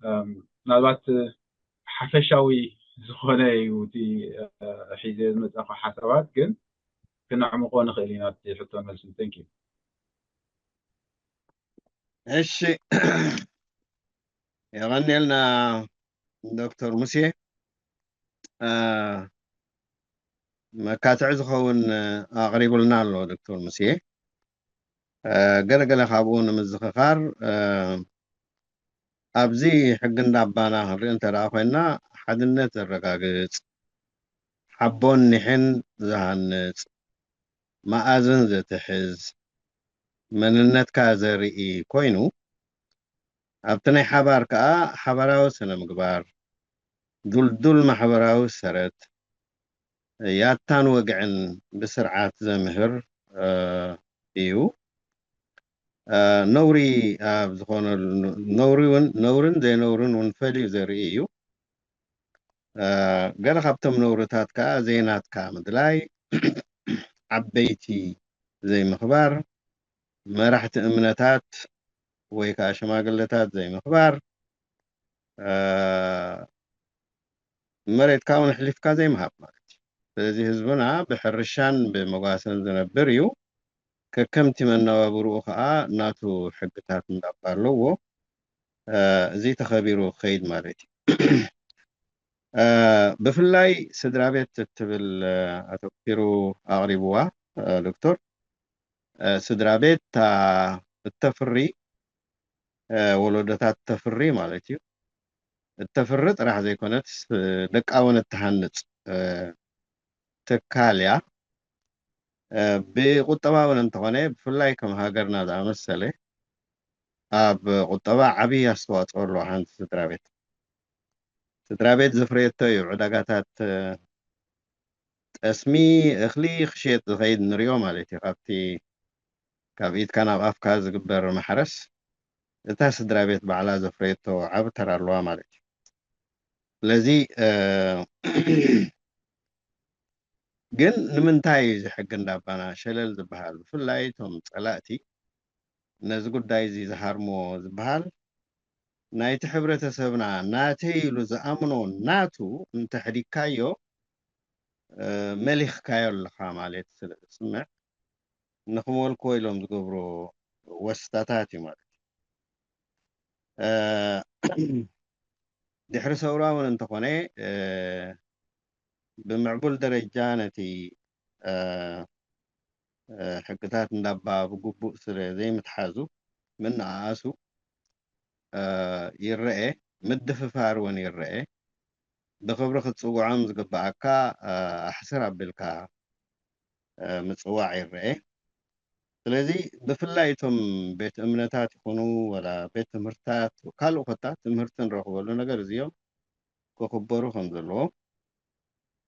ምናልባት ሓፈሻዊ ዝኾነ እዩ እቲ ሒዘ ዝመፃኹ ሓሳባት፣ ግን ክነዕምቆ ንኽእል ኢና እቲ ሕቶ መልስን። Thank you። እሺ፣ የቐንየልና ዶክተር ሙሴ። መካትዒ ዝኸውን ኣቕሪቡልና ኣሎ ዶክተር ሙሴ። ገለገለ ካብኡ ንምዝኽኻር፣ ኣብዚ ሕጊ እንዳባና ክንርኢ እንተ ደኣ ኮይና፣ ሓድነት ዘረጋግጽ፣ ሓቦን ኒሕን ዝሃንጽ፣ መኣዝን ዘትሕዝ፣ መንነትካ ዘርኢ ኮይኑ፣ ኣብቲ ናይ ሓባር ከኣ ሓባራዊ ስነ ምግባር፣ ዱልዱል ማሕበራዊ ሰረት፣ ያታን ወግዕን ብስርዓት ዘምህር እዩ። ነውሪ ኣብ ዝኾነሉ፣ ነውሪ እውን፣ ነውርን ዘይነውርን እውን ፈልዩ ዘርኢ እዩ። ገለ ካብቶም ነውርታት ከዓ ዘይናትካ ምድላይ፣ ዓበይቲ ዘይምኽባር፣ መራሕቲ እምነታት ወይ ከዓ ሽማግለታት ዘይምኽባር፣ መሬትካ እውን ኣሕሊፍካ ዘይምሃብ ማለት እዩ። ስለዚ ህዝብና ብሕርሻን ብመጓሰን ዝነብር እዩ። ከከምቲ መነባብርኡ ከዓ ናቱ ሕግታት እንዳባ ኣለዎ። እዚ ተኸቢሩ ክኸይድ ማለት እዩ። ብፍላይ ስድራ ቤት እትብል ኣተኪሩ ኣቕሪብዋ ዶክተር። ስድራ ቤት እተፍሪ፣ ወለዶታት እተፍሪ ማለት እዩ። እተፍሪ ጥራሕ ዘይኮነትስ ደቃ እውን እትሃንፅ ትካል እያ። ብቁጠባ እውን እንተኾነ፣ ብፍላይ ከም ሃገርና ዝኣመሰለ ኣብ ቁጠባ ዓብዪ ኣስተዋፅኦ ኣለዋ ሓንቲ ስድራ ቤት። ስድራ ቤት ዘፍረየቶ እዩ ዕዳጋታት ጠስሚ፣ እኽሊ ክሸጥ ዝኸይድ ንሪኦ ማለት እዩ። ካብቲ ካብ ኢድካ ናብ ኣፍካ ዝግበር ማሕረስ እታ ስድራ ቤት ባዕላ ዘፍረየቶ ዓቢ ተራ ኣለዋ ማለት እዩ። ስለዚ ግን ንምንታይ እዩ እዚ ሕጊ እንዳባና ሸለል ዝበሃል? ብፍላይ እቶም ጸላእቲ ነዚ ጉዳይ እዚ ዝሃርምዎ ዝበሃል ናይቲ ሕብረተሰብና ናተይ ኢሉ ዝኣምኖ ናቱ እንተሕዲግካዮ መሊኽካዮ ኣለኻ ማለት ስለ ዝስምዕ ንኽመልክዎ ኢሎም ዝገብሩ ወስታታት እዩ ማለት እዩ። ድሕሪ ሰውራ እውን እንተኾነ ብምዕቡል ደረጃ ነቲ ሕግታት እንዳባ ብግቡእ ስለ ዘይምትሓዙ ምንኣኣሱ ይረኤ፣ ምድፍፋር እውን ይረኤ። ብኽብሪ ክትፅውዖም ዝግበኣካ ኣሕስር ኣቢልካ ምፅዋዕ ይረኤ። ስለዚ ብፍላይ እቶም ቤት እምነታት ይኹኑ ወላ ቤት ትምህርትታት ካልእ ኮታ ትምህርቲ ንረኽበሉ ነገር እዚኦም ክኽበሩ ከም ዘለዎ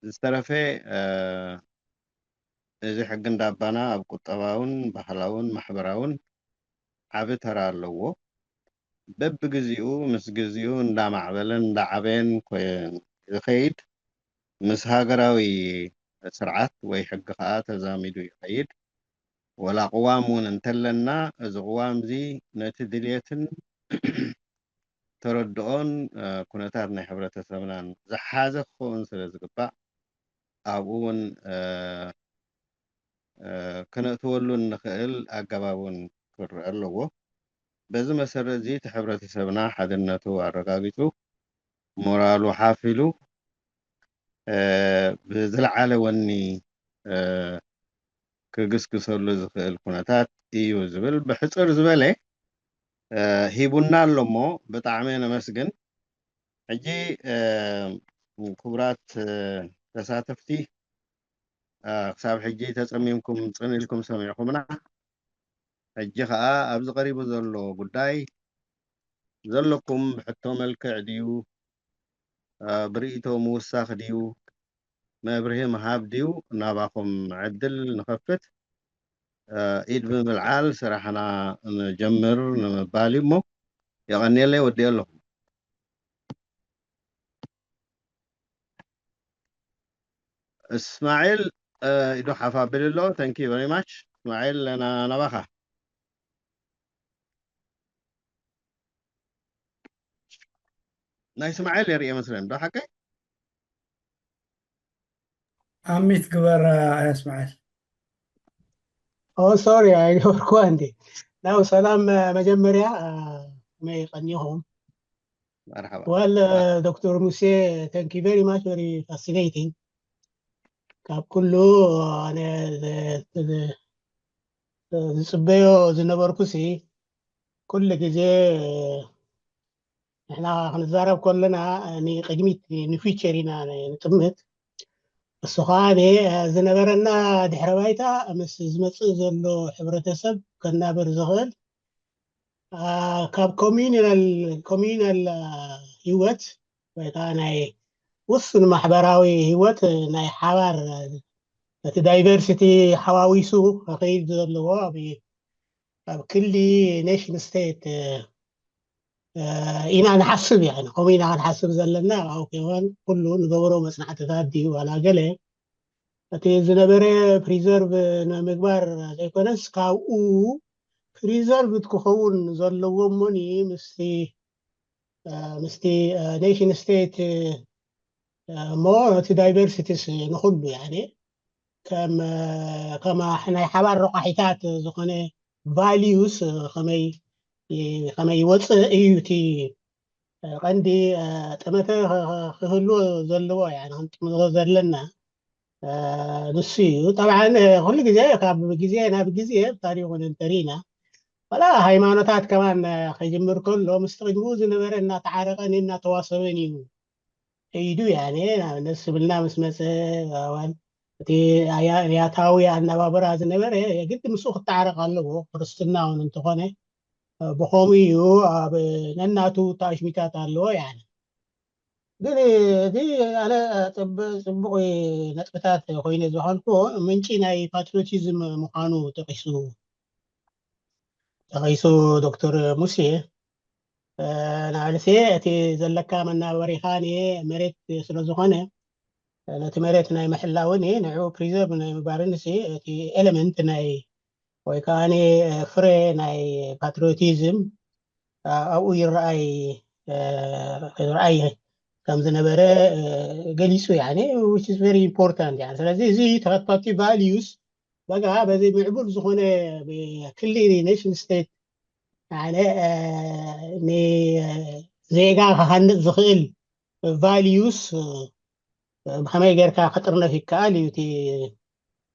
ዝተረፈ እዚ ሕጊ እንዳባና ኣብ ቁጠባውን ባህላውን ማሕበራውን ዓቢ ተራ ኣለዎ። በብግዚኡ ምስ ግዚኡ እንዳማዕበለን እንዳዓበየን ዝኸይድ ምስ ሃገራዊ ስርዓት ወይ ሕጊ ከዓ ተዛሚዱ ይኸይድ። ወላ ቅዋም እውን እንተለና እዚ ቅዋም እዚ ነቲ ድልየትን ተረድኦን ኩነታት ናይ ሕብረተሰብናን ዝሓዘ ክኸውን ስለ ዝግባእ ኣብኡ እውን ክነእትወሉ እንኽእል ኣገባብ እውን ክረአ ኣለዎ። በዚ መሰረት እዚ እቲ ሕብረተሰብና ሓድነቱ ኣረጋጊፁ ሞራሉ ሓፍ ኢሉ ብዝለዓለ ወኒ ክግስግሰሉ ዝኽእል ኩነታት እዩ ዝብል ብሕፅር ዝበለ ሂቡና ኣሎ እሞ ብጣዕሚ ነመስግን። ሕጂ ክቡራት ተሳተፍቲ ክሳብ ሕጂ ተፀሚምኩም ፅን ኢልኩም ሰሚዕኩምና። ሕጂ ከዓ ኣብዚ ቀሪቡ ዘሎ ጉዳይ ዘለኩም ብሕቶ መልክዕ ድዩ ብርእይቶ ምውሳኽ ድዩ መብርሂ ምሃብ ድዩ ናባኹም ዕድል ንኸፍት። ኢድ ብምልዓል ስራሕና ንጀምር ንምባል እዩ እሞ የቐንየለይ ወዲኦ ኣለኹ። እስማዒል ኢዱ ሓፍ ኣቢሉ ኣሎ። Thank you very much እስማዒል ናባኻ። ናይ ስማዕል የርኢ መስለን ዶ ሓቀይ? ኣሚት ግበር ኣስማዕል። Oh, sorry, I ነበርኩ እንዴ? ናው ሰላም። መጀመርያ ከመይ ቀኒኹም? መርሓባ። Well, ዶክተር ሙሴ, thank you very much, very fascinating. ካብ ኩሉ ኣነ ዝፅበዮ ዝነበርኩ ሲ ኩሉ ግዜ ንሕና ክንዛረብ ከለና ንቅድሚት ንፊቸር ኢና ንጥምት። እሱ ከዓ ዝነበረና ድሕረ ባይታ ምስ ዝመፅእ ዘሎ ሕብረተሰብ ከናብር ዝኽእል ካብ ኮሚናል ኮሚናል ህይወት ወይ ከዓ ናይ ውሱን ማሕበራዊ ህይወት ናይ ሓባር እቲ ዳይቨርሲቲ ሓዋዊሱ ከኸይድ ዘለዎ ኣብ ክሊ ኔሽን ስቴት ኢና ንሓስብ። ያ ከምኡ ኢና ክንሓስብ ዘለና። ኣውኬዋን ኩሉ ንገብሮ መፅናዕትታት ድዩ ዋላ ገለ እቲ ዝነበረ ፕሪዘርቭ ንምግባር ዘይኮነስ ካብኡ ፕሪዘርቭ ክኸውን ዘለዎ ሞኒ ምስቲ ምስቲ ኔሽን ስቴት እሞ እቲ ዳይቨርሲቲስ ንኩሉ ያኔ ከም ከም ናይ ሓባር ረቋሒታት ዝኾነ ቫሊዩስ ከመይ ከመይ ይወፅእ እዩ እቲ ቀንዲ ጠመተ ክህልዎ ዘለዎ ያ ክንጥምሮ ዘለና ንሱ እዩ። ጠብዓን ኩሉ ግዜ ካብ ግዜ ናብ ግዜ ታሪኹ ንንተር ኢና ዋላ ሃይማኖታት ከማን ከጅምር ከሎ ምስ ቅድሚኡ ዝነበረ እናተዓረቀን እናተዋሰበን እዩ ከይዱ። ያኔ ንኣብነት ስብልና ምስ መፀ ዋን እቲ ያታዊ ኣነባበራ ዝነበረ የግድ ምስኡ ክተዓረቅ ኣለዎ። ክርስትና እውን እንተኾነ ብኸምኡ እዩ ኣብ ነናቱ ታሽሚታት ኣለዎ። ያኔ ግን እዚ ኣነ ፅቡቅ ነጥብታት ኮይነ ዝኮንኩ ምንጪ ናይ ፓትሪዮቲዝም ምዃኑ ጠቂሱ ጠቂሱ ዶክተር ሙሴ ናልሴ እቲ ዘለካ መናበሪኻ መሬት ስለዝኾነ ነቲ መሬት ናይ ምሕላውን ንዕኡ ፕሪዘርቭ ናይ ምግባርን እቲ ኤለመንት ናይ ወይ ከዓ ፍረ ናይ ፓትሪዮቲዝም ኣብኡ ይረኣይ ይረኣይ ከም ዝነበረ ገሊፁ። ያ which is very important። ስለዚ እዚ ተኸታቲ ቫሊዩስ በቃ በዚ ምዕቡል ዝኾነ ክሊ ኔሽን ስቴት ዜጋ ክሃንፅ ዝኽእል ቫሊዩስ ብከመይ ጌርካ ክጥርነፍ ይከኣል እዩ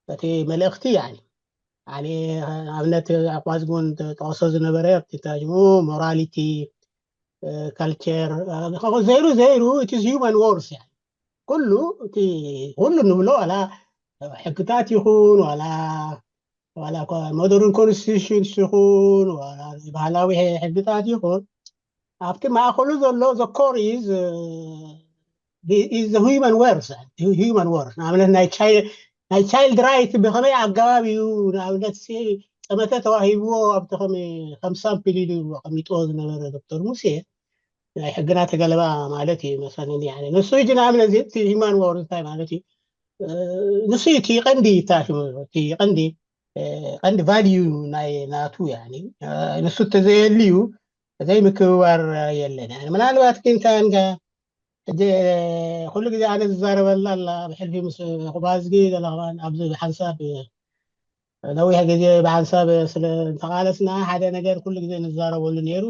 እቲ መልእኽቲ። ያኒ ኣብነት ኣቋዝጉን ጠቅሶ ዝነበረ ኣብቲ ታጅሙ ሞራሊቲ ካልቸር ዘይሩ ዘይሩ እቲ ሂማን ወርስ ኩሉ እቲ ኩሉ ንብሎ ዋላ ሕግታት ይኹን ዋላ ዋላ ሞደርን ኮንስቲቱሽንስ ይኹን ዋላ ባህላዊ ሕግታት ይኹን ኣብቲ ማእኸሉ ዘሎ the core is human worth human worth ንኣብነት ናይ ቻይልድ ራይት ብኸመይ ኣገባብ እዩ ንኣብነት ጠመተ ተዋሂብዎ ኣብቲ ከም ሳምፕል ኢሉ ኣቐሚጥዎ ዝነበረ ዶክተር ሙሴ ናይ ሕግና ተገለባ ማለት እዩ መሰለኒ። ንሱ ሕጂ ንኣብነት እዚ human worth እንታይ ማለት እዩ? ንሱ እዩ እቲ ቀንዲ ታሽሙ እቲ ቀንዲ ቀንዲ ቫልዩ ናይ ናቱ ንሱ ተዘየልዩ ዘይምክብባር የለን። ምናልባት ግን ካንካ ሕጂ ኩሉ ግዜ ኣነ ዝዛረበላ ኣላ ብሕልፊ ምስ ክባዝጊ ዘለኽባን ኣብዚ ብሓንሳብ ነዊሕ ግዜ ብሓንሳብ ስለ እንተቃለስና ሓደ ነገር ኩሉ ግዜ ንዛረበሉ ነይሩ።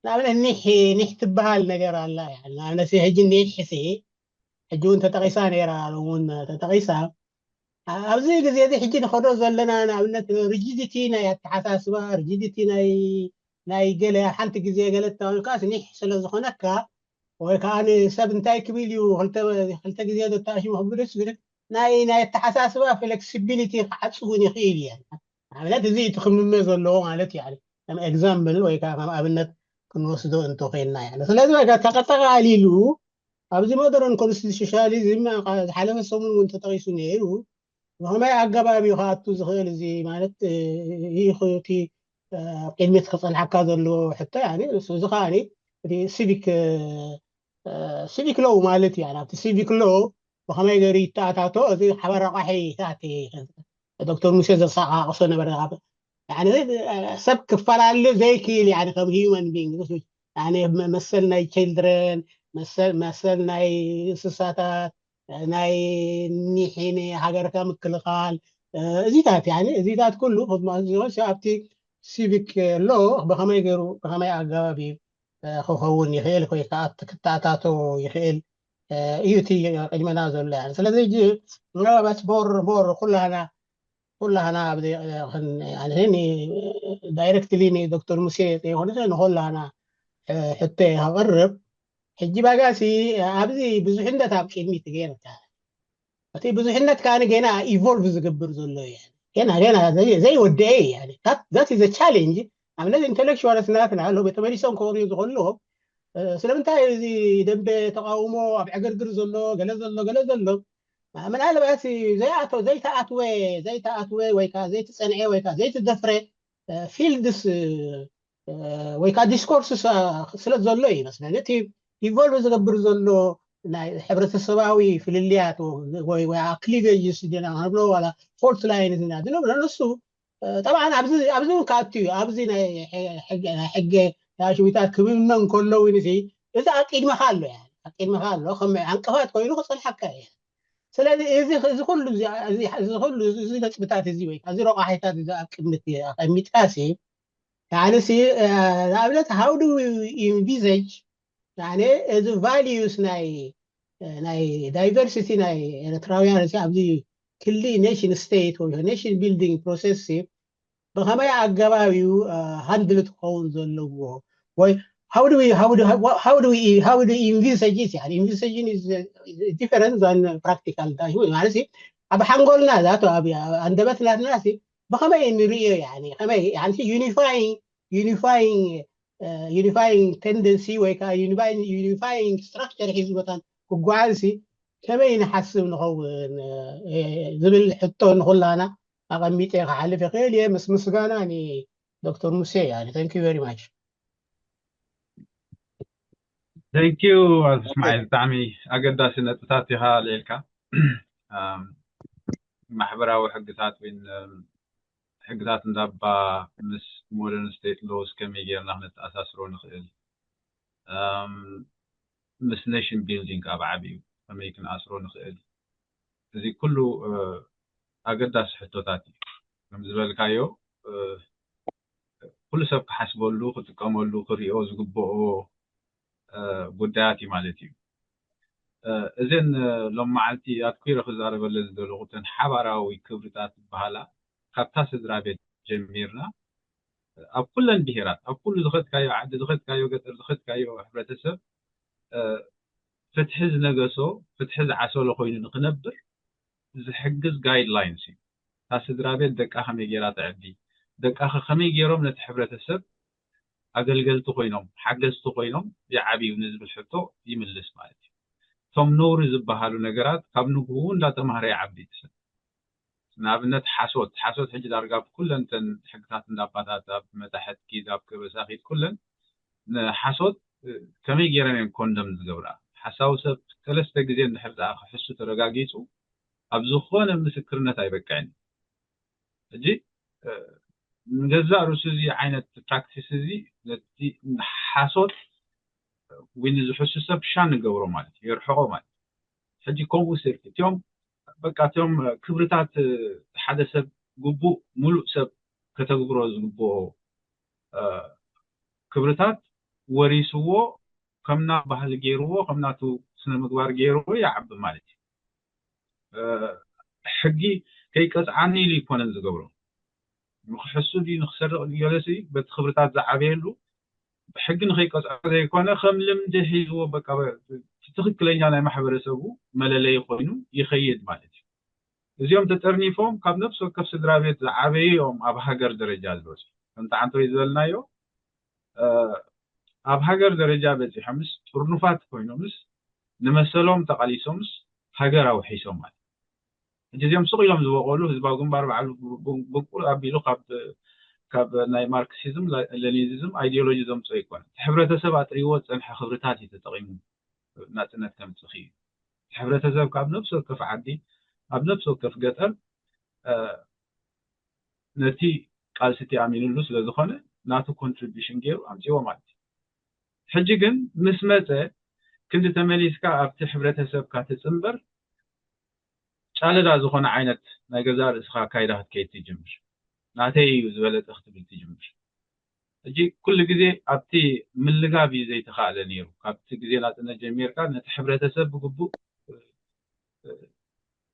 ንኣብነት ኒሕ ኒሕ ትበሃል ነገር ኣላ። ንኣብነት ሕጂ ኒሕ ሲ ሕጂ እውን ተጠቂሳ ነይራ እውን ተጠቂሳ ኣብዚ ግዜ እዚ ሕጂ ንኸዶ ዘለና ንኣብነት ሪጂዲቲ ናይ ኣተሓሳስባ ሪጂዲቲ ናይ ናይ ገለ ሓንቲ ግዜ ገለ ተባልካስ ኒሕ ስለ ዝኾነካ ወይ ከዓ ንሰብ እንታይ ክብል እዩ ክልተ ግዜ ዘተኣሽሙ ክብልስ ናይ ናይ ኣተሓሳስባ ፍሌክሲቢሊቲ ክዓፅ እውን ይኽእል እየ። ንኣብነት እዚ እቲ ክምመ ዘለዎ ማለት እዩ። ከም ኤግዛምፕል ወይ ከዓ ከም ኣብነት ክንወስዶ እንተኮይንና ያ ስለዚ በቃ ተቀጠቃሊሉ ኣብዚ ሞደርን ኮንስቲቱሽናሊዝም ዝሓለፈ ሰሙን እውን ተጠቂሱ ነይሩ። ብኸመይ ኣገባብ እዩ ክኣቱ ዝኽእል እዚ ማለት ይኹቲ ኣብ ቅድሚት ክፀንሓካ ዘለዎ ሕቶ እዚ ከዓ እቲ ሲቪክ ሲቪክ ሎው ማለት እዩ። ኣብቲ ሲቪክ ሎው ብኸመይ ገይሩ ይተኣታቶ እዚ ሓባር ረቋሒታት ዶክተር ሙሴ ዘሰቃቅሶ ነበረ። ሰብ ክፈላለ ዘይክእል ከም ሂዩማን ቢንግ መሰል ናይ ችልድረን መሰል መሰል ናይ እንስሳታት፣ ናይ ኒሒ ንሃገርካ ምክልኻል፣ እዚታት ያኒ እዚታት ኩሉ ክመዝን ሲሆን ኣብቲ ሲቪክ ሎ ብኸመይ ገይሩ ብኸመይ ኣገባብ እዩ ክኸውን ይኽእል ወይ ከዓ ክተኣታቶ ይኽእል እዩ እቲ ቅድመና ዘሎ። ስለዚ ምናልባት ሞር ሞር ኩላና ኩላና ኣብዚ ዳይሬክትሊ ንዶክተር ሙሴ ዘይኮነ ንኩላና ሕቶ ከቕርብ። ሕጂ ባጋሲ ኣብዚ ብዙሕነት ኣብ ቅድሚት ገይርካ እቲ ብዙሕነት ከኣ ገና ኢቮልቭ ዝገብር ዘሎ እዩ። ገና ገና ዘይወደአ እዩ። ዛት ኢዝ ቻሌንጅ። ኣብነት ኢንቴሌክቹዋልስ ናትና ሎ ተመሊሶም ክወርዩ ዝኽእልዎም ስለምንታይ እዚ ደንበ ተቃውሞ ኣብ ዕግርግር ዘሎ ገለ ዘሎ ገለ ዘሎ ምናልባት ዘይኣተወ ዘይተኣትወ ዘይተኣትወ ወይ ከዓ ዘይተፀንዐ ወይ ከዓ ዘይተደፍረ ፊልድስ ወይ ከዓ ዲስኮርስስ ስለ ዘሎ እዩ ይመስለኒ። እቲ ኢቮልቭ ዝገብር ዘሎ ናይ ሕብረተሰባዊ ፍልልያት ወይ ክሊቬጅስ ና ንብሎ ዋላ ፎልት ላይንስ ና ዝነብሎ ንሱ ጠብዓን ኣብዚ እውን ክኣቱ እዩ። ኣብዚ ናይ ሕገ ኣሽዊታት ክምመን ከለውን እዚ ኣብ ቅድመኻ ኣሎ ኣብ ቅድመኻ ኣሎ ከም ዕንቅፋት ኮይኑ ክፀልሓካ እዩ። ስለዚ እዚ ኩሉ እዚ ነጥብታት እዚ ወይ እዚ ረቋሒታት እዚ ኣብ ቅድሚት ኣቀሚጥካ ሲ ንኣብነት how do we envisage እዚ ቫሊዩስ ናይ ናይ ዳይቨርሲቲ ናይ ኤርትራውያን እዚ ኣብዚ ክሊ ኔሽን ስቴት ወይ ኔሽን ቢልዲንግ ፕሮሰስ ብኸመይ ኣገባብ እዩ ሃንድል ክኸውን ዘለዎ ወይ how do we how do how do we how do we envisage it يعني envisaging is different than practical ማለት ኣብ ሓንጎልና ዛቶ ኣብ ኣንደበት ናትና ብኸመይ ንርእዮ يعني ከመይ يعني unifying unifying unifying tendency ወይ ከዓ unifying structure ሒዙ መታን ክጓዓዝ ከመይ ንሓስብ ንኸውን ዝብል ሕቶ ንኩላና ኣቐሚጠ ክሓልፍ ይኽእል እየ ምስ ምስጋና ንዶክተር ሙሴ يعني thank you very much thank you ኣቶ እስማዒል ብጣዕሚ ኣገዳሲ ነጥብታት ኢኻ ኣልዒልካ ማሕበራዊ ሕግታት ወይ ሕግታት እንዳባ ምስ ሞደርን ስቴት ሎስ ከመይ ጌርና ክነተኣሳስሮ ንኽእል ምስ ኔሽን ቢልዲንግ ኣብ ዓብዩ ከመይ ክንኣስሮ ንኽእል እዚ ኩሉ ኣገዳሲ ሕቶታት እዩ ከም ዝበልካዮ ኩሉ ሰብ ክሓስበሉ ክጥቀመሉ ክሪኦ ዝግብኦ ጉዳያት እዩ ማለት እዩ እዘን ሎም መዓልቲ ኣትኩረ ክዛረበለን ዝደለኹ ተን ሓባራዊ ክብርታት ዝበሃላ ካብታ ስድራ ቤት ጀሚርና ኣብ ኩለን ብሄራት ኣብ ኩሉ ዝኸድካዮ ዓዲ ዝኸድካዮ ገጠር ዝኸድካዮ ሕብረተሰብ ፍትሒ ዝነገሶ ፍትሒ ዝዓሰሎ ኮይኑ ንክነብር ዝሕግዝ ጋይድላይንስ እዩ እታ ስድራ ቤት ደቃ ከመይ ገይራ ተዕቢ ደቃ ከመይ ገይሮም ነቲ ሕብረተሰብ ኣገልገልቲ ኮይኖም ሓገዝቲ ኮይኖም ይዓብዩ ንዝብል ሕቶ ይምልስ ማለት እዩ እቶም ነውሪ ዝበሃሉ ነገራት ካብ ንግኡ እንዳተማህረ ይዓቢ ሰብ ንኣብነት ሓሶት ሓሶት ሕጂ ዳርጋ ብኩለን ተን ሕግታት እንዳባታት ኣብ መታሕት ኪድ ኣብ ከበሳ ኪድ ኩለን ንሓሶት ከመይ ገይረን እየን ኮንደም ዝገብራ ሓሳዊ ሰብ ሰለስተ ግዜ እንድሕር ደኣ ክሕሱ ተረጋጊፁ ኣብ ዝኾነ ምስክርነት ኣይበቅዕን ሕጂ ንገዛእ ርእሱ እዚ ዓይነት ፕራክቲስ እዚ ነቲ ሓሶት ወይ ንዝሕሱ ሰብ ሻ ንገብሮ ማለት እዩ የርሕቆ ማለት ሕጂ ከምኡ ስርቂ እቲኦም በቃ እቲኦም ክብርታት ሓደ ሰብ ግቡእ ሙሉእ ሰብ ከተግብሮ ዝግብኦ ክብርታት ወሪስዎ ከምና ባህሊ ገይርዎ ከምናቱ ስነ ምግባር ገይርዎ ይዓቢ ማለት እዩ ሕጊ ከይቀፅዓኒ ኢሉ ይኮነን ዝገብሮ ንክሕሱ ድዩ ንክሰርቕ ገለሲ በቲ ክብርታት ዝዓበየሉ ሕጊ ንከይቀፅዖ ዘይኮነ ከም ልምዲ ሒዝዎ በቃ ትክክለኛ ናይ ማሕበረሰቡ መለለይ ኮይኑ ይኸይድ ማለት እዩ እዚኦም ተጠርኒፎም ካብ ነፍሲ ወከፍ ስድራ ቤት ዝዓበዩ እዮም ኣብ ሃገር ደረጃ ዝበፅሑ ከምቲ ዓንተወይ ዝበልናዮ ኣብ ሃገር ደረጃ በፂሖምስ ጥርኑፋት ኮይኖምስ ንመሰሎም ተቃሊሶምስ ሃገር ኣውሒሶም ማለት ሕጂ እዚኦም ሱቕ ኢሎም ዝበቐሉ ህዝባዊ ግንባር ባዕሉ ብቁል ኣቢሉ ካብ ናይ ማርክሲዝም ሌኒኒዝም ኣይዲዮሎጂ ዘምፅኦ ኣይኮነን እቲ ሕብረተሰብ ኣጥርይዎ ዝፀንሐ ክብርታት እዩ ተጠቒሙ ናፅነት ከምፅእ ክኢሉ እቲ ሕብረተሰብ ካብ ነብሲ ወከፍ ዓዲ ኣብ ነብሲ ወከፍ ገጠር ነቲ ቃልሲ እቲ ኣሚንሉ ስለዝኾነ ናቱ ኮንትሪቢሽን ገይሩ ኣምፅዎ ማለት እዩ ሕጂ ግን ምስ መፀ ክንዲ ተመሊስካ ኣብቲ ሕብረተሰብካ ትፅንበር ጫለዳ ዝኾነ ዓይነት ናይ ገዛ ርእስኻ ኣካይዳ ክትከይድ ትጅምር። ናተይ እዩ ዝበለፀ ክትብል ትጅምር። ሕጂ ኩሉ ግዜ ኣብቲ ምልጋብ እዩ ዘይተኻእለ ነይሩ። ካብቲ ግዜ ናፅነት ጀሚርካ ነቲ ሕብረተሰብ ብግቡእ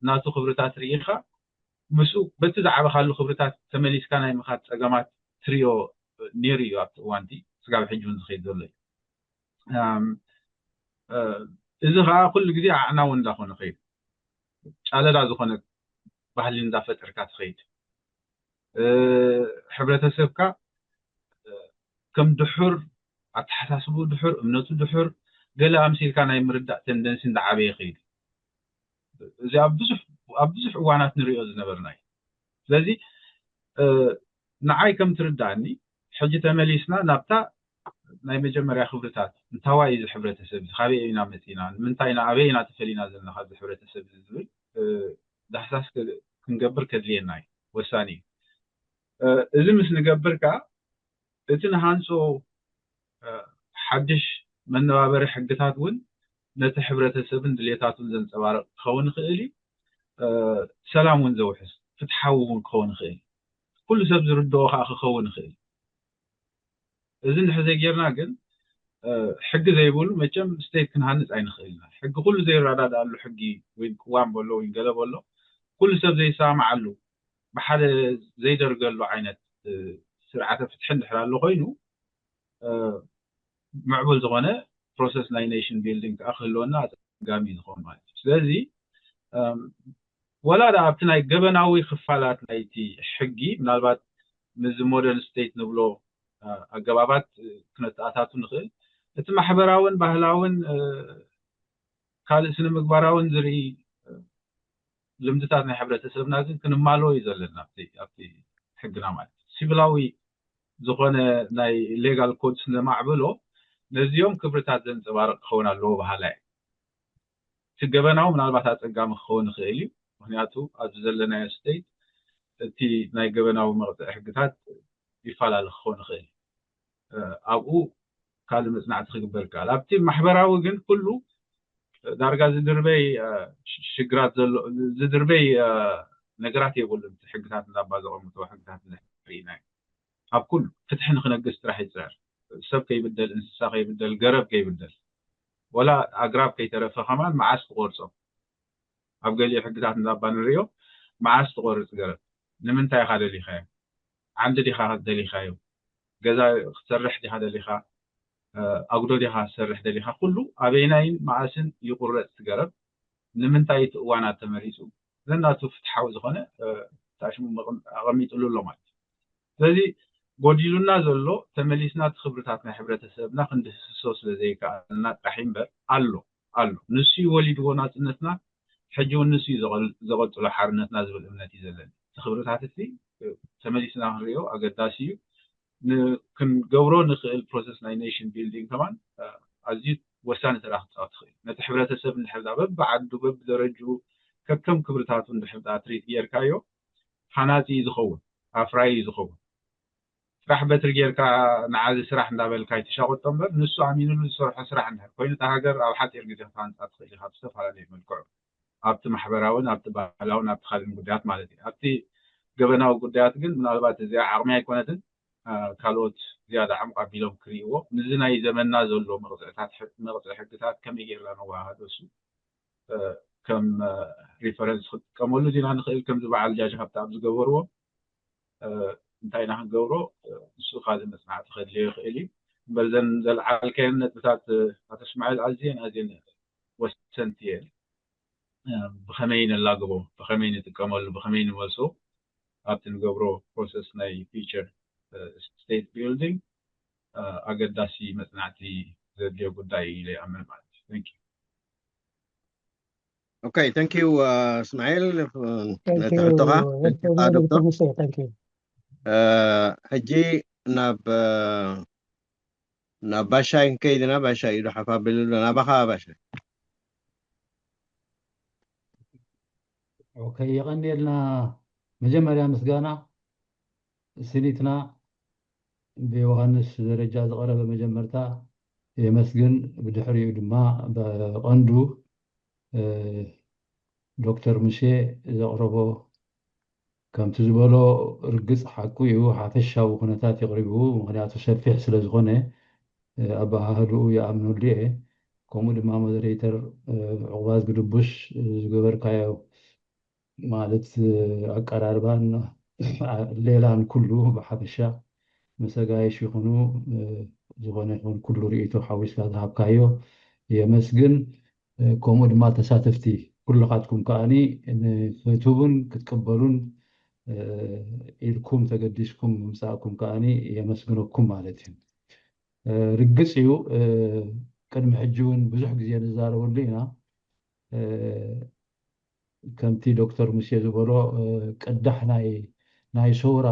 ናቱ ክብርታት ርኢኻ ምስኡ በቲ ዝዓበኻሉ ክብርታት ተመሊስካ ናይ ምኻድ ፀገማት ትሪኦ ነይሩ እዩ ኣብቲ እዋንቲ ስጋብ ሕጂ እውን ዝኸይድ ዘሎ እዩ። እዚ ከዓ ኩሉ ግዜ ኣዕናዊ እንዳኾነ ኸይዱ ጫለዳ ዝኾነ ባህሊ እንዳፈጠርካ ትኸይድ። ሕብረተሰብካ ከም ድሑር ኣተሓሳስቡ ድሑር እምነቱ ድሑር ገለ ኣምሲልካ ናይ ምርዳእ ተንደንሲ እንዳዓበየ ኸይዱ። እዚ ኣብ ብዙሕ ኣብ ብዙሕ እዋናት ንሪኦ ዝነበርና እዩ። ስለዚ ንዓይ ከም ትርዳእኒ ሕጂ ተመሊስና ናብታ ናይ መጀመርያ ክብርታት እንታዋይ እዚ ሕብረተሰብ እዚ ካበይ ኢና መፂና ንምንታይ ኢና ኣበይ ኢና ተፈሊና ዘለና ካብዚ ሕብረተሰብ እዚ ዝብል ዳህሳስ ክንገብር ከድልየና እዩ። ወሳኒ እዩ። እዚ ምስ ንገብር ከዓ እቲ ንሃንፆ ሓድሽ መነባበሪ ሕግታት እውን ነቲ ሕብረተሰብን ድሌታቱን ዘንፀባርቕ ክኸውን ይኽእል እዩ። ሰላም እውን ዘውሕስ ፍትሓዊ እውን ክኸውን ይኽእል እዩ። ኩሉ ሰብ ዝርድኦ ከዓ ክኸውን ይኽእል እዩ። እዚ እንድሕር ዘይጌርና ግን ሕጊ ዘይብሉ መቸም ስቴት ክንሃንፅ ኣይንኽእል ኢና። ሕጊ ኩሉ ዘይረዳድኣሉ ሕጊ ወይ ቅዋም በሎ ወይ ገለ በሎ ኩሉ ሰብ ዘይሰማማዓሉ ብሓደ ዘይደርገሉ ዓይነት ስርዓተ ፍትሒ እንድሕር ኣሎ ኮይኑ ምዕቡል ዝኾነ ፕሮሰስ ናይ ኔሽን ቢልዲንግ ከዓ ክህልወና ኣፀጋሚ እዩ ዝኾን ማለት እዩ። ስለዚ ወላ ዳ ኣብቲ ናይ ገበናዊ ክፋላት ናይቲ ሕጊ ምናልባት ምስዚ ሞደርን ስቴት ንብሎ ኣገባባት ክነተኣታቱ ንኽእል። እቲ ማሕበራውን ባህላውን ካልእ ስነ ምግባራውን ዝርኢ ልምድታት ናይ ሕብረተሰብና ግን ክንማልኦ እዩ ዘለና ኣብቲ ኣብቲ ሕግና ማለት እዩ። ሲቪላዊ ዝኾነ ናይ ሌጋል ኮድስ ነማዕብሎ ነዚኦም ክብርታት ዘንፀባርቕ ክኸውን ኣለዎ በሃላይ። እቲ ገበናዊ ምናልባት ኣፀጋሚ ክኸውን ይኽእል እዩ። ምክንያቱ ኣብዚ ዘለናዮ ስቴት እቲ ናይ ገበናዊ መቕፅዒ ሕግታት ይፈላለ ክኸውን ይኽእል እዩ። ኣብኡ ካልእ መፅናዕቲ ክግበር ይከኣል። ኣብቲ ማሕበራዊ ግን ኩሉ ዳርጋ ዝድርበይ ሽግራት ዘሎ ዝድርበይ ነገራት የብሉን። እቲ ሕግታት እንዳባ ዘቐምጥዎ ሕግታት ርኢና ኣብ ኩሉ ፍትሒ ንክነግስ ጥራሕ ይፅዕር። ሰብ ከይብደል፣ እንስሳ ከይብደል፣ ገረብ ከይብደል፣ ወላ ኣግራብ ከይተረፈ ከማን መዓስ ክቆርፆ ኣብ ገሊኡ ሕግታት እንዳባ ንሪኦ መዓስ ትቆርፅ ገረብ ንምንታይ ኢኻ ደሊኻዮ? ዓንዲ ዲኻ ደሊኻዮ? ገዛ ክትሰርሕ ዲኻ ደሊኻ? ኣጉዶ ዲኻ ክትሰርሕ ደሊኻ? ኩሉ ኣበይናይን መዓስን ይቁረፅ እቲ ገረብ ንምንታይ እቲ እዋናት ተመሪፁ ነናቱ ፍትሓዊ ዝኾነ ታሽሙ ኣቐሚጥሉ ኣሎ ማለት እዩ። ስለዚ ጎዲሉና ዘሎ ተመሊስና እቲ ክብርታት ናይ ሕብረተሰብና ክንድህስሶ ስለ ዘይከኣልና ጥራሕ እምበር ኣሎ ኣሎ ንሱ እዩ ወሊድዎ ናፅነትና ሕጂ እውን ንሱ እዩ ዘቐፅሎ ሓርነትና ዝብል እምነት እዩ ዘለኒ። እቲ ክብርታት እቲ ተመሊስና ክንሪኦ ኣገዳሲ እዩ። ክንገብሮ ንኽእል ፕሮሰስ ናይ ኔሽን ቢልዲንግ ከማን ኣዝዩ ወሳኒ ተራ ክፃወት ትኽእል። ነቲ ሕብረተሰብ እንድሕር በብዓዱ በብደረጅኡ ከከም ክብርታቱ እንድሕር ትሪት ጌርካዮ ሃናፂ እዩ ዝኸውን፣ ኣፍራይ እዩ ዝኸውን። ስራሕ በትሪ ጌርካ ንዓዚ ስራሕ እንዳበልካ ይትሻቆጦ እምበር ንሱ ኣሚኑሉ ዝሰርሖ ስራሕ እንድሕር ኮይኑ እታ ሃገር ኣብ ሓፂር ግዜ ክትሃንፃ ትኽእል ኢኻ ብዝተፈላለዩ መልክዑ ኣብቲ ማሕበራውን ኣብቲ ባህላውን ኣብቲ ካልእን ጉዳያት ማለት እዩ። ኣብቲ ገበናዊ ጉዳያት ግን ምናልባት እዚኣ ዓቕሚ ኣይኮነትን ካልኦት ዝያዳ ዓምቕ ኣቢሎም ክርእይዎ ምስዚ ናይ ዘመንና ዘሎ መቕፅዕታት መቕፅዒ ሕግታት ከመይ ጌርና ነወሃሃዶ እሱ ከም ሪፈረንስ ክጥቀመሉ ዲና ንኽእል ከምዚ በዓል ጃጅ ሃብተኣብ ዝገበርዎ እንታይ ኢና ክንገብሮ ንሱ ካልእ መፅናዕቲ ከድልዮ ይኽእል እዩ እምበር ዘን ዘልዓልካየን ነጥብታት ኣቶ እስማዒል ኣዝየን ኣዝየን ወሰንቲ እየን ብኸመይ ነላግቦ ብኸመይ ንጥቀመሉ ብኸመይ ንመልሶ ኣብቲ ንገብሮ ፕሮሰስ ናይ ፊቸር ስቴት ቢልዲንግ ኣገዳሲ መፅናዕቲ ዘድልዮ ጉዳይ እዩ ኢለ ይኣምን ማለት እዩ። Thank you. Okay, thank you እስማኤል ነቲ ሕቶኻ ዶክተር። ሕጂ ናብ ናብ ባሻይ ክንከይድ ኢና። ባሻይ ኢዱ ሓፍ ኣቢሉ ኣሎ። ናባኻ ባሻይ። ኦኬ፣ የቐንየልና። መጀመርያ ምስጋና ስኒትና ብዮሃንስ ደረጃ ዝቐረበ መጀመርታ የመስግን። ብድሕሪኡ ድማ ብቐንዱ ዶክተር ሙሴ ዘቕረቦ ከምቲ ዝበሎ ርግጽ ሓቁ እዩ። ሓፈሻዊ ኩነታት የቕሪቡ፣ ምክንያቱ ሰፊሕ ስለ ዝኾነ ኣበሃህልኡ ይኣምነሉ እየ። ከምኡ ድማ ሞደሬተር ዕቑባዝ ግድቡሽ ዝገበርካዮ ማለት ኣቀራርባን ሌላን ኩሉ ብሓፈሻ ምስ ኣጋይሽ ይኹኑ ዝኾነ ይኹን ኩሉ ርእይቶ ሓዊስካ ዝሃብካዮ የመስግን። ከምኡ ድማ ተሳተፍቲ ኩልኻትኩም ከዓኒ ንክትህቡን ክትቅበሉን ኢልኩም ተገዲስኩም ምምፃእኩም ከዓኒ የመስግነኩም ማለት እዩ። ርግፅ እዩ፣ ቅድሚ ሕጂ እውን ብዙሕ ግዜ ንዛረበሉ ኢና። ከምቲ ዶክተር ሙሴ ዝበሎ ቅዳሕ ናይ ናይ ሰውራ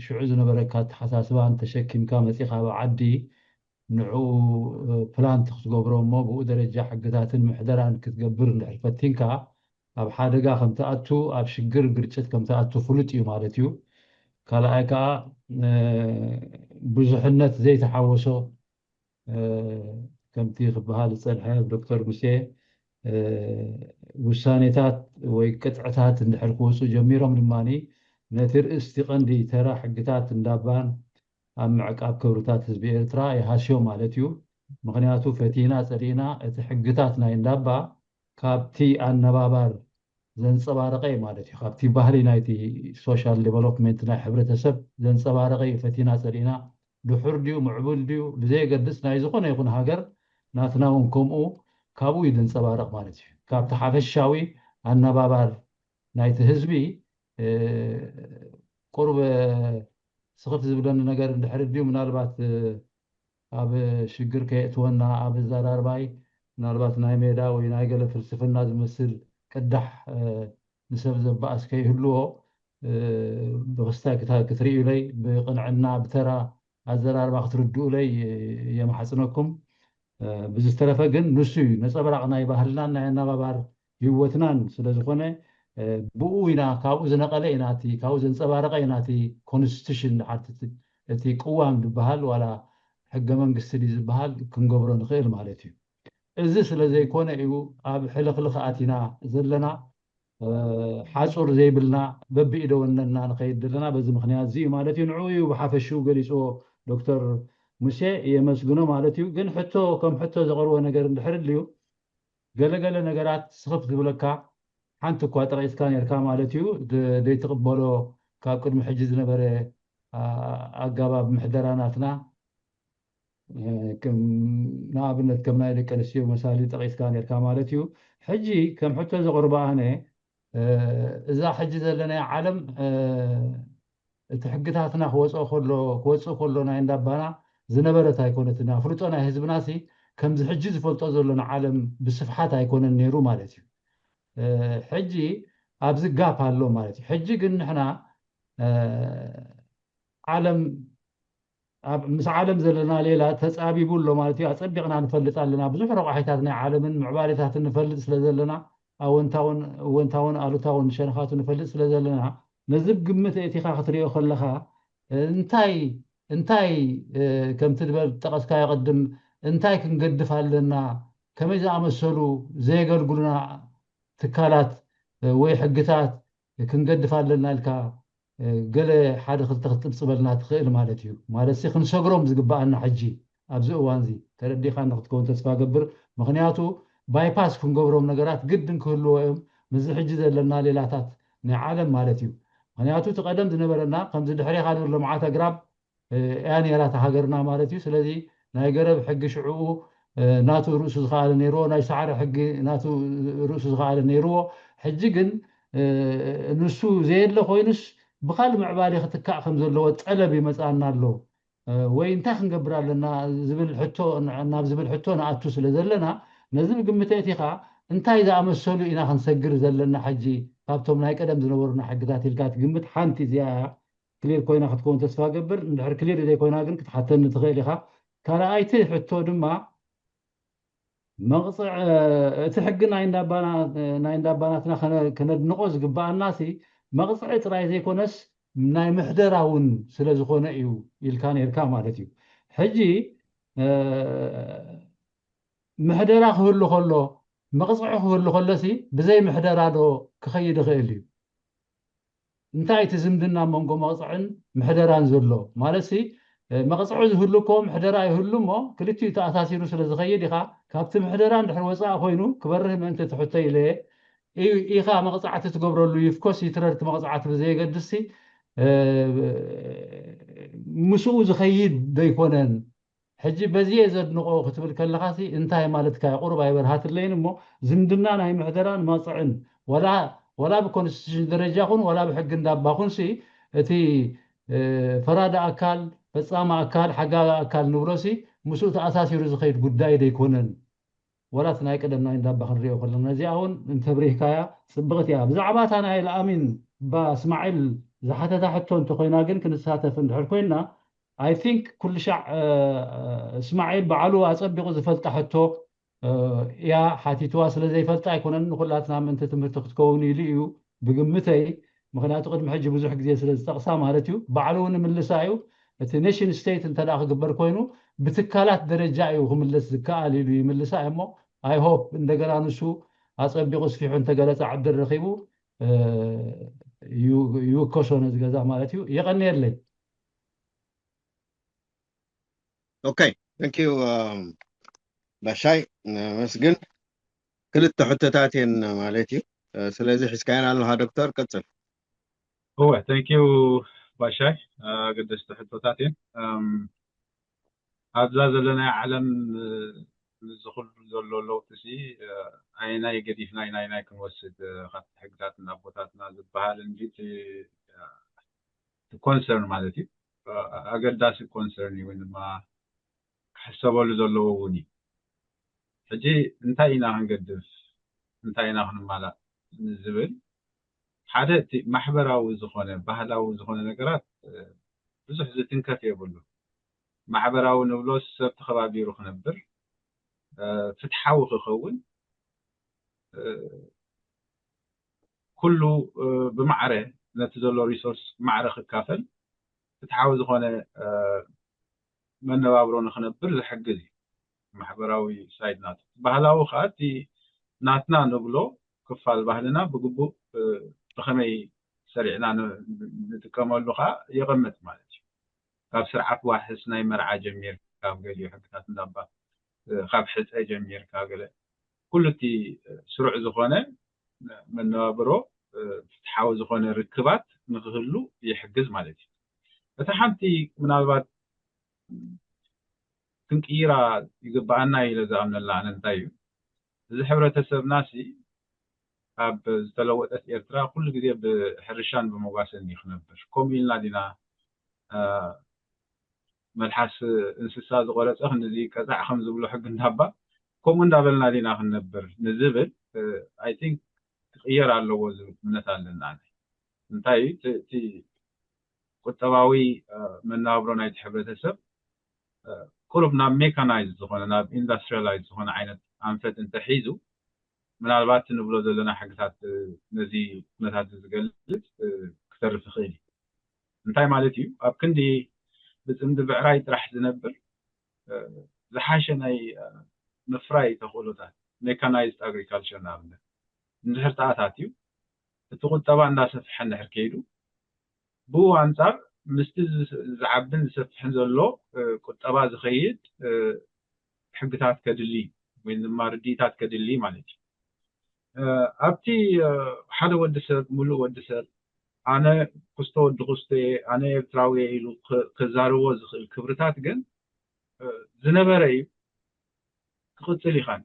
ሽዑ ዝነበረካ ኣተሓሳስባን ተሸኪምካ መፂኻ ኣብ ዓዲ ንዕኡ ፕላንት ክትገብሮ እሞ ብኡ ደረጃ ሕግታትን ምሕደራን ክትገብር እንድሕር ፈቲንካ ኣብ ሓደጋ ከምትኣቱ ኣብ ሽግር ግርጭት ከምትኣቱ ፍሉጥ እዩ ማለት እዩ። ካልኣይ ከዓ ብዙሕነት ዘይተሓወሶ ከምቲ ክበሃል ዝፀንሐ ዶክተር ሙሴ ውሳኔታት ወይ ቅጥዕታት እንድሕር ክወፁ ጀሚሮም ድማ ነቲ ርእስቲ ቀንዲ ተራ ሕግታት እንዳባን ኣብ ምዕቃብ ክብርታት ህዝቢ ኤርትራ ይሃስዮ ማለት እዩ። ምክንያቱ ፈቲና ፀሊእና እቲ ሕግታት ናይ እንዳባ ካብቲ ኣነባባር ዘንፀባረቀ ማለት እዩ። ካብቲ ባህሊ ናይቲ ሶሻል ዴቨሎፕመንት ናይ ሕብረተሰብ ዘንፀባረቀ እዩ። ፈቲና ፀሊእና ድሑር ድዩ ምዕቡል ድዩ ብዘየገድስ ናይ ዝኾነ ይኹን ሃገር ናትና እውን ከምኡ ካብኡ እዩ ዘንፀባረቅ ማለት እዩ። ካብቲ ሓፈሻዊ ኣነባባር ናይቲ ህዝቢ ቁርብ ስኽፍ ዝብለኒ ነገር እንድሕር ድዩ ምናልባት ኣብ ሽግር ከየእትወና ኣብ ኣዘራርባይ ምናልባት ናይ ሜዳ ወይ ናይ ገለ ፍልስፍና ዝመስል ቅዳሕ ንሰብ ዘባእስ ከይህልዎ ብክስታይ ክትርእዩለይ ብቅንዕና ብተራ ኣዘራርባ ክትርድኡለይ የማሓፅነኩም። ብዝተረፈ ግን ንሱ እዩ ነፀብራቕ ናይ ባህልናን ናይ ኣነባባር ህይወትናን ስለዝኾነ ብኡ ኢና ካብኡ ዝነቐለ ኢና እቲ ካብኡ ዘንፀባረቐ ኢና እቲ ኮንስቲቱሽን ድሓር እቲ ቅዋም ዝበሃል ዋላ ሕገ መንግስቲ ድዩ ዝበሃል ክንገብሮ ንኽእል ማለት እዩ። እዚ ስለ ዘይኮነ እዩ ኣብ ሕልኽልኽ ኣቲና ዘለና ሓፁር ዘይብልና በቢኢደ ወነና ንኸይድ ዘለና በዚ ምክንያት እዚ እዩ ማለት እዩ። ንዕኡ እዩ ብሓፈሽኡ ገሊፅዎ ዶክተር ሙሴ የመስግኖ ማለት እዩ። ግን ሕቶ ከም ሕቶ ዘቐርቦ ነገር እንድሕር ድልዩ ገለገለ ነገራት ስኽፍ ዝብለካ ሓንቲ እኳ ጠቒስካ ነርካ ማለት እዩ። ዘይትቕበሎ ካብ ቅድሚ ሕጂ ዝነበረ ኣገባብ ምሕደራ ናትና ንኣብነት ከም ናይ ደቂ ኣንስትዮ መሳሊ ጠቒስካ ነርካ ማለት እዩ። ሕጂ ከም ሕቶ ዘቕርቦ ኣነ እዛ ሕጂ ዘለናያ ዓለም እቲ ሕግታትና ክወፅእ ከሎ ክወፅእ ከሎ ናይ እንዳባና ዝነበረት ኣይኮነትና ፍልጦ ናይ ህዝብና ሲ ከምዚ ሕጂ ዝፈልጦ ዘሎና ዓለም ብስፍሓት ኣይኮነን ነይሩ ማለት እዩ። ሕጂ ኣብዚ ጋፕ ኣሎ ማለት እዩ። ሕጂ ግን ንሕና ዓለም ኣብ ምስ ዓለም ዘለና ሌላ ተፃቢቡ ኣሎ ማለት እዩ። ኣፀቢቕና ንፈልጥ ኣለና። ብዙሕ ረቋሒታት ናይ ዓለምን ምዕባሌታትን ንፈልጥ ስለ ዘለና ኣወንታውን እወንታውን ኣሉታውን ሸነኻቱ ንፈልጥ ስለ ዘለና ነዚ ብግምት እቲኻ ክትሪኦ ከለኻ እንታይ እንታይ ከምቲ ዝበል ጠቐስካዮ ቅድም እንታይ ክንገድፍ ኣለና ከመይ ዝኣመሰሉ ዘየገልግሉና ትካላት ወይ ሕግታት ክንገድፍ ኣለና ኢልካ ገለ ሓደ ክልተ ክትጥብፅበልና ትኽእል ማለት እዩ። ማለት ክንሰግሮም ዝግበኣና ሕጂ ኣብዚ እዋን እዚ ተረዲኻኒ ክትከውን ተስፋ ገብር። ምክንያቱ ባይፓስ ክንገብሮም ነገራት ግድን ክህልዎ እዮም ምስዚ ሕጂ ዘለና ሌላታት ናይ ዓለም ማለት እዩ። ምክንያቱ እቲ ቀደም ዝነበረና ከምዚ ድሕሬኻ ንብሎ መዓት ኣግራብ እያ ነይራ እታ ሃገርና ማለት እዩ። ስለዚ ናይ ገረብ ሕጊ ሽዕኡ ናቱ ርእሱ ዝኸኣለ ነይርዎ፣ ናይ ሳዕሪ ሕጊ ናቱ ርእሱ ዝኸኣለ ነይርዎ። ሕጂ ግን ንሱ ዘየለ ኮይኑስ ብካልእ ምዕባሌ ክትካእ ከም ዘለዎ ጠለብ ይመፅኣና ኣሎ። ወይ እንታይ ክንገብር ኣለና ዝብል ሕቶ ናብ ዝብል ሕቶ ንኣቱ ስለ ዘለና ነዚ ብግምት ኣእቲኻ እንታይ ዝኣመሰሉ ኢና ክንሰግር ዘለና ሕጂ ካብቶም ናይ ቀደም ዝነበሩና ሕግታት ኢልካ ትግምት ሓንቲ እዚኣ እያ። ክሊር ኮይና ክትከውን ተስፋ ገብር። እንድሕር ክሊር ዘይኮይና ግን ክትሓተኒ ትኽእል ኢኻ። ካልኣይቲ ሕቶ ድማ መቕፅዕ እቲ ሕጊ ናይ እንዳባናትና ከነድንቆ ዝግበኣና ሲ መቕፅዒ ጥራይ ዘይኮነስ ናይ ምሕደራ እውን ስለ ዝኾነ እዩ ኢልካ ነርካ ማለት እዩ። ሕጂ ምሕደራ ክህሉ ከሎ፣ መቕፅዒ ክህሉ ከሎሲ ብዘይ ምሕደራ ዶ ክኸይድ ይኽእል እዩ? እንታይ እቲ ዝምድና መንጎ መቕፅዕን ምሕደራን ዘሎ? ማለትሲ መቕፅዒ ዝህሉ እኮ ምሕደራ ይህሉ እሞ ክልቲኡ ተኣሳሲሩ ስለ ዝኸይድ ኢኻ። ካብቲ ምሕደራ እንድሕር ወፃእ ኮይኑ ክበርህ ምእንቲ ትሕቶ ኢለ ኢኻ መቕፃዕቲ ትገብረሉ። ይፍኮስ ይትረር እቲ መቕፃዕቲ ብዘየገድስሲ ምስኡ ዝኸይድ ዶ ኣይኮነን? ሕጂ በዚ እየ ዘድንቆ ክትብል ከለኻሲ እንታይ ማለትካ እዩ? ቁሩብ ኣይበርሃትለይን እሞ ዝምድና ናይ ምሕደራን መቕፅዕን ዋላ ዋላ ብኮንስቲቱሽን ደረጃ ኹን ዋላ ብሕጊ እንዳባ ኹንሲ እቲ ፈራዲ ኣካል፣ ፈፃሚ ኣካል፣ ሓጋጊ ኣካል ንብሎሲ ምስኡ ተኣሳሲሩ ዝኸይድ ጉዳይ ዶ ኣይኮነን? ዋላ እቲ ናይ ቀደም ናይ እንዳባ ክንሪኦ ከለና ነዚኣ እውን እንተብሪህካያ ፅብቕቲ እያ። ብዛዕባ እታ ናይ ልኣሚን ባ እስማዒል ዝሓተታ ሕቶ እንተኮይና ግን ክንሳተፍ እንድሕር ኮይና I think ኩሉ ሻዕ እስማዒል ባዕሉ ኣፀቢቑ ዝፈልጣ ሕቶ እያ ሓቲትዋ። ስለ ዘይፈልጣ ኣይኮነን፣ ንኩላትና ምእንቲ ትምህርቲ ክትከውን ኢሉ እዩ ብግምተይ። ምክንያቱ ቅድሚ ሕጂ ብዙሕ ግዜ ስለ ዝጠቕሳ ማለት እዩ። ባዕሉ እውን ይምልሳ እዩ። እቲ ኔሽን ስቴት እንተ ክግበር ኮይኑ ብትካላት ደረጃ እዩ ክምለስ ዝከኣል ኢሉ ይምልሳ እሞ I hope እንደገና ንሱ ኣፀቢቑ ስፊሑ እንተገለፃ ዕድል ረኺቡ ይውከሶ ነዚ ገዛ ማለት እዩ። የቐንየለይ። ኦኬ thank you ባሻይ ነመስግን። ክልተ ሕቶታት እየን ማለት እዩ። ስለዚ ሒዝካየን ኣለኻ ዶክተር፣ ቀጽል። እወ thank you ባሻይ፣ ኣገደስቲ ሕቶታት እየን። ኣብዛ ዘለናያ ዓለም እዚ ኩሉ ዘሎ ለውጢ ሲ ኣየናይ ገዲፍና ኢና ናይናይ ክንወስድ ካብቲ ሕግታት እናቦታትና ዝበሃል እንጂ እቲ ኮንሰርን ማለት እዩ ኣገዳሲ ኮንሰርን እዩ ወይ ድማ ክሕሰበሉ ዘለዎ እውን እዩ። ሕጂ እንታይ ኢና ክንገድፍ እንታይ ኢና ክንማላእ ዝብል ሓደ እቲ ማሕበራዊ ዝኾነ ባህላዊ ዝኾነ ነገራት ብዙሕ ዝትንከፍ የብሉ። ማሕበራዊ ንብሎ ሰብ ተኸባቢሩ ክነብር ፍትሓዊ ክኸውን ኩሉ ብማዕረ ነቲ ዘሎ ሪሶርስ ማዕረ ክካፈል ፍትሓዊ ዝኾነ መነባብሮ ንክነብር ዝሕግዝ እዩ ማሕበራዊ ሳይድ ናቱ። ባህላዊ ከዓ እቲ ናትና ንብሎ ክፋል ባህልና ብግቡእ ብከመይ ሰሪዕና ንጥቀመሉ ከዓ የቐምጥ ማለት እዩ። ካብ ስርዓት ዋሕስ ናይ መርዓ ጀሚር ካብ ገሊኡ ሕግታት እንዳባ ካብ ሕፀ ጀሚር ካብ ገለ ኩሉ እቲ ስሩዕ ዝኾነ መነባብሮ ፍትሓዊ ዝኾነ ርክባት ንክህሉ ይሕግዝ ማለት እዩ። እታ ሓንቲ ምናልባት ክንቅይራ ይግበኣና ኢለ ዝኣምነላ ኣነ እንታይ እዩ እዚ ሕብረተሰብና ሲ ኣብ ዝተለወጠት ኤርትራ ኩሉ ግዜ ብሕርሻን ብመጓሰን እዩ ክነብር። ከምኡ ኢልና ዲና መልሓስ እንስሳ ዝቆረፀ ክንዚ ቀፃዕ ከም ዝብሎ ሕጊ እንዳባ ከምኡ እንዳበልና ዲና ክንነብር ንዝብል I think ክቅየር ኣለዎ ዝብል እምነት ኣለና። እንታይ እዩ እቲ ቁጠባዊ መነባብሮ ናይቲ ሕብረተሰብ ቁሩብ ናብ ሜካናይዝ ዝኾነ ናብ ኢንዳስትሪያላይዝ ዝኾነ ዓይነት ኣንፈት እንተሒዙ ምናልባት ንብሎ ዘለና ሕግታት ነዚ ኩነታት ዝገልፅ ክተርፍ ይኽእል እዩ። እንታይ ማለት እዩ? ኣብ ክንዲ ብፅምዲ ብዕራይ ጥራሕ ዝነብር ዝሓሸ ናይ ምፍራይ ተኽእሎታት ሜካናይዝድ ኣግሪካልቸር ንኣብነት እንድሕር ተኣታትዩ እቲ ቁጠባ እንዳሰፍሐ እንድሕር ከይዱ ብኡ ኣንፃር ምስቲ ዝዓብን ዝሰፍሕን ዘሎ ቁጠባ ዝኸይድ ሕግታት ከድሊ ወይ ድማ ርድኢታት ከድሊ ማለት እዩ። ኣብቲ ሓደ ወዲ ሰብ ሙሉእ ወዲ ሰብ ኣነ ኩስቶ ወዲ ኩስቶ እየ ኣነ ኤርትራዊ እየ ኢሉ ክዛረቦ ዝኽእል ክብርታት ግን ዝነበረ እዩ ክቕፅል ይኻን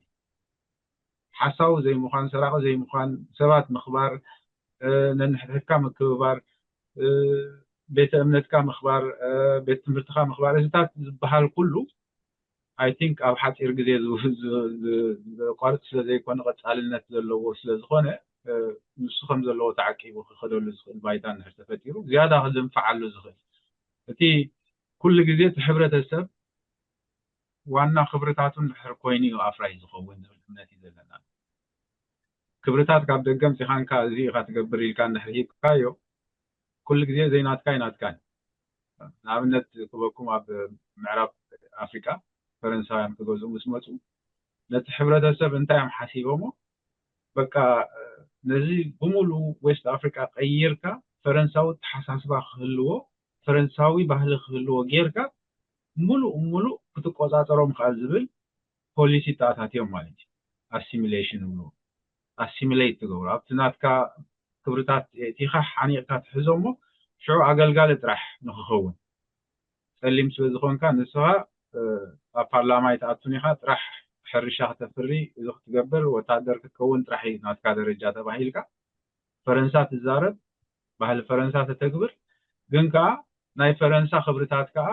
ሓሳዊ ዘይምዃን ሰራቒ ዘይምዃን ሰባት ምኽባር ነንሕድሕድካ ምክብባር ቤተ እምነትካ ምኽባር ቤት ትምህርትካ ምኽባር እዚታት ዝበሃል ኩሉ I think ኣብ ሓፂር ግዜ ዘቋርፅ ስለ ዘይኮነ ቀፃልነት ዘለዎ ስለ ዝኾነ ንሱ ከም ዘለዎ ተዓቂቡ ክኸደሉ ዝኽእል ባይታ እንድሕር ተፈጢሩ ዝያዳ ክድንፍዓሉ ዝኽእል እቲ ኩሉ ግዜ እቲ ሕብረተሰብ ዋና ክብርታቱ እንድሕር ኮይኑ እዩ ኣፍራይ ዝኸውን ዝብል እምነት እዩ ዘለና። ክብርታት ካብ ደገ ምፂኻንካ እዚ ኢኻ ትገብር ኢልካ እንድሕር ሂብካዮ ኩሉ ግዜ ዘይናትካ ይናትካን። ንኣብነት ክበኩም ኣብ ምዕራብ ኣፍሪቃ ፈረንሳውያን ክገዝኡ ምስ መፁ ነቲ ሕብረተሰብ እንታይ እዮም ሓሲቦሞ? በቃ ነዚ ብምሉኡ ዌስት ኣፍሪካ ቀይርካ ፈረንሳዊ ተሓሳስባ ክህልዎ፣ ፈረንሳዊ ባህሊ ክህልዎ ጌርካ ሙሉእ ሙሉእ ክትቆፃፀሮም ከዓ ዝብል ፖሊሲ ተኣታትዮም ማለት እዩ። ኣሲሚሌሽን ይብልዎ። ኣሲሚሌት ትገብሮ ኣብቲ ናትካ ክብርታት እቲኻ ሓኒቕካ ትሕዞ እሞ ሽዑ ኣገልጋሊ ጥራሕ ንክኸውን። ፀሊም ስለ ዝኾንካ ንስኻ ኣብ ፓርላማ ኣይትኣቱን ኢኻ፣ ጥራሕ ሕርሻ ክተፍሪ እዚ ክትገብር ወታደር ክትከውን ጥራሕ እዩ ናትካ ደረጃ ተባሂልካ። ፈረንሳ ትዛረብ፣ ባህሊ ፈረንሳ ተተግብር፣ ግን ከዓ ናይ ፈረንሳ ክብርታት ከዓ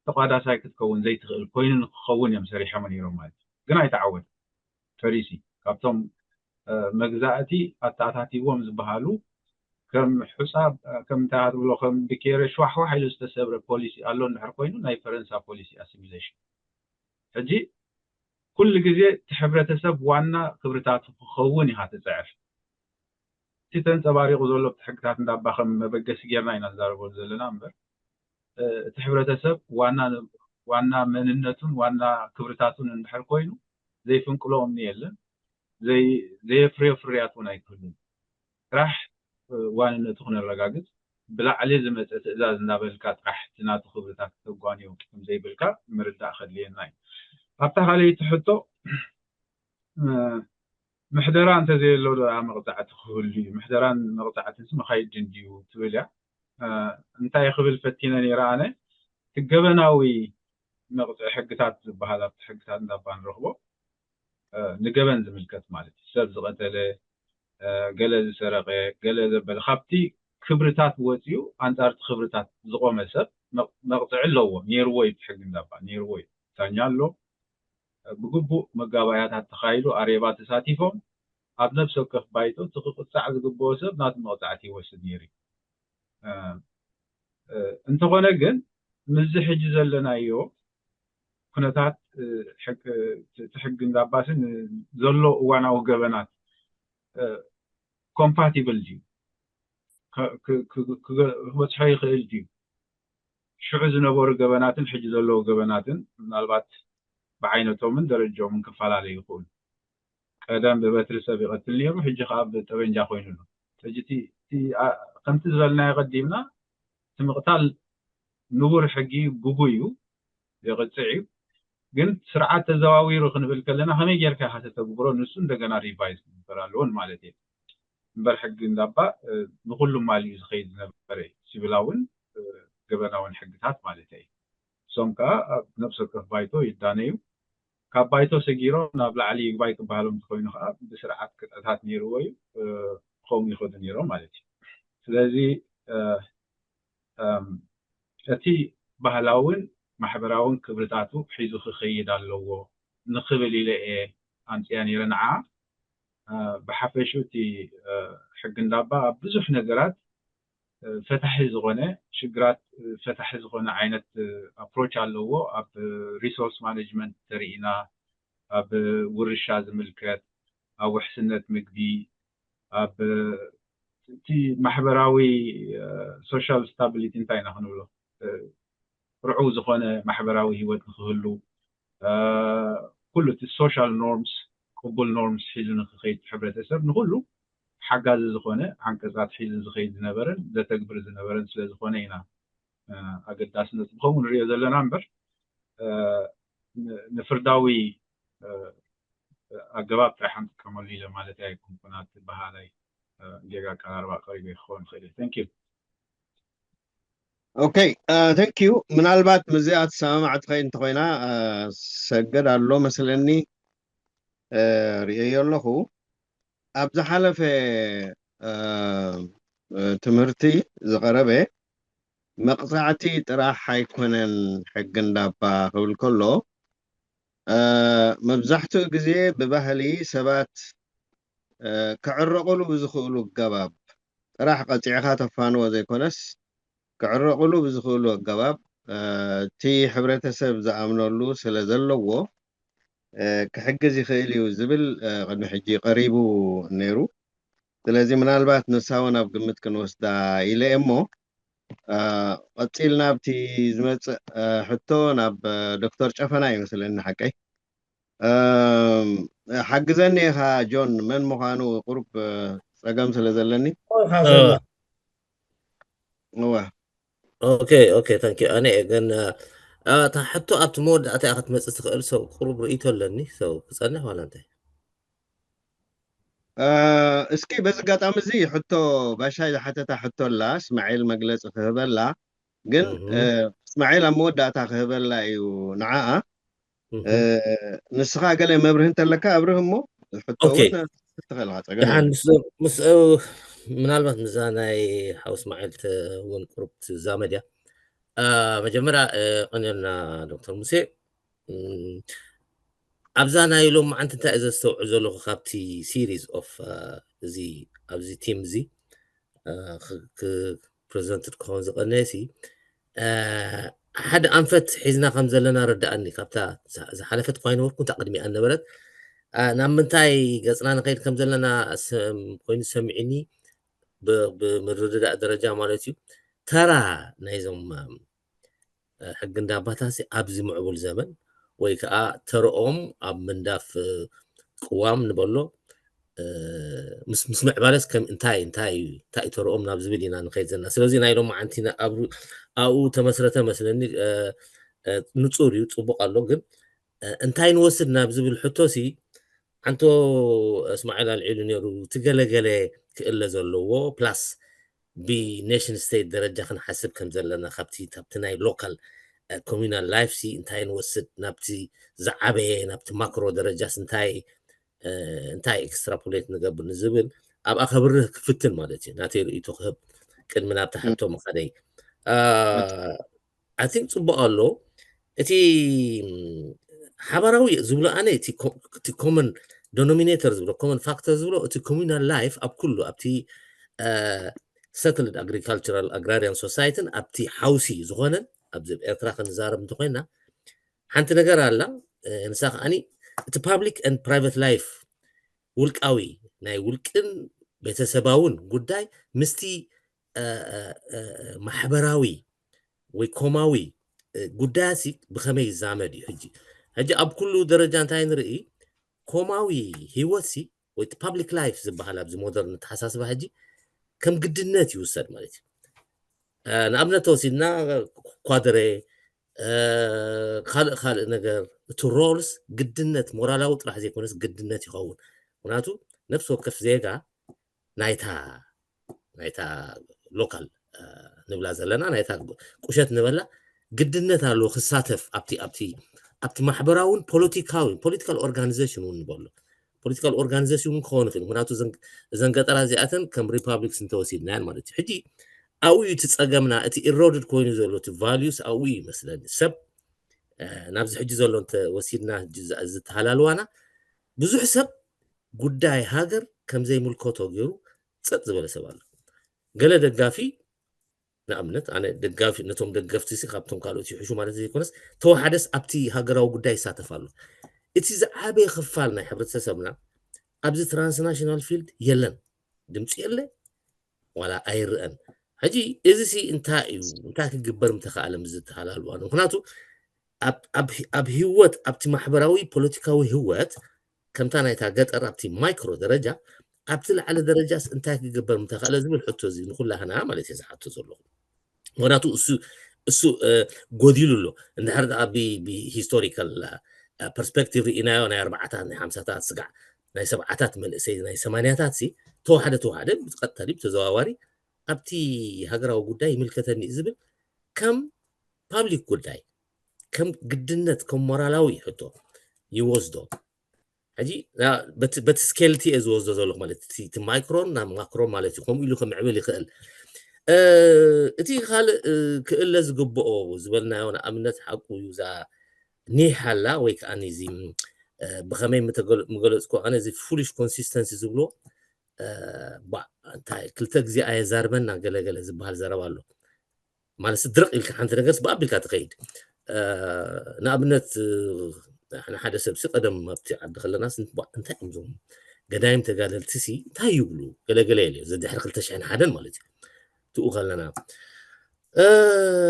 ተቋዳሳይ ክትከውን ዘይትኽእል ኮይኑ ንክኸውን እዮም ሰሪሖም ነይሮም ማለት እዩ። ግን ኣይተዓወት ፈሪሲ ካብቶም መግዛእቲ ኣተኣታቲዎም ዝበሃሉ ከም ሑፃ ከም እንታይ ትብሎ ከም ብኬረ ሸዋሕዋሕ ኢሉ ዝተሰብረ ፖሊሲ ኣሎ እንድሕር ኮይኑ ናይ ፈረንሳ ፖሊሲ ኣሲሚሌሽን። ሕጂ ኩሉ ግዜ እቲ ሕብረተሰብ ዋና ክብርታቱ ክኸውን ኢኻ ትፅዕር። እቲ ተንፀባሪቑ ዘሎ ኣብቲ ሕግታት እንዳባ ከም መበገሲ ጌርና ኢና ንዛረበሉ ዘለና እምበር እቲ ሕብረተሰብ ዋና ዋና መንነቱን ዋና ክብርታቱን እንድሕር ኮይኑ ዘይፍንቅሎ እምኒ የለን። ዘየፍርዮ ፍርያት እውን ኣይክህሉን። ጥራሕ ዋንነቱ ክነረጋግፅ ብላዕሊ ዝመፀ ትእዛዝ እንዳበልካ ጥራሕ እቲ ናቱ ክብርታት ተጓንዮ ከም ዘይብልካ ምርዳእ ከድልየና እዩ። ኣብታ ካልኣይቲ ሕቶ ምሕደራ እንተዘየሎ ዶ መቕፃዕቲ ክህሉ እዩ? ምሕደራን መቕፃዕትን መኻይድ ድዩ ትብል እያ። እንታይ ክብል ፈቲነ ነይረ ኣነ እቲ ገበናዊ መቕፅዒ ሕግታት ዝበሃል ኣብቲ ሕግታት እንዳባ ንረኽቦ ንገበን ዝምልከት ማለት እዩ። ሰብ ዝቐተለ፣ ገለ ዝሰረቐ፣ ገለ ዘበለ ካብቲ ክብርታት ወፂኡ ኣንፃርቲ ክብርታት ዝቆመ ሰብ መቕፅዒ ኣለዎ። ነይርዎ እዩ ሕጊ እንዳባ ነይርዎ እዩ። ዳኛ ኣሎ። ብግቡእ መጋባእያታት ተኻይዱ ኣሬባ ተሳቲፎም ኣብ ነብሲ ወከፍ ባይቶ እቲ ክቕፃዕ ዝግብኦ ሰብ ናቱ መቕፃዕቲ ይወስድ ነይሩ እዩ። እንተኾነ ግን ምስዚ ሕጂ ዘለናዮ ኩነታት እቲ ሕጊ እንዳባስን ዘሎ እዋናዊ ገበናት ኮምፓቲብል ድዩ ክበፅሖ ይኽእል ድዩ? ሽዑ ዝነበሩ ገበናትን ሕጂ ዘለዉ ገበናትን ምናልባት ብዓይነቶምን ደረጃኦምን ክፈላለዩ ይኽእሉ። ቀደም ብበትሪ ሰብ ይቐትል ነይሩ፣ ሕጂ ከዓ ብጠበንጃ ኮይኑ ኣሎ። ሕጂ ከምቲ ዝበልናዮ ቀዲምና እቲ ምቕታል ንቡር ሕጊ ግጉይ እዩ፣ የቕፅዕ እዩ። ግን ስርዓት ተዘዋዊሩ ክንብል ከለና ከመይ ጌርካ ኢኻ ተተግብሮ ንሱ እንደገና ሪቫይዝ ክግበር ኣለዎን ማለት እየ። እምበር ሕጊ እንዳባ ንኩሉ ማሊኡ ዝኸይድ ዝነበረ እዩ። ሲቪላውን ገበናውን ሕግታት ማለት እዩ። እሶም ከዓ ኣብ ነብሲ ወከፍ ባይቶ ይዳነዩ። ካብ ባይቶ ሰጊሮም ናብ ላዕሊ ይግባይ ክበሃሎም እንተኮይኑ ከዓ ብስርዓት ቅጥዕታት ነይርዎ እዩ። ከምኡ ይኸዱ ነይሮም ማለት እዩ። ስለዚ እቲ ባህላውን ማሕበራውን ክብርታቱ ሒዙ ክኸይድ ኣለዎ ንክብል ኢለ እየ ኣምፅያ ነይረ ንዓ። ብሓፈሽኡ እቲ ሕጊ እንዳባ ኣብ ብዙሕ ነገራት ፈታሒ ዝኾነ ሽግራት ፈታሒ ዝኾነ ዓይነት ኣፕሮች ኣለዎ። ኣብ ሪሶርስ ማኔጅመንት ተሪኢና፣ ኣብ ውርሻ ዝምልከት፣ ኣብ ውሕስነት ምግቢ፣ ኣብ እቲ ማሕበራዊ ሶሻል ስታቢሊቲ እንታይ ኢና ክንብሎ ርዑው ዝኾነ ማሕበራዊ ህይወት ንክህሉ ኩሉ እቲ ሶሻል ኖርምስ ቅቡል ኖርምስ ሒዙ ንክኸይድ ሕብረተሰብ ንኩሉ ሓጋዚ ዝኾነ ዓንቀፃት ሒዙ ዝኸይድ ዝነበረን ዘተግብር ዝነበረን ስለዝኾነ ኢና ኣገዳስነቱ ብከምኡ ንሪኦ ዘለና እምበር ንፍርዳዊ ኣገባብ ጥራሕ ንጥቀመሉ ኢለ ማለት ኣይኮንኩን። ኣብቲ በሃላይ ጌጋ ኣቀራርባ ቀሪበ ክኸውን ይኽእል እዩ። Thank you። ኦኬ፣ thank you። ምናልባት ምስዚኣ ትሰማማዕ ትኸይድ እንተኾይና ሰገድ ኣሎ መስለኒ ርእየዮ ኣለኹ። ኣብ ዝሓለፈ ትምህርቲ ዝቐረበ መቕፃዕቲ ጥራሕ ኣይኮነን ሕጊ እንዳባ ክብል ከሎ መብዛሕትኡ ግዜ ብባህሊ ሰባት ክዕረቕሉ ብዝኽእሉ ኣገባብ ጥራሕ ቀፂዕኻ ተፋንዎ ዘይኮነስ ክዕረቕሉ ብዝኽእሉ ኣገባብ እቲ ሕብረተሰብ ዝኣምነሉ ስለ ዘለዎ ክሕግዝ ይኽእል እዩ ዝብል ቅድሚ ሕጂ ቀሪቡ ነይሩ። ስለዚ ምናልባት ንሳ እውን ኣብ ግምት ክንወስዳ ኢለ እየ እሞ ቀፂልና ኣብቲ ዝመፅእ ሕቶ ናብ ዶክተር ጨፈና ይመስለኒ ሓቀይ። ሓግዘኒ ኢኻ ጆን፣ መን ምዃኑ ቁሩብ ፀገም ስለ ዘለኒ። እወ። ኦኬ ኦኬ ታንኪ ኣነ ግን እታ ሕቶ ኣብቲ መወዳእታ እያ ክትመፅእ ትኽእል። ሰው ቁሩብ ርእይቶ ኣለኒ። ሰው ክፀንሕ ዋላ እንታይ እስኪ በዚ ኣጋጣሚ እዚ ሕቶ ባሻይ ዝሓተታ ሕቶ ኣላ እስማዒል መግለፂ ክህበላ ግን እስማዒል ኣብ መወዳእታ ክህበላ እዩ ንዓኣ። ንስኻ ገለ መብርህ እንተለካ ኣብርህ እሞ ሕቶ እውን ትኽእል ኢኻ፣ ጸገም የለን። ምስ ምናልባት ምዛ ናይ ሓው እስማዒል እውን ቁሩብ ትዛመድ እያ። መጀመርያ ቀንዮልና ዶክተር ሙሴ ኣብዛ ናይ ሎም መዓንቲ እንታይ እየ ዘስተውዕል ዘለኹ ካብቲ ሲሪዝ ኦፍ እዚ ኣብዚ ቲም እዚ ፕሬዘንትድ ክኸውን ዝቐነየ ሲ ሓደ ኣንፈት ሒዝና ከም ዘለና ረዳኣኒ። ካብታ ዝሓለፈት እኳ ይነበርኩ እታ ቅድሚኣ ነበረት። ናብ ምንታይ ገፅና ንኸይድ ከም ዘለና ኮይኑ ሰሚዕኒ፣ ብምርድዳእ ደረጃ ማለት እዩ። ተራ ናይዞም ሕጊ እንዳባታሲ ኣብዚ ምዕቡል ዘመን ወይ ከዓ ተረኦም ኣብ ምንዳፍ ቅዋም ንበሎ ምስ ምዕባለስ ከም እንታይ እንታይ እንታይ ተረኦም ናብ ዝብል ኢና ንኸይድ ዘለና። ስለዚ ናይ ሎም መዓንቲ ኣብኡ ተመስረተ መስለኒ። ንፁር እዩ፣ ፅቡቅ ኣሎ። ግን እንታይ ንወስድ ናብ ዝብል ሕቶ ሲ ሓንቶ እስማዒል ኣልዒሉ ነይሩ፣ እቲ ገለገለ ክእለ ዘለዎ ፕላስ ብኔሽን ስቴት ደረጃ ክንሓስብ ከም ዘለና ካብቲ ካብቲ ናይ ሎካል ኮሚናል ላይፍ ሲ እንታይ ንወስድ ናብቲ ዝዓበየ ናብቲ ማክሮ ደረጃስ እንታይ እንታይ ኤክስትራፖሌት ንገብር ንዝብል ኣብኣ ከብርህ ክፍትን ማለት እዩ። ናተይ ርእይቶ ክህብ ቅድሚ ናብቲ ሕቶ ምኻደይ። ኣይ ቲንክ ፅቡቅ ኣሎ። እቲ ሓባራዊ ዝብሎ ኣነ እቲ ኮመን ዶኖሚኔተር ዝብሎ ኮመን ፋክተር ዝብሎ እቲ ኮሚናል ላይፍ ኣብ ኩሉ ኣብቲ ሰትልድ ኣግሪካልቸራል ኣግራሪያን ሶሳይትን ኣብቲ ሓውሲ ዝኾነን ኣብዚ ኤርትራ ክንዛረብ እንተኮይና ሓንቲ ነገር ኣላ። ንሳ ከዓኒ እቲ ፓብሊክ ን ፕራይቨት ላይፍ ውልቃዊ ናይ ውልቅን ቤተሰባውን ጉዳይ ምስቲ ማሕበራዊ ወይ ኮማዊ ጉዳያሲ ብኸመይ ይዛመድ እዩ? ሕጂ ሕጂ ኣብ ኩሉ ደረጃ እንታይ ንርኢ? ኮማዊ ህይወትሲ ወይ ፓብሊክ ላይፍ ዝበሃል ኣብዚ ሞደርን ኣተሓሳስባ ሕጂ ከም ግድነት ይውሰድ ማለት እዩ። ንኣብነት ተወሲድና ኳደረ ካልእ ካልእ ነገር እቲ ሮልስ ግድነት ሞራላዊ ጥራሕ ዘይኮነስ ግድነት ይኸውን። ምክንያቱ ነፍሲ ወከፍ ዜጋ ናይታ ናይታ ሎካል ንብላ ዘለና ናይታ ቁሸት ንበላ ግድነት ኣለዎ ክሳተፍ ኣብቲ ኣብቲ ኣብቲ ማሕበራውን ፖለቲካዊ ፖለቲካል ኦርጋኒዜሽን እውን ንበሎ ፖለቲካል ኦርጋኒዜሽን እውን ክኸውን ይኽእል። ምክንያቱ እዘን ገጠራ እዚኣተን ከም ሪፓብሊክስ እንተወሲድናያን ማለት እዩ። ሕጂ ኣብኡ እዩ እቲ ጸገምና፣ እቲ ኢሮድድ ኮይኑ ዘሎ እቲ ቫልዩስ ኣብኡ እዩ ይመስለኒ። ሰብ ናብዚ ሕጂ ዘሎ እንተወሲድና ዝተሃላልዋና ብዙሕ ሰብ ጉዳይ ሃገር ከም ዘይምልከቶ ገይሩ ጸጥ ዝበለ ሰብ ኣሎ። ገለ ደጋፊ ንኣብነት ኣነ ደጋፊ ነቶም ደገፍቲ ሲ ካብቶም ካልኦት ይሕሹ ማለት ዘይኮነስ ተወሓደስ ኣብቲ ሃገራዊ ጉዳይ ይሳተፍ ኣሎ። እቲ ዝዓበየ ክፋል ናይ ሕብረተሰብና ኣብዚ ትራንስናሽናል ፊልድ የለን፣ ድምፂ የለ ዋላ ኣይርአን። ሕጂ እዚ ሲ እንታይ እዩ እንታይ ክግበር ምተኻእለ ምስ ዝተሃላልዋ ምክንያቱ ኣብ ህይወት ኣብቲ ማሕበራዊ ፖለቲካዊ ህይወት ከምታ ናይታ ገጠር ኣብቲ ማይክሮ ደረጃ ኣብቲ ላዕሊ ደረጃስ እንታይ ክግበር ምተኻእለ ዝብል ሕቶ እዚ ንኩላህና ማለት እየ ዝሓቶ ዘለኹ። ምክንያቱ እሱ እሱ ጎዲሉ ኣሎ። እንድሕር ደኣ ብሂስቶሪካል ፐርስፔክቲቭ ርኢናዮ ናይ ኣርባዓታት ናይ ሓምሳታት ስጋዕ ናይ ሰብዓታት መንእሰይ ናይ ሰማንያታት ሲ ተዋሕደ ተዋሕደ ብቀጥታ ድዩ ብተዘዋዋሪ ኣብቲ ሃገራዊ ጉዳይ ይምልከተኒ እዩ ዝብል ከም ፓብሊክ ጉዳይ ከም ግድነት ከም ሞራላዊ ሕቶ ይወስዶ። ሕጂ በቲ ስኬልቲ እየ ዝወስዶ ዘለኹ ማለት እቲ ማይክሮን ናብ ማክሮን ማለት እዩ። ከምኡ ኢሉ ከምዕብል ይኽእል። እቲ ካልእ ክእለ ዝግብኦ ዝበልናዮ ንኣብነት ሓቁ እዩ እዛ ኒሕ ኣላ ወይ ከዓ እዚ ብኸመይ ምገለፅኩ ኣነ እዚ ፉሊሽ ኮንሲስተንሲ ዝብሎ እንታይ ክልተ ግዜ ኣየዛርበና ገለገለ ዝበሃል ዘረባ ኣሎ። ማለት ድርቕ ኢልካ ሓንቲ ነገርስ ብኣቢልካ ትኸይድ። ንኣብነት ንሓደ ሰብሲ ቀደም ኣብቲ ዓዲ ከለና እንታይ እዮም ዞም ገዳይም ተጋደልቲ ሲ እንታይ ይብሉ ገለገለ የለ ዘድሕሪ ክልተ ሽሕን ሓደን ማለት እዩ ትኡ ከለና እ፣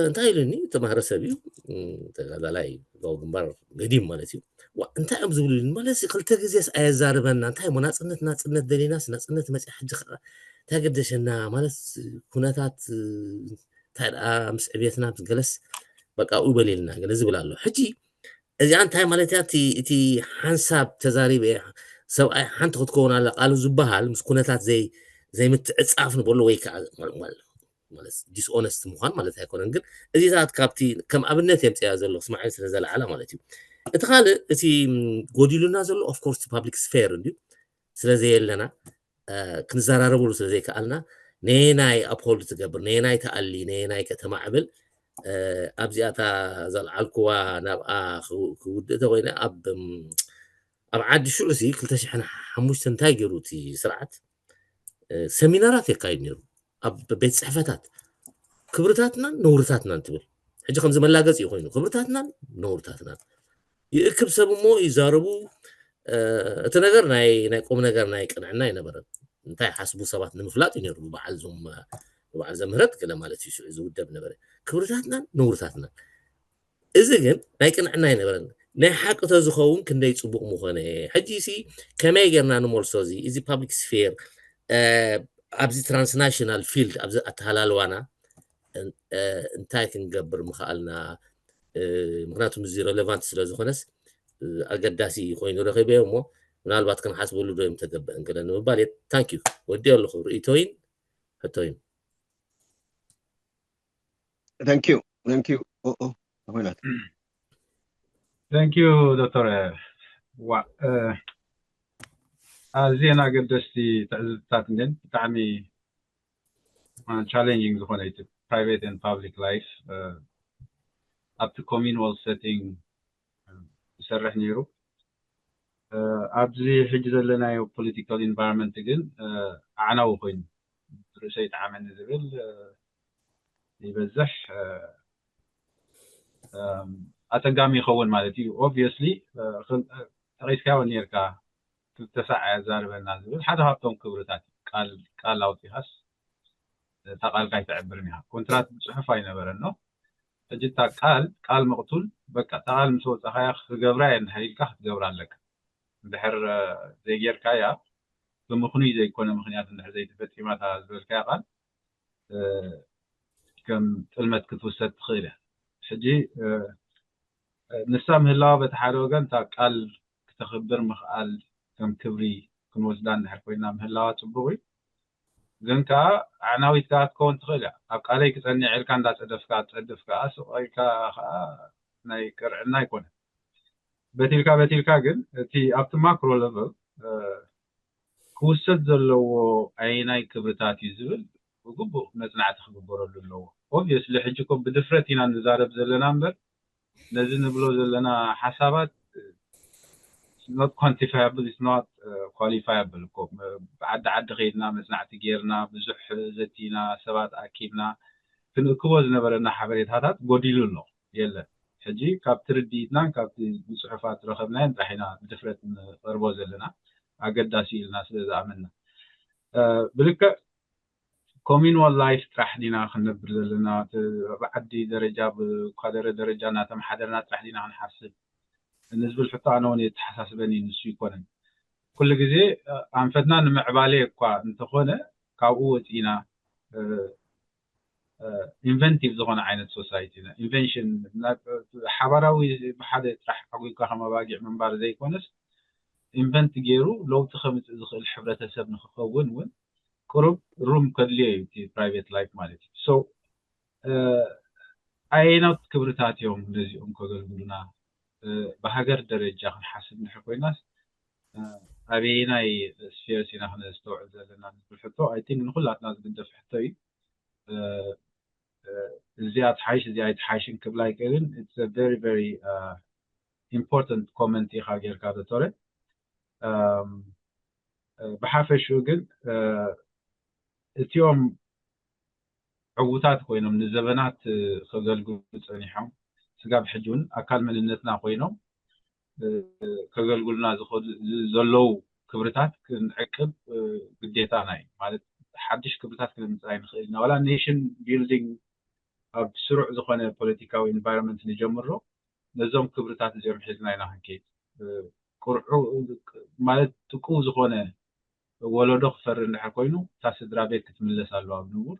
እንታይ ኢሉኒ? ተማህረ ሰብ እዩ። እም፣ ተጋዳላይ ህዝባዊ ግንባር ገዲም ማለት እዩ። ዋ፣ እንታይ እዮም ዝብሉ ኢሉኒ? ማለት ክልተ ግዜስ ኣየዛርበና። እንታይ እሞ ናጽነት፣ ናጽነት ደሊናስ፣ ናጽነት መጽያ፣ ሕጂ ኸዓ እንታይ ገደሸና? ማለት ኩነታት፣ እ፣ እንታይ ደኣ ምስ ዕብየትና ምስ ገለስ በቃ ኣብኡ በሊልና ገለ ዝብል ኣሎ። ሕጂ እዚኣ እንታይ ማለት እያ? እቲ፣ እቲ ሓንሳብ ተዛሪበ ሰብኣይ ሓንቲ ክትከውን ኣላ ቃሉ ዝበሃል ምስ ኩነታት ዘይ-፣ ዘይምትዕጻፍ ንበሎ ወይ ከዓ ማለት፣ ማለት ዲስኦነስት ምዃን ማለት ኣይኮነን፣ ግን እዚታት ካብቲ ከም ኣብነት የምፅያ ዘለኹ ስማዒል ስለ ዘለዓላ ማለት እዩ። እቲ ካልእ እቲ፣ ም፣ ጎዲሉና ዘሎ ኦፍኮርስ ፓብሊክ ስፌር እንድዩ ስለ ዘየለና፣ እ፣ ክንዘራረብሉ ስለ ዘይከኣልና ነየናይ ኣፕሆልድ ትገብር፣ ነየናይ ትኣሊ፣ ነየናይ ከተማዕብል፣ እ፣ ኣብዚኣ እታ ዘልዓልኩዋ ናብኣ ክው-፣ ክውድእ ተኮይነ ኣብ፣ ም፣ ኣብ ዓዲ ሽዑ ሲ ክልተ ሽሕን ሓሙሽተን እንታይ ገይሩ እቲ ስርዓት፣ እ፣ ሰሚናራት የካይድ ነይሩ ኣብ ቤት ጽሕፈታት። ክብርታትናን ነውርታትናን ትብል። ሕጂ ከምዚ መላገጺ እዩ ኮይኑ፣ ክብርታትናን ነውርታትናን። ይእክብ ሰብ እሞ ይዛረቡ። እ፣ እቲ ነገር ናይ፣ ናይ ቁም ነገር ናይ ቅንዕና ኣይነበረን። እንታይ ሓስቡ ሰባት ንምፍላጥ እዩ ነይሩ። ብበዓል ዞም፣ ብበዓል ዘምህረት ገለ ማለት እዩ ሽዑ ዝውደብ ነበረ። ክብርታትናን ነውርታትናን። እዚ ግን ናይ ቅንዕና ኣይነበረን። ናይ ሓቂ ተዝኸውን ክንደይ ጽቡቕ ምኾነ። ሕጂ ሲ ከመይ ጌርና ንመልሶ እዚ፣ እዚ ፓብሊክ ስፌር፣ እ፣ ኣብዚ ትራንስናሽናል ፊልድ፣ ኣብዚ ኣተሃላልዋና፣ እን-፣ እ፣ እንታይ ክንገብር ምኽኣልና? እ፣ ምኽንያቱ ምስዚ ሬሌቫንት ስለ ዝኾነስ፣ እ፣ ኣገዳሲ ኮይኑ ረኺበዮ እሞ፣ ምናልባት ክንሓስበሉ ዶ እዮም ተገብአ እንከለ ንምባል እየ። ታንክ ዩ። ወዲኦ ኣለኹ። ርእይቶይን ሕቶይን። Thank you. Thank you. ኦ፣ ኦ፣ ተኾይናት። Thank you ዶክተር። ዋ፣ እ፣ ኣዝየን ኣገደስቲ ትዕዝብትታት እንድን ብጣዕሚ፣ እ፣ ቻሌንጂንግ ዝኾነ እዩ እቲ ፕራይቬት ኤንድ ፓብሊክ ላይፍ፣ እ፣ ኣብቲ ኮሚንወልት ሴቲንግ፣ እ፣ ዝሰርሕ ነይሩ። እ፣ ኣብዚ ሕጂ ዘለናዮ ፖለቲካል ኢንቫይሮንመንት ግን፣ እ፣ ኣዕናዊ ኮይኑ ርእሰይ ይጥዓመኒ ዝብል፣ እ፣ ይበዝሕ፣ እ፣ እም፣ ኣጸጋሚ ይኸውን ማለት እዩ። ኦብቪየስሊ፣ እ፣ ክን-፣ እ፣ ጠቒስካዮ ነርካ፣ ክልተ ሳዕ ኣየዛርበና ዝብል ሓደ ካብቶም ክብርታት እዩ። ቃል፣ ቃል ኣውጺኻስ እታ ቃልካ ኣይተዕብርን ኢኻ። ኮንትራት ብጽሑፍ ኣይነበረን ኖ። ሕጂ እታ ቃል፣ ቃል መቕቱል፣ በቃ እታ ቃል ምስ ወጻኻያ ክገብራ እየ እንድሕር ኢልካ ክትገብራ ኣለካ። እንድሕር፣ እ፣ ዘይጌርካያ፣ ብምኽኑይ ዘይኮነ ምኽንያት እንድሕር ዘይተፈጺማ እታ ዝበልካያ ቃል፣ እ፣ ከም ጥልመት ክትውሰድ ትኽእል እያ። ሕጂ፣ እ፣ እ፣ ንሳ ምህላዋ በቲ ሓደ ወገን እታ ቃል ክተኽብር ምኽኣል ከም ክብሪ ክንወስዳ እንድሕር ኮይና ምህላዋ ጽቡቕ እዩ። ግን ከኣ ኣዕናዊት ከኣ ክትከውን ትኽእል እያ። ኣብ ቃለይ ክጸንዕ ኢልካ እንዳጸደፍካ ትጸድፍ ከኣ ስቕ ኢልካ ከኣ ናይ ቅንዕና ኣይኮነን። በቲልካ በቲልካ ግን እቲ ኣብቲ ማክሮ ለቨል፣ እ፣ ክውሰድ ዘለዎ ኣየናይ ክብርታት እዩ ዝብል ብግቡእ መጽናዕቲ ክግበረሉ ኣለዎ። ኦብቪየስሊ ሕጂ እኮ ብድፍረት ኢና ንዛረብ ዘለና እምበር ነዚ ንብሎ ዘለና ሓሳባት not quantifiable is not, uh, qualifiable እኮ። ዓዲ ዓዲ ከይድና መጽናዕቲ ጌርና ብዙሕ ዘቲና ሰባት ኣኪብና ክንእክቦ ዝነበረና ሓበሬታታት ጎዲሉ ኣሎ፣ የለን። ሕጂ ካብቲ ርድኢትናን ካብቲ ብጽሑፋት ዝረኸብናዮን ጥራሕ ኢና ብድፍረት ንቐርቦ ዘለና፣ ኣገዳሲ ኢልና ስለ ዝኣመንና። እ፣ ብልክዕ ኮሚንዋል ላይፍ ጥራሕ ዲና ክንነብር ዘለና፣ እቲ ኣብ ዓዲ ደረጃ ብኳደረ ደረጃ እናተመሓደርና ጥራሕ ዲና ክንሓስብ ንዝብል ሕቶ ኣነ እውን የተሓሳስበኒ ንሱ ይኮነን። ኩሉ ግዜ፣ እ፣ ኣንፈትና ንምዕባሌ እኳ እንተኾነ ካብኡ ወፂና፣ እ፣ እ፣ ኢንቨንቲቭ ዝኾነ ዓይነት ሶሳይቲ ኢና። ኢንቨንሽን ናብ ሓባራዊ ብሓደ ጥራሕ ዓጉልካ ከም ኣባጊዕ ምንባር ዘይኮነስ ኢንቨንት ገይሩ ለውጢ ከምፅእ ዝኽእል ሕብረተሰብ ንክኸውን እውን ቅሩብ ሩም ከድልዮ እዩ እቲ ፕራይቬት ላይፍ ማለት እዩ። ሶ፣ እ፣ ኣየኖት ክብርታት እዮም ነዚኦም ከገልግሉና? እ፣ ብሃገር ደረጃ ክንሓስብ እንድሕር ኮይናስ፣ እ፣ ኣበየናይ ስፌርስ ኢና ክነስተውዕል ዘለና ዝብል ሕቶ፣ ኣይ ቲንክ ንኩላትና ዝግደፍ ሕቶ እዩ። እ፣ እ፣ እዚኣ ትሓይሽ፣ እዚኣ ኣይትሓይሽን ክብል ኣይክእልን። It's a very, very, uh, important comment ኢኻ ጌርካ ዶክተረ። እም፣ እ፣ ብሓፈሽኡ ግን፣ እ፣ እቲኦም ዕዉታት ኮይኖም ንዘበናት፣ እ፣ ከገልግሉ ጸኒሖም፣ ስጋብ ሕጂ እውን ኣካል መንነትና ኮይኖም፣ እ፣ ከገልግሉና ዝኽእሉ፣ ዝ-፣ ዘለዉ ክብርታት ክንዕቅብ፣ እ፣ ግዴታና እዩ። ማለት ሓድሽ ክብርታት ክነምጽእ ኣይንኽእል ኢና። ዋላ ኔሽን ቢልዲንግ ኣብ ስሩዕ ዝኾነ ፖለቲካዊ environment ንጀምሮ፣ ነዞም ክብርታት እዚኦም ሒዝና ኢና ክንከይድ። ቁርዑ ማለት ጥቁው ዝኾነ ወለዶ ክፈሪ እንድሕር ኮይኑ፣ እታ ስድራ ቤት ክትምለስ ኣለዋ ኣብ ንቡር።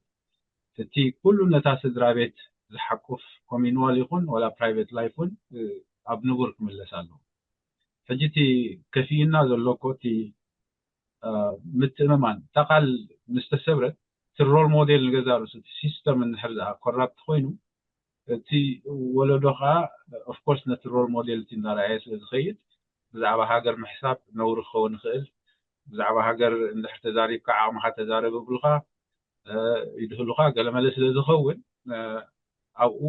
እቲ ኩሉ ነታ ስድራ ቤት ዝሓቁፍ communal ይኹን ዋላ private life እውን ኣብ ንቡር ክምለስ ኣለዎ። ሕጂ እቲ ከፊኡና ዘሎ እኮ እቲ ምትእምማን፣ እታ ቃል ምስ ተሰብረት፣ እቲ role model ንገዛ ርእሱ፣ እቲ system እንድሕር corrupt ኮይኑ፣ እቲ ወለዶ ከዓ of course ነቲ role model እቲ እንዳረኣየ ስለ ዝኸይድ፣ ብዛዕባ ሃገር ምሕሳብ ነውሪ ክኸውን ይኽእል። ብዛዕባ ሃገር እንድሕር ተዛሪብካ፣ ዓቕምኻ ተዛረብ ይብሉኻ፣ ይድህሉኻ፣ ገለመለ ስለ ዝኸውን ኣብኡ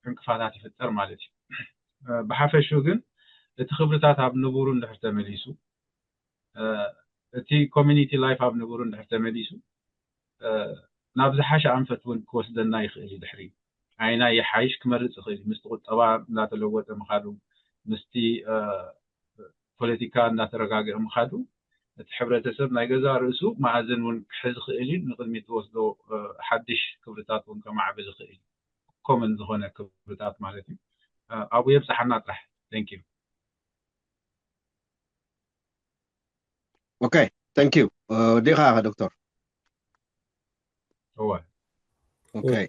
ዕንቅፋታት ይፍጠር ማለት እዩ። ብሓፈሽኡ ግን እቲ ክብርታት ኣብ ንቡሩ እንድሕር ተመሊሱ፣ እቲ community life ኣብ ንቡሩ እንድሕር ተመሊሱ፣ ናብ ዝሓሸ ኣንፈት እውን ክወስደና ይኽእል እዩ። ድሕሪ ኣይናይ ይሓይሽ ክመርፅ ይኽእል እዩ። ምስቲ ቁጠባ እንዳተለወጠ ምኻዱ፣ ምስቲ ፖለቲካ እንዳተረጋግአ ምኻዱ፣ እቲ ሕብረተሰብ ናይ ገዛ ርእሱ መኣዝን እውን ክሕዝ ይኽእል እዩ። ንቕድሚት ዝወስዶ ሓድሽ ክብርታት እውን ከማዕብል ይኽእል እዩ። ኮመን ዝኾነ ክብርታት ማለት እዩ። ኣብኡ የብፅሓና ጥራሕ። Thank you። Okay, thank you. ወዲኻ ዶክተር? እወ። Okay.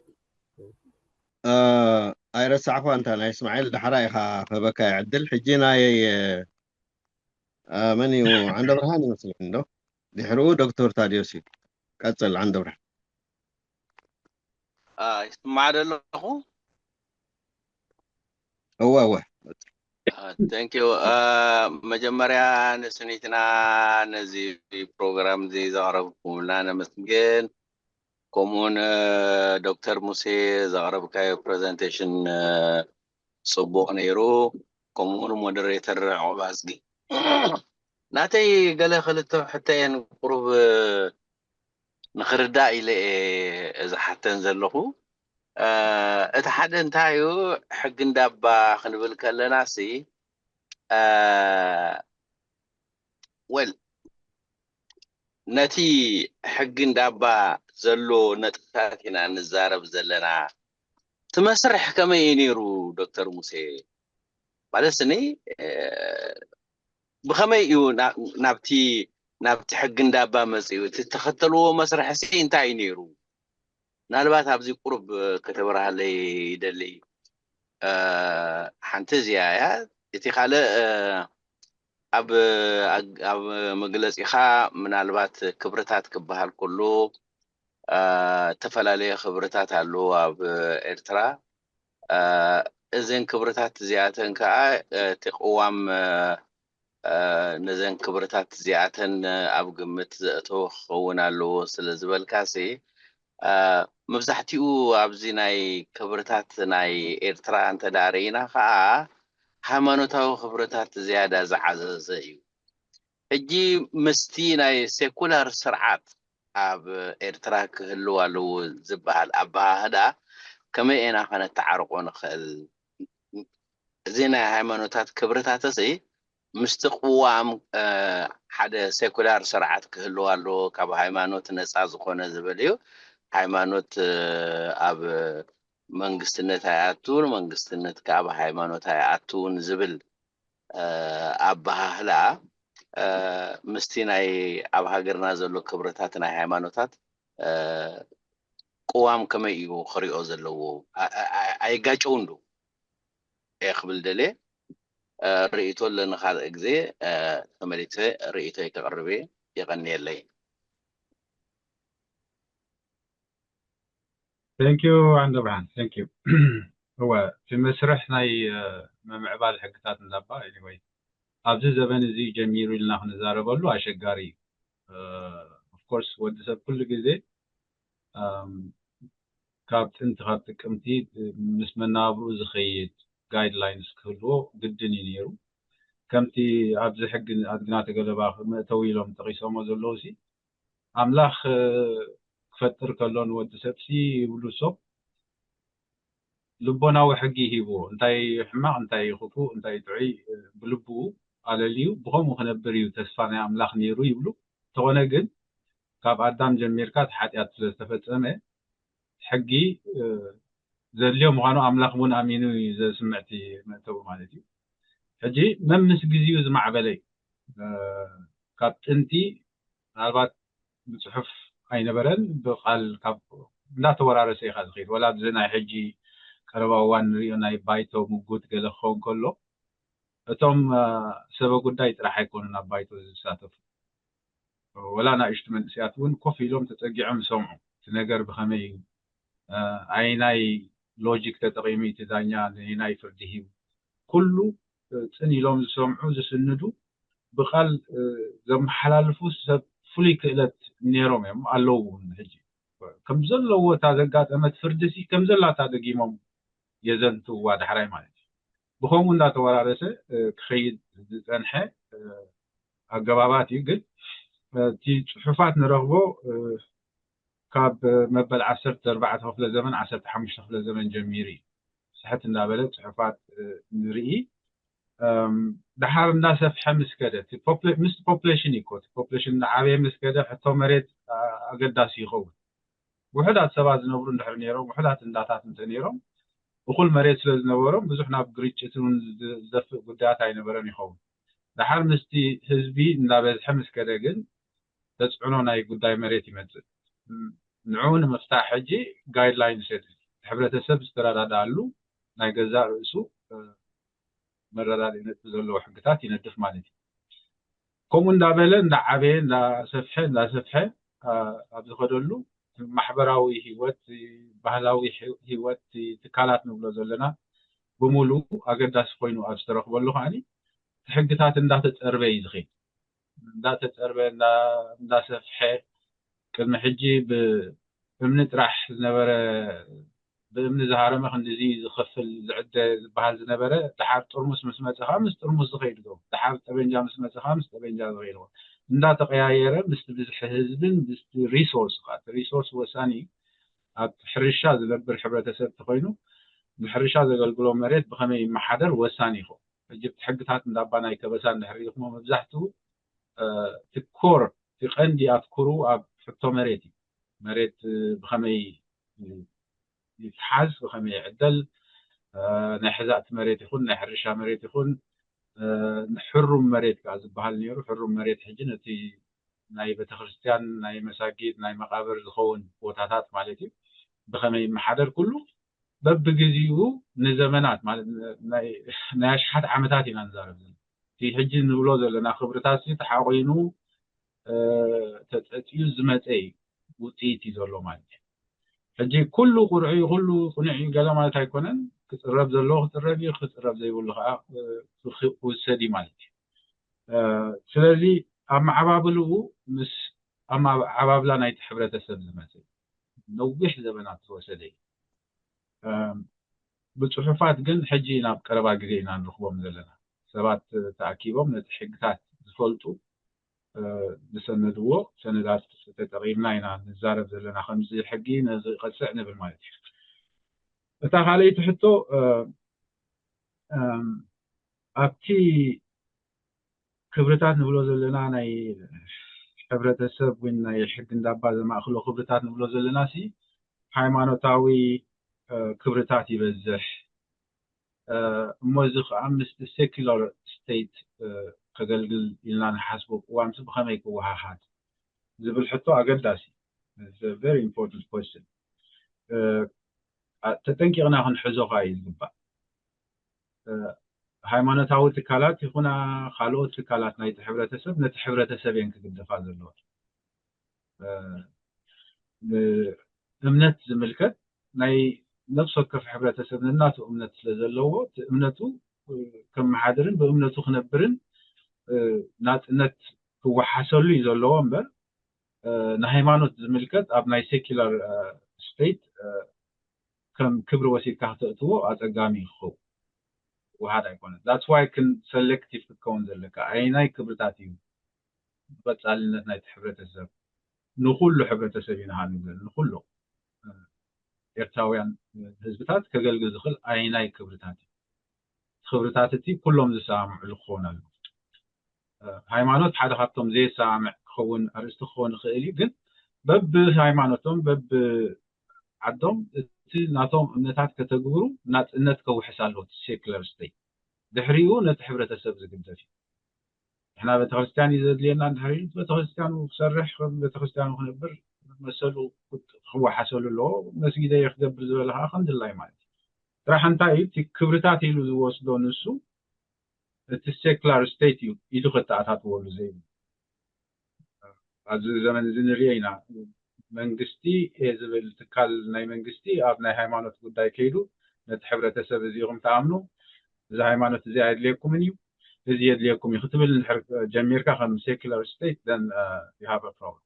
ኣይረሳዕኳ፣ እንታ ናይ እስማዒል ዳሕራ ኢኻ ክህበካ ይዕድል። ሕጂ ናይ መን እዩ? ዓንደ ብርሃን ይመስለኒ እንዶ? ድሕሪኡ ዶክተር ታዲዮስ እዩ። ቀጽል ዓንደ ብርሃን። ይስማዕ ዶ ኣለኹ? እወ እወ። Thank you። መጀመርያ ንስኒትና ነዚ ፕሮግራም እዚ ዘቕረብኩምልና ነመስግን። ከምኡውን ዶክተር ሙሴ ዘቕረብካዮ ፕሬዘንቴሽን ጽቡቕ ነይሩ። ከምኡውን ሞደሬተር ዕቑብ ኣዝጊ። ናተይ ገለ ክልተ ሕቶ እየን ቁሩብ ንኽርዳእ ኢለ እየ ዝሓተን ዘለኹ። እቲ ሓደ እንታይ እዩ፣ ሕጊ እንዳባ ክንብል ከለና ሲ ወል ነቲ ሕጊ እንዳባ ዘሎ ነጥብታት ኢና ንዛረብ ዘለና። እቲ መስርሕ ከመይ እዩ ነይሩ ዶክተር ሙሴ? ማለት ስኒ ብኸመይ እዩ ናብቲ ናብቲ ሕጊ እንዳባ መፅኡ? እቲ ተኸተልዎ መስርሕ ሲ እንታይ እዩ ነይሩ? ምናልባት ኣብዚ ቁሩብ ከተበራሃለይ ይደሊ። ሓንቲ እዚኣ እያ። እቲ ካልእ ኣብ ኣብ መግለፂኻ ምናልባት ክብርታት ክበሃል ከሎ ዝተፈላለየ ክብርታት ኣለዎ ኣብ ኤርትራ። እዘን ክብርታት እዚኣተን ከዓ እቲ ቅዋም ነዘን ክብርታት እዚኣተን ኣብ ግምት ዘእተወ ክኸውን ኣለዎ ስለ ዝበልካሲ፣ መብዛሕትኡ ኣብዚ ናይ ክብርታት ናይ ኤርትራ እንተ ደኣ ርኢና ከዓ ሃይማኖታዊ ክብርታት ዝያዳ ዝዓዘዘ እዩ። ሕጂ ምስቲ ናይ ሴኩላር ስርዓት ኣብ ኤርትራ ክህልው ኣለዎ ዝበሃል ኣበሃህላ ከመይ ኢና ከነተዓርቆ ንኽእል? እዚ ናይ ሃይማኖታት ክብርታትሲ ምስቲ ቅዋም ሓደ ሴኩላር ስርዓት ክህልው ኣለዎ፣ ካብ ሃይማኖት ነፃ ዝኾነ ዝብል እዩ። ሃይማኖት ኣብ መንግስትነት ኣይኣቱን፣ መንግስትነት ካብ ሃይማኖት ኣይኣቱን ዝብል ኣበሃህላ ምስቲ ናይ ኣብ ሃገርና ዘሎ ክብርታት ናይ ሃይማኖታት ቅዋም ከመይ እዩ ክሪኦ ዘለዎ? ኣይጋጨውን ዶ እየ ክብል ደልየ። ርእይቶ ኣለኒ፣ ካልእ ግዜ ተመሊሰ ርእይቶይ ከቕርብ እየ። የቐንየለይ። Thank you ዓንደ ብርሃን። Thank you። እወ፣ እቲ መስርሕ ናይ ምምዕባል ሕግታት እንዳባ፣ anyway፣ ኣብዚ ዘበን እዚ ጀሚሩ ኢልና ክንዛረበሉ ኣሸጋሪ እዩ። Of course ወዲ ሰብ ኩሉ ግዜ ካብ ጥንቲ ካብ ጥቅምቲ ምስ መናብርኡ ዝኸይድ guidelines ክህልዎ ግድን እዩ ነይሩ። ከምቲ ኣብዚ ሕጊ ኣድግና ተገለባ መእተዊ ኢሎም ጠቂሶሞ ዘለዉ ሲ ኣምላኽ ክፈጥር ከሎ ንወዲ ሰብሲ ይብሉ እሶም ልቦናዊ ሕጊ ሂብዎ፣ እንታይ ሕማቕ እንታይ ክፉእ እንታይ ጥዑይ ብልብኡ ኣለልዩ ብኸምኡ ክነብር እዩ ተስፋ ናይ ኣምላኽ ነይሩ ይብሉ። እንተኾነ ግን ካብ ኣዳም ጀሚርካ እቲ ሓጢኣት ስለ ዝተፈጸመ ሕጊ ዘድልዮ ምዃኑ ኣምላኽ እውን ኣሚኑ እዩ ዘስምዕ እቲ መእተዊ ማለት እዩ። ሕጂ መምስ ግዜኡ ዝማዕበለ እዩ። ካብ ጥንቲ ምናልባት ብፅሑፍ ኣይነበረን፣ ብቃል ካብ እንዳተወራረሰ ኢኻ ዝኸይድ። ወላ ኣብዚ ናይ ሕጂ ቀረባ እዋን ንሪኦ ናይ ባይቶ ምጉት ገለ ክኸውን ከሎ እቶም ሰበ ጉዳይ ጥራሕ ኣይኮኑን ኣብ ባይቶ ዝሳተፉ። ወላ ንኣሽቱ መንእሰያት እውን ኮፍ ኢሎም ተፀጊዖም ይሰምዑ። እቲ ነገር ብኸመይ እዩ? ኣየናይ ሎጂክ ተጠቒሙ እቲ ዳኛ ነየናይ ፍርዲ ሂቡ? ኩሉ ፅን ኢሎም ዝሰምዑ፣ ዝስንዱ፣ ብቃል ዘመሓላልፉ ሰብ ፍሉይ ክእለት ነይሮም እዮም፣ ኣለዉ እውን ሕጂ። ከም ዘለዎ እታ ዘጋጠመት ፍርዲ ሲ ከም ዘላታ ደጊሞም የዘንትውዋ ዳሕራይ ማለት እዩ። ብኸምኡ እንዳተወራረሰ ክኸይድ ዝፀንሐ ኣገባባት እዩ። ግን እቲ ፅሑፋት ንረኽቦ ካብ መበል ዓሰርተ ኣርባዕተ ክፍለ ዘመን፣ ዓሰርተ ሓሙሽተ ክፍለ ዘመን ጀሚሩ እዩ። ስሕት እንዳበለ ፅሑፋት ንርኢ። ደሓር እንዳሰፍሐ ምስ ከደ፣ ምስ ፖፕሌሽን እዩ እኮ፣ እቲ ፖፕሌሽን እንዳዓበየ ምስ ከደ ሕቶ መሬት ኣገዳሲ ይኸውን። ውሑዳት ሰባት ዝነብሩ እንድሕር ነይሮም፣ ውሑዳት እንዳታት እንተ ነይሮም፣ እኹል መሬት ስለ ዝነበሮም ብዙሕ ናብ ግርጭት እውን ዝደፍእ ጉዳያት ኣይነበረን ይኸውን። ደሓር ምስቲ ህዝቢ እንዳበዝሐ ምስ ከደ ግን ተፅዕኖ ናይ ጉዳይ መሬት ይመፅእ። ንዕኡ ንምፍታሕ ሕጂ ጋይድላይንስ የድሊ። ሕብረተሰብ ዝተረዳድኣሉ ናይ ገዛእ ርእሱ መረዳድኢ ነጥቢ ዘለዎ ሕግታት ይነድፍ ማለት እዩ። ከምኡ እንዳበለ እንዳዓበየ እንዳሰፍሐ እንዳሰፍሐ ኣብ ዝኸደሉ ማሕበራዊ ህይወት፣ ባህላዊ ህይወት፣ ትካላት ንብሎ ዘለና ብምሉእ ኣገዳሲ ኮይኑ ኣብ ዝተረኽበሉ ከዓኒ እቲ ሕግታት እንዳተፀርበ እዩ ዝኸይድ። እንዳተፀርበ እንዳሰፍሐ ቅድሚ ሕጂ ብእምኒ ጥራሕ ዝነበረ ብእምኒ ዝሃረመ ክንዲዚ ዝኸፍል ዝዕደ ዝበሃል ዝነበረ ድሓር ጥርሙስ ምስ መፀ ከዓ ምስ ጥርሙስ ዝኸይድ ዶ ድሓር ጠበንጃ ምስ መፀ ከዓ ምስ ጠበንጃ ዝኸይድ ዶ እንዳተቀያየረ ምስቲ ብዝሒ ህዝብን ምስቲ ሪሶርስ ከዓ እቲ ሪሶርስ ወሳኒ ኣብ ሕርሻ ዝነብር ሕብረተሰብ ተኮይኑ ንሕርሻ ዘገልግሎ መሬት ብከመይ ይመሓደር ወሳኒ ይኸውን። ሕጂ እቲ ሕግታት እንዳባ ናይ ከበሳ እንድሕር ኢልኩሞ መብዛሕትኡ እቲ ኮር እቲ ቀንዲ ኣትኩሩ ኣብ ሕቶ መሬት እዩ። መሬት ብከመይ ይትሓዝ፣ ብከመይ ይዕደል፣ ናይ ሕዛእቲ መሬት ይኹን ናይ ሕርሻ መሬት ይኹን ንሕሩም መሬት ከዓ ዝበሃል ነይሩ። ሕሩም መሬት ሕጂ ነቲ ናይ ቤተክርስትያን ናይ መሳጊድ ናይ መቃብር ዝኸውን ቦታታት ማለት እዩ ብከመይ ይመሓደር ኩሉ በብግዚኡ ንዘመናት ማለት ናይ ኣሽሓት ዓመታት ኢና ንዛረብ ዘለና። እቲ ሕጂ ንብሎ ዘለና ክብርታት ተሓቆይኑ ተፀፅዩ ዝመፀ እዩ ውፅኢት እዩ ዘሎ ማለት እዩ። ሕጂ ኩሉ ቁርዑ ኩሉ ቁኑዕ እዩ ገለ ማለት ኣይኮነን። ክፅረብ ዘለዎ ክፅረብ እዩ፣ ክፅረብ ዘይብሉ ከዓ ክውሰድ እዩ ማለት እዩ። ስለዚ ኣብ መዓባብልኡ ምስ ዓባብላ ናይቲ ሕብረተሰብ ዝመፀ ነዊሕ ዘበናት ዝወሰደ እዩ። ብፅሑፋት ግን ሕጂ ናብ ቀረባ ግዜ ኢና ንረኽቦም ዘለና። ሰባት ተኣኪቦም ነቲ ሕግታት ዝፈልጡ ዝሰነድዎ ሰነዳት ተጠቂምና ኢና ንዛረብ ዘለና። ከምዚ ሕጊ ነዚ ይቐፅዕ ንብል ማለት እዩ። እታ ካልኣይቲ ሕቶ ኣብቲ ክብርታት ንብሎ ዘለና ናይ ሕብረተሰብ ወይ ናይ ሕጊ እንዳባ ዘማእክሎ ክብርታት ንብሎ ዘለና ሲ ሃይማኖታዊ ክብርታት ይበዝሕ እሞ እዚ ከዓ ምስቲ ሴኩላር ስቴት ከገልግል ኢልና ንሓስቦ ቅዋምሲ ብከመይ ክወሃሃድ ዝብል ሕቶ ኣገዳሲ very important question። ተጠንቂቕና ክንሕዞ ከዓ እዩ ዝግባእ። ሃይማኖታዊ ትካላት ይኹና ካልኦት ትካላት ናይቲ ሕብረተሰብ ነቲ ሕብረተሰብ እየን ክግደፋ ዘለዋ። እምነት ዝምልከት ናይ ነፍሲ ወከፍ ሕብረተሰብ ነናቱ እምነት ስለ ዘለዎ እቲ እምነቱ ከመሓድርን ብእምነቱ ክነብርን ናፅነት ክወሓሰሉ እዩ ዘለዎ እምበር ንሃይማኖት ዝምልከት ኣብ ናይ ሴኩላር ስቴት ከም ክብሪ ወሲድካ ክተእትዎ ኣፀጋሚ ክኸውን ውሃድ ኣይኮነን። That's why ክን ሰሌክቲቭ ክትከውን ዘለካ ኣየናይ ክብርታት እዩ ብቀፃልነት ናይቲ ሕብረተሰብ ንኩሉ ሕብረተሰብ እዩ ንሃኒ ንኩሉ ኤርትራውያን ህዝብታት ከገልግል ዝኽእል ኣየናይ ክብርታት እዩ? ክብርታት እቲ ኩሎም ዝሰማምዕሉ ክኸውን ኣለዎ። ሃይማኖት ሓደ ካብቶም ዘየሰማምዕ ክኸውን ኣርእስቲ ክኸውን ይኽእል እዩ፣ ግን በብሃይማኖቶም በብዓዶም ናቶም እምነታት ከተግብሩ ናፅነት ከውሕስ ኣለዎ እቲ ሴክለር ስቴት። ድሕሪኡ ነቲ ሕብረተሰብ ዝግደፍ እዩ። ንሕና ቤተክርስትያን እዩ ዘድልየና፣ ድሕሪኡ ቤተክርስትያኑ ክሰርሕ፣ ከም ቤተክርስትያኑ ክነብር መሰሉ ክወሓሰሉ ኣለዎ። መስጊደይ ክገብር ዝበለ ከዓ ከም ድላይ ማለት እዩ። ጥራሕ እንታይ እዩ እቲ ክብርታት ኢሉ ዝወስዶ ንሱ፣ እቲ ሴክላር ስቴት እዩ ኢዱ ከተኣታትወሉ ዘይብሉ። ኣብዚ ዘመን እዚ ንሪኦ ኢና። መንግስቲ እየ ዝብል ትካል ናይ መንግስቲ ኣብ ናይ ሃይማኖት ጉዳይ ከይዱ ነቲ ሕብረተሰብ እዚኹም ትኣምኑ፣ እዚ ሃይማኖት እዚ ኣየድልየኩምን እዩ፣ እዚ የድልየኩም እዩ ክትብል እንድሕር ጀሚርካ ከም ሴክላር ስቴት then you have a problem።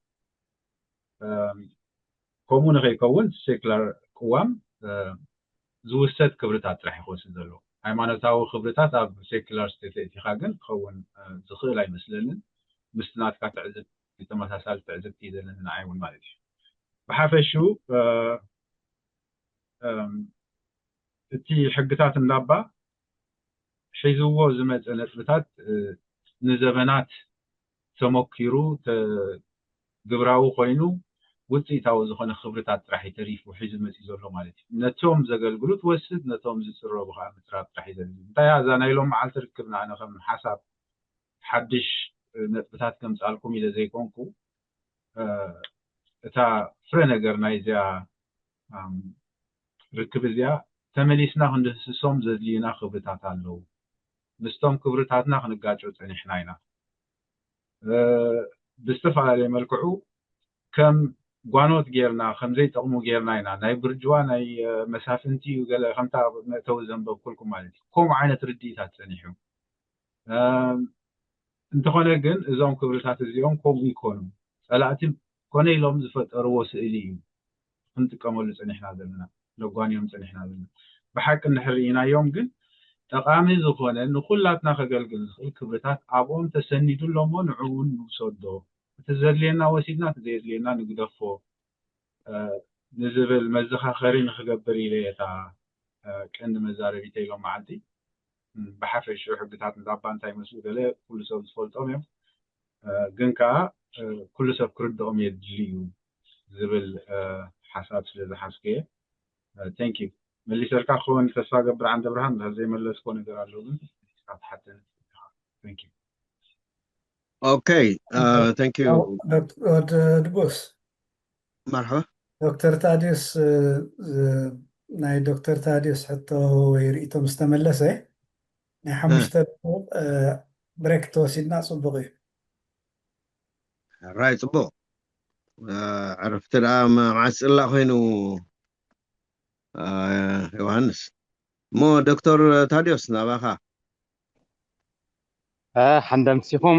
ከምኡ ንኸይከውን ሴክላር ቅዋም ዝውሰድ ክብርታት ጥራሕ ይኸወስድ ዘለዎ። ሃይማኖታዊ ክብርታት ኣብ ሴክላር ስቴት ለእቲኻ ግን ክኸውን ዝኽእል ኣይመስለንን። ምስቲ ናትካ ትዕዝብቲ ተመሳሳሊ ትዕዝብቲ እዩ ዘለኒ ንዓይ እውን ማለት እዩ። ብሓፈሽኡ እቲ ሕግታት እንዳባ ሒዝዎ ዝመፀ ነጥብታት ንዘበናት ተመኪሩ ግብራዊ ኮይኑ ውፅኢታዊ ዝኾነ ክብርታት ጥራሕ እዩ ተሪፉ ሒዙ መፂኡ ዘሎ ማለት እዩ። ነቶም ዘገልግሉ ትወስድ፣ ነቶም ዝፅረቡ ከዓ ምፅራብ ጥራሕ እዩ ዘድሊ። እንታይ እያ እዛ ናይ ሎም መዓልቲ ርክብና ኣነ ከም ሓሳብ ሓድሽ ነጥብታት ከምፃልኩም ኢለ ዘይኮንኩ እታ ፍረ ነገር ናይዚኣ ርክብ እዚኣ ተመሊስና ክንድህስሶም ዘድልዩና ክብርታት ኣለዉ። ምስቶም ክብርታትና ክንጋጮ ፀኒሕና ኢና። ብዝተፈላለየ መልክዑ ከም ጓኖት ጌርና ከም ዘይጠቕሙ ጌርና ኢና ናይ ብርጅዋ ናይ መሳፍንቲ እዩ ገለ ከምታ መእተዊ ዘንበብኩልኩም ማለት እዩ። ከምኡ ዓይነት ርድኢታት ፀኒሑ። እንተኾነ ግን እዞም ክብርታት እዚኦም ከምኡ ይኮኑ። ፀላእቲ ኮነ ኢሎም ዝፈጠርዎ ስእሊ እዩ ክንጥቀመሉ ፀኒሕና ዘለና፣ ነጓንዮም ፀኒሕና ዘለና። ብሓቂ እንድሕር ርኢናዮም ግን ጠቓሚ ዝኾነ ንኩላትና ከገልግል ዝኽእል ክብርታት ኣብኦም ተሰኒዱ ኣሎ እሞ ንዑ እውን ንውሰዶ። እቲ ዘድልየና ወሲድና እቲ ዘየድልየና ንግደፎ ንዝብል መዘኻኸሪ ንክገብር ኢለ እየ እታ ቀንዲ መዛረቢተይ ሎም መዓልቲ። ብሓፈሽኡ ሕግታት እንዳባ እንታይ ይመስሉ ገለ ኩሉ ሰብ ዝፈልጦም እዮም፣ ግን ከዓ ኩሉ ሰብ ክርድኦም የድሊ እዩ ዝብል ሓሳብ ስለ ዝሓዝኩ እየ። Thank you። መሊሰልካ ክኸውን ተስፋ ገብር ዓንደ ብርሃን። እንድሕር ዘይመለስኮ ነገር ኣሎ ግን ትሓተኒ። Thank you። Okay, thank you። ወዲ ድቦስ መርሓባ። ዶክተር ታዲዮስ ናይ ዶክተር ታዲዮስ ሕቶ ወይ ርእቶ ምስ ተመለሰ ናይ ሓሙሽተ ደቂቕ ብሬክ ተወሲድና ፅቡቕ እዩ። ራይ ፅቡቕ። ዕርፍቲ ደኣ መዓስ ፅላእ ኮይኑ ዮሃንስ? እሞ ዶክተር ታዲዮስ ናባኻ። ሓንደምሲኹም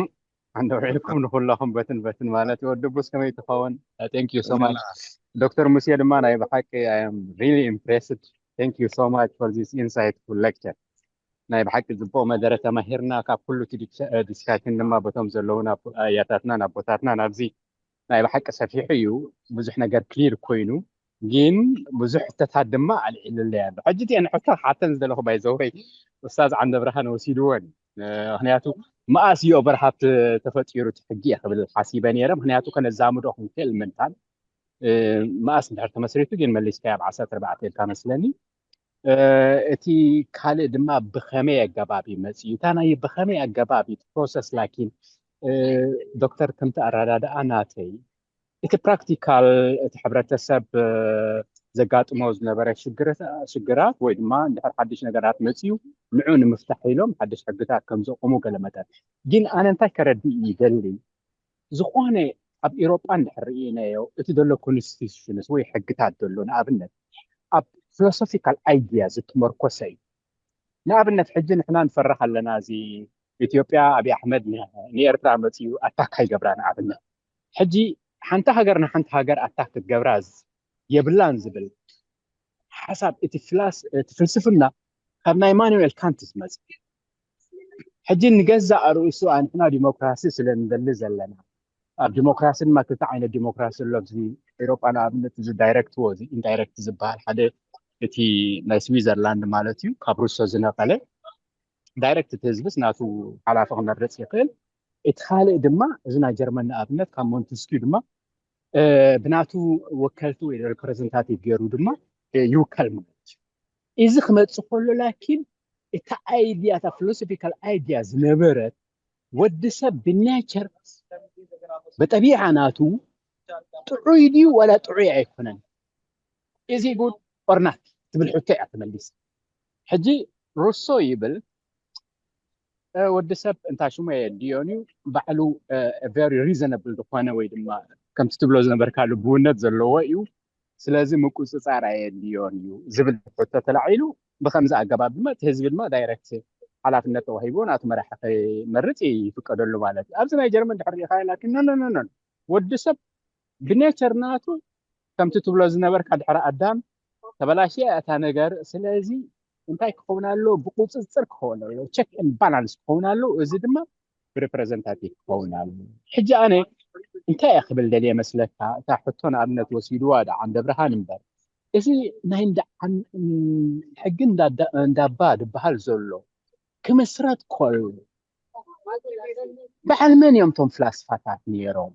ሓንደ ውዒልኩም ንኩለኹም በትን በትን ማለት ወዲ ቡስ ከመይ ትኸውን? Thank you so much ዶክተር ሙሴ ድማ ናይ ብሓቂ I am really impressed. Thank you so much for this insightful lecture. ናይ ብሓቂ ጽቡቕ መደረ ተማሂርና ካብ ኩሉ እቲ discussion ድማ በቶም ዘለውና ኣያታትናን ኣቦታትናን ኣብዚ ናይ ብሓቂ ሰፊሑ እዩ። ብዙሕ ነገር ክሊር ኮይኑ ግን ብዙሕ ሕቶታት ድማ ኣልዒሉለይ ኣሎ። ሕጂ እቲአን ሕቶ ሓተን ዝደለኹ ባይዘወይ ኡስታዝ ዓንደ ብርሃን ወሲድወን። ምክንያቱ መኣስ እዮ ብርሃት ተፈጢሩ እቲ ሕጊ እየ ክብል ሓሲበ ነይረ። ምክንያቱ ከነዛምዶ ክንክእል ምንታን መኣስ እንድሕር ተመስሪቱ ግን መሊስካ ኣብ ዓሰርተ ኣርባዕተ ኢልካ መስለኒ። እቲ ካልእ ድማ ብኸመይ ኣገባብ እዩ መፅዩ? እታ ናይ ብኸመይ ኣገባብ እዩ ፕሮሰስ ላኪን ዶክተር ከምቲ ኣረዳድኣ ናተይ እቲ ፕራክቲካል እቲ ሕብረተሰብ ዘጋጥሞ ዝነበረ ሽግራት ወይ ድማ እንድሕር ሓድሽ ነገራት መፅዩ ንዑ ንምፍታሕ ኢሎም ሓድሽ ሕግታት ከም ዘቑሙ ገለ መጠን ግን ኣነ እንታይ ከረድእ ይደሊ ዝኾነ ኣብ ኢሮጳ እንድሕር ርኢናዮ እቲ ዘሎ ኮንስቲቱሽንስ ወይ ሕግታት ዘሎ ንኣብነት ኣብ ፊሎሶፊካል ኣይድያ ዝተመርኮሰ እዩ። ንኣብነት ሕጂ ንሕና ንፈርሕ ኣለና እዚ ኢትዮጵያ ኣብይ ኣሕመድ ንኤርትራ መፅኡ ኣታክ ኣይገብራ ንኣብነት ሕጂ ሓንቲ ሃገር ንሓንቲ ሃገር ኣታክ ክትገብራ የብላን ዝብል ሓሳብ እቲ ፍላስ እቲ ፍልስፍና ካብ ናይ ኢማኑኤል ካንት ዝመፅእ ሕጂ ንገዛእ ርእሱ ኣንሕና ዲሞክራሲ ስለ ንደሊ ዘለና ኣብ ዲሞክራሲ ድማ ክልተ ዓይነት ዲሞክራሲ ኣሎ ኣብዚ ኤሮጳ ንኣብነት እዚ ዳይሬክት ዎ እዚ ኢንዳይሬክት ዝበሃል ሓደ እቲ ናይ ስዊዘርላንድ ማለት እዩ ካብ ሩሶ ዝነቀለ ዳይሬክት እቲ ህዝብስ ናቱ ሓላፊ ክመርፅ ይኽእል እቲ ካልእ ድማ እዚ ናይ ጀርመን ንኣብነት ካብ ሞንትስኪዩ ድማ ብናቱ ወከልቲ ወይ ሪፕሬዘንታቲቭ ገይሩ ድማ ይውከል ማለት እዩ። እዚ ክመፅእ ከሎ ላኪን እታ ኣይድያ እታ ፊሎሶፊካል ኣይድያ ዝነበረት ወዲ ሰብ ብናቸር ብጠቢዓ ናቱ ጥዑይ ድዩ ዋላ ጥዑይ ኣይኮነን። እዚ ጉድ ኦርናት ትብል ሕቶ እያ ተመሊስ። ሕጂ ሩሶ ይብል ወዲ ሰብ እንታ ሽሙ የድዮን እዩ ባዕሉ very reasonable ዝኾነ ወይ ድማ ከምቲ ትብሎ ዝነበርካ ልብውነት ዘለዎ እዩ። ስለዚ ምቁፅፃር ኣየድልዮን እዩ ዝብል ሕቶ ተላዒሉ ብከምዚ ኣገባብ ድማ እቲ ህዝቢ ድማ ዳይረክት ሓላፍነት ተዋሂቦ ናቱ መራሒ ከይመርፅ ይፍቀደሉ ማለት እዩ። ኣብዚ ናይ ጀርመን ድሕር ሪኢኻ ላኪን ኖኖኖኖ ወዲ ሰብ ብኔቸር ናቱ ከምቲ ትብሎ ዝነበርካ ድሕሪ ኣዳም ተበላሽያ እታ ነገር። ስለዚ እንታይ ክኸውን ኣሎ? ብቁፅፅር ክኸውን ኣሎ፣ ቸክ ን ባላንስ ክኸውን ኣሎ። እዚ ድማ ብሪፕሬዘንታቲቭ ክኸውን ኣሎ። ሕጂ ኣነ እንታይ እየ ክብል ደልየ መስለካ? እታ ሕቶ ንኣብነት ወሲድዋ ዳ ዓንደ ብርሃን እምበር እዚ ናይ ሕጊ እንዳባ ዝበሃል ዘሎ ክምስረት ከሎ በዓል መን እዮም እቶም ፍላስፋታት ነይሮም?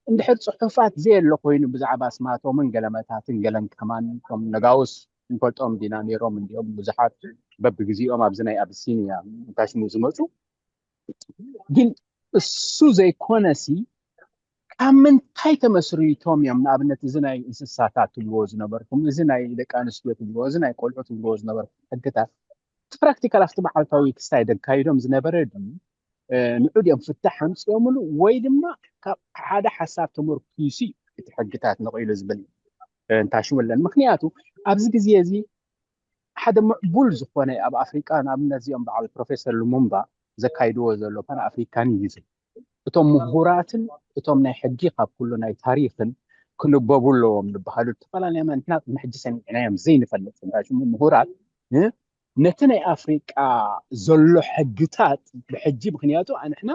እንድሕር ፅሑፋት ዘየለ ኮይኑ ብዛዕባ ኣስማቶምን ገለመታትን ገለን ከማን እቶም ነጋውስ ንፈልጦም ዲና ነይሮም እንዲኦም ብዙሓት በብግዚኦም ኣብዚ ናይ ኣብሲኒያ ታሽሙ ዝመፁ ግን እሱ ዘይኮነሲ ካብ ምንታይ ተመስሪቶም እዮም ንኣብነት እዚ ናይ እንስሳታት ትብልዎ ዝነበርኩም እዚ ናይ ደቂ ኣንስትዮ ትብልዎ እዚ ናይ ቆልዑ ትብልዎ ዝነበርኩም ሕግታት ፕራክቲካል ኣብቲ መዓልታዊ ክስታይ ደካይዶም ዝነበረ ድዩ ንዑድ እዮም ፍታሕ ኣምፅኦምሉ ወይ ድማ ካብ ሓደ ሓሳብ ተመርኪሱ እቲ ሕግታት ነቂሉ ዝብል እንታሽምለን ምክንያቱ ኣብዚ ግዜ እዚ ሓደ ምዕቡል ዝኾነ ኣብ ኣፍሪቃ ንኣብነት እዚኦም በዓል ፕሮፌሰር ሉሙምባ ዘካይድዎ ዘሎ ፓን ኣፍሪካኒዝም እቶም ምሁራትን እቶም ናይ ሕጊ ካብ ኩሉ ናይ ታሪክን ክንበቡ ኣለዎም ዝበሃሉ ዝተፈላለያ ንሕና ቅድሚ ሕጂ ሰሚዕናዮም ዘይንፈልጥ እንታይ ሽሙ ምሁራት ነቲ ናይ ኣፍሪቃ ዘሎ ሕግታት ብሕጂ ምክንያቱ ኣንሕና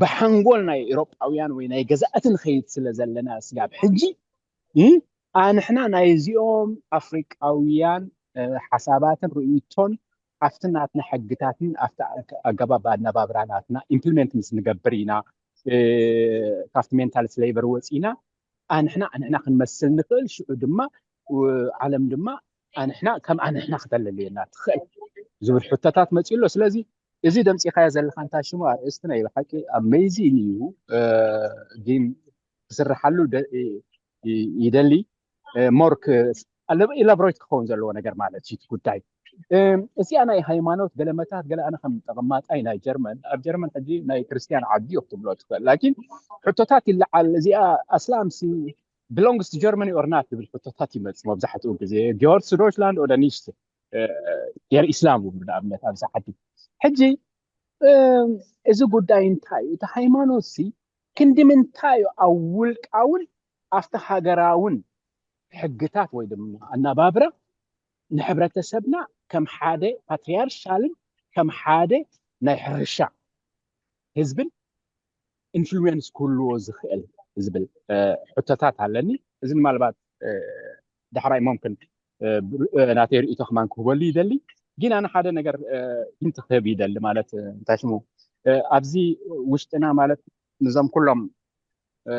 ብሓንጎል ናይ ኤሮጳውያን ወይ ናይ ገዛእቲ ንኸይድ ስለ ዘለና ስጋብ ሕጂ ኣንሕና ናይዚኦም ኣፍሪቃውያን ሓሳባትን ርእይቶን ኣብቲ ናትና ሕግታትን ኣብቲ ኣገባብ ኣነባብራ ናትና ኢምፕሊመንት ምስ ንገብር ኢና ካብቲ ሜንታል ስሌቨር ወፂና ኣንሕና ኣንሕና ክንመስል ንኽእል ሽዑ ድማ ዓለም ድማ ኣንሕና ከም ኣንሕና ክተለልየና ትኽእል ዝብል ሕቶታት መፅኡ ኣሎ ስለዚ እዚ ደምፂኻዮ ዘለካ እንታይ ሽሙ ኣርእስቲ ናይ ብሓቂ ኣሜዚን እዩ ግን ክስርሓሉ ይደሊ ሞር ኢላቦሬት ክኸውን ዘለዎ ነገር ማለት እዩ ጉዳይ እዚኣ ናይ ሃይማኖት ገለመታት ገለ ኣነ ከም ተቐማጣይ ናይ ጀርመን ኣብ ጀርመን ሕጂ ናይ ክርስትያን ዓዲ እዩ ክትብሎ ትኽእል ላኪን ሕቶታት ይለዓል እዚኣ ኣስላም ቢሎንግስ ቱ ጀርመኒ ኦር ናት ዝብል ሕቶታት ይመፅእ መብዛሕትኡ ግዜ ጊዮርስ ዶይችላንድ ኦደ ኒሽት ጌር ኢስላም ይብሉ ንኣብነት ኣብዚ ዓዲ ሕጂ እዚ ጉዳይ እንታይ እዩ እቲ ሃይማኖት ሲ ክንዲ ምንታይ እዩ ኣብ ውልቃውን ኣብቲ ሃገራውን ሕግታት ወይ ድማ ኣናባብራ ንሕብረተሰብና ከም ሓደ ፓትሪያርሻልን ከም ሓደ ናይ ሕርሻ ህዝብን ኢንፍሉዌንስ ክህልዎ ዝኽእል ዝብል ሕቶታት ኣለኒ እዚ ምናልባት ዳሕራይ ሞምክን ናተይ ርእቶ ከማን ክህበሉ ይደሊ ግን ኣነ ሓደ ነገር ሂንት ክህብ ይደሊ ማለት እንታይ ሽሙ ኣብዚ ውሽጥና ማለት ንዞም ኩሎም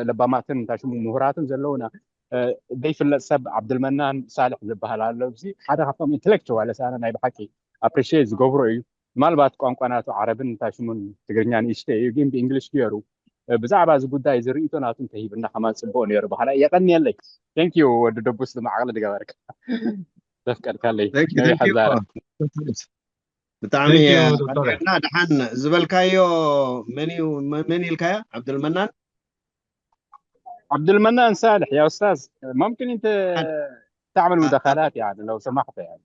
ለባማትን እንታይ ሽሙ ምሁራትን ዘለውና ዘይፍለጥ ሰብ ዓብድልመናን ሳልሕ ዝበሃል ኣሎ እዚ ሓደ ካብቶም ኢንቴሌክቹዋልስ ኣነ ናይ ብሓቂ ኣፕሪሺየት ዝገብሮ እዩ ምናልባት ቋንቋ ናቱ ዓረብን እንታይ ሽሙን ትግርኛ ንእሽተ እዩ ግን ብእንግሊሽ ገይሩ ብዛዕባ እዚ ጉዳይ እዚ ርእይቶ ናቱ እንተሂብና ከማን ፅቡቅ ነይሩ በሃላ የቀንየለይ ቴንክ ዩ ወዲ ደቡስ ዝማዕቅሊ ዝገበርካ ዘፍቀድካለይ ሓዛረ ብጣዕሚ እና ደሓን ዝበልካዮ መን ኢልካያ ዓብድልመናን عبد المنان صالح يا استاذ ممكن انت تعمل مداخلات يعني لو سمحت يعني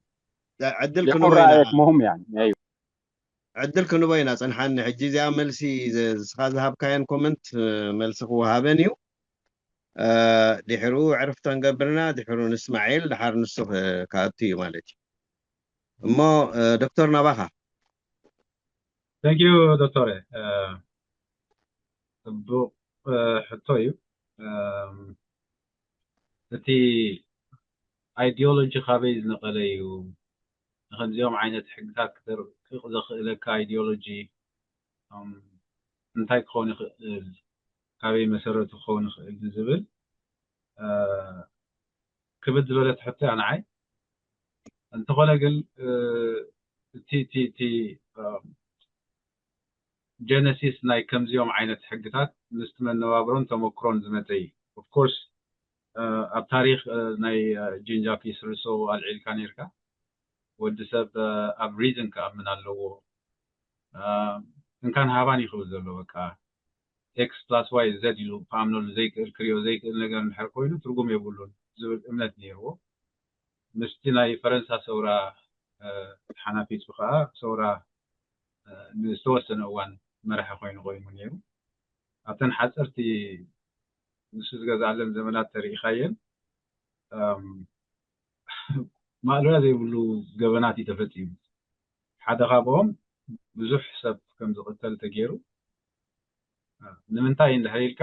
ዕድል ክንቦ يقول رايك مهم يعني ايوه ዕድል ክንቦ ኢና ፅንሓኒ ሕጂ እዚኣ መልሲ ንስኻ ዝሃብካየን ኮመንት መልሲ ክወሃበን እዩ ድሕሩ ዕርፍቲ ክንገብርና ድሕሩ ንስማዒል ድሓር ንሱ ክኣቱ እዩ ማለት እዩ እሞ ዶክተር ናባኻ Thank you ዶክተር ፅቡቅ ሕቶ እዩ እቲ ideology ካበይ ዝነቀለ እዩ ንከምዚኦም ዓይነት ሕግታት ክተርቅቕ ዘኽእለካ ideology እንታይ ክኸውን ይኽእል ካበይ መሰረቱ ክኸውን ይኽእል ዝብል ክብድ ዝበለት ሕቶ እያ ንዓይ። እንተኾነ ግን እቲ እቲ እቲ ጀነሲስ ናይ ከምዚኦም ዓይነት ሕግታት ምስቲ መነባብሮን ተመክሮን ዝመፀ እዩ። ኦፍኮርስ ኣብ ታሪክ ናይ ጂን ጃክ ሩሶ ኣልዒልካ ነርካ። ወዲ ሰብ ኣብ ሪዝን ክኣምን ኣለዎ። እንካን ሃባን ይኽብል ዘሎ በቃ ኤክስ ፕላስ ዋይ ዘድ ኢሉ ክኣምነሉ ዘይክእል ክሪኦ ዘይክእል ነገር እንድሕር ኮይኑ ትርጉም የብሉን ዝብል እምነት ነይርዎ። ምስቲ ናይ ፈረንሳ ሰውራ ተሓናፊፁ ከዓ ሰውራ ንዝተወሰነ እዋን መራሒ ኮይኑ ኮይኑ ነይሩ። ኣብተን ሓፀርቲ ንሱ ዝገዝኣለን ዘመናት ተሪኢኻየን ማእለያ ዘይብሉ ገበናት እዩ ተፈፂሙ። ሓደ ካብኦም ብዙሕ ሰብ ከም ዝቕተል ተገይሩ። ንምንታይ እንድሕር ኢልካ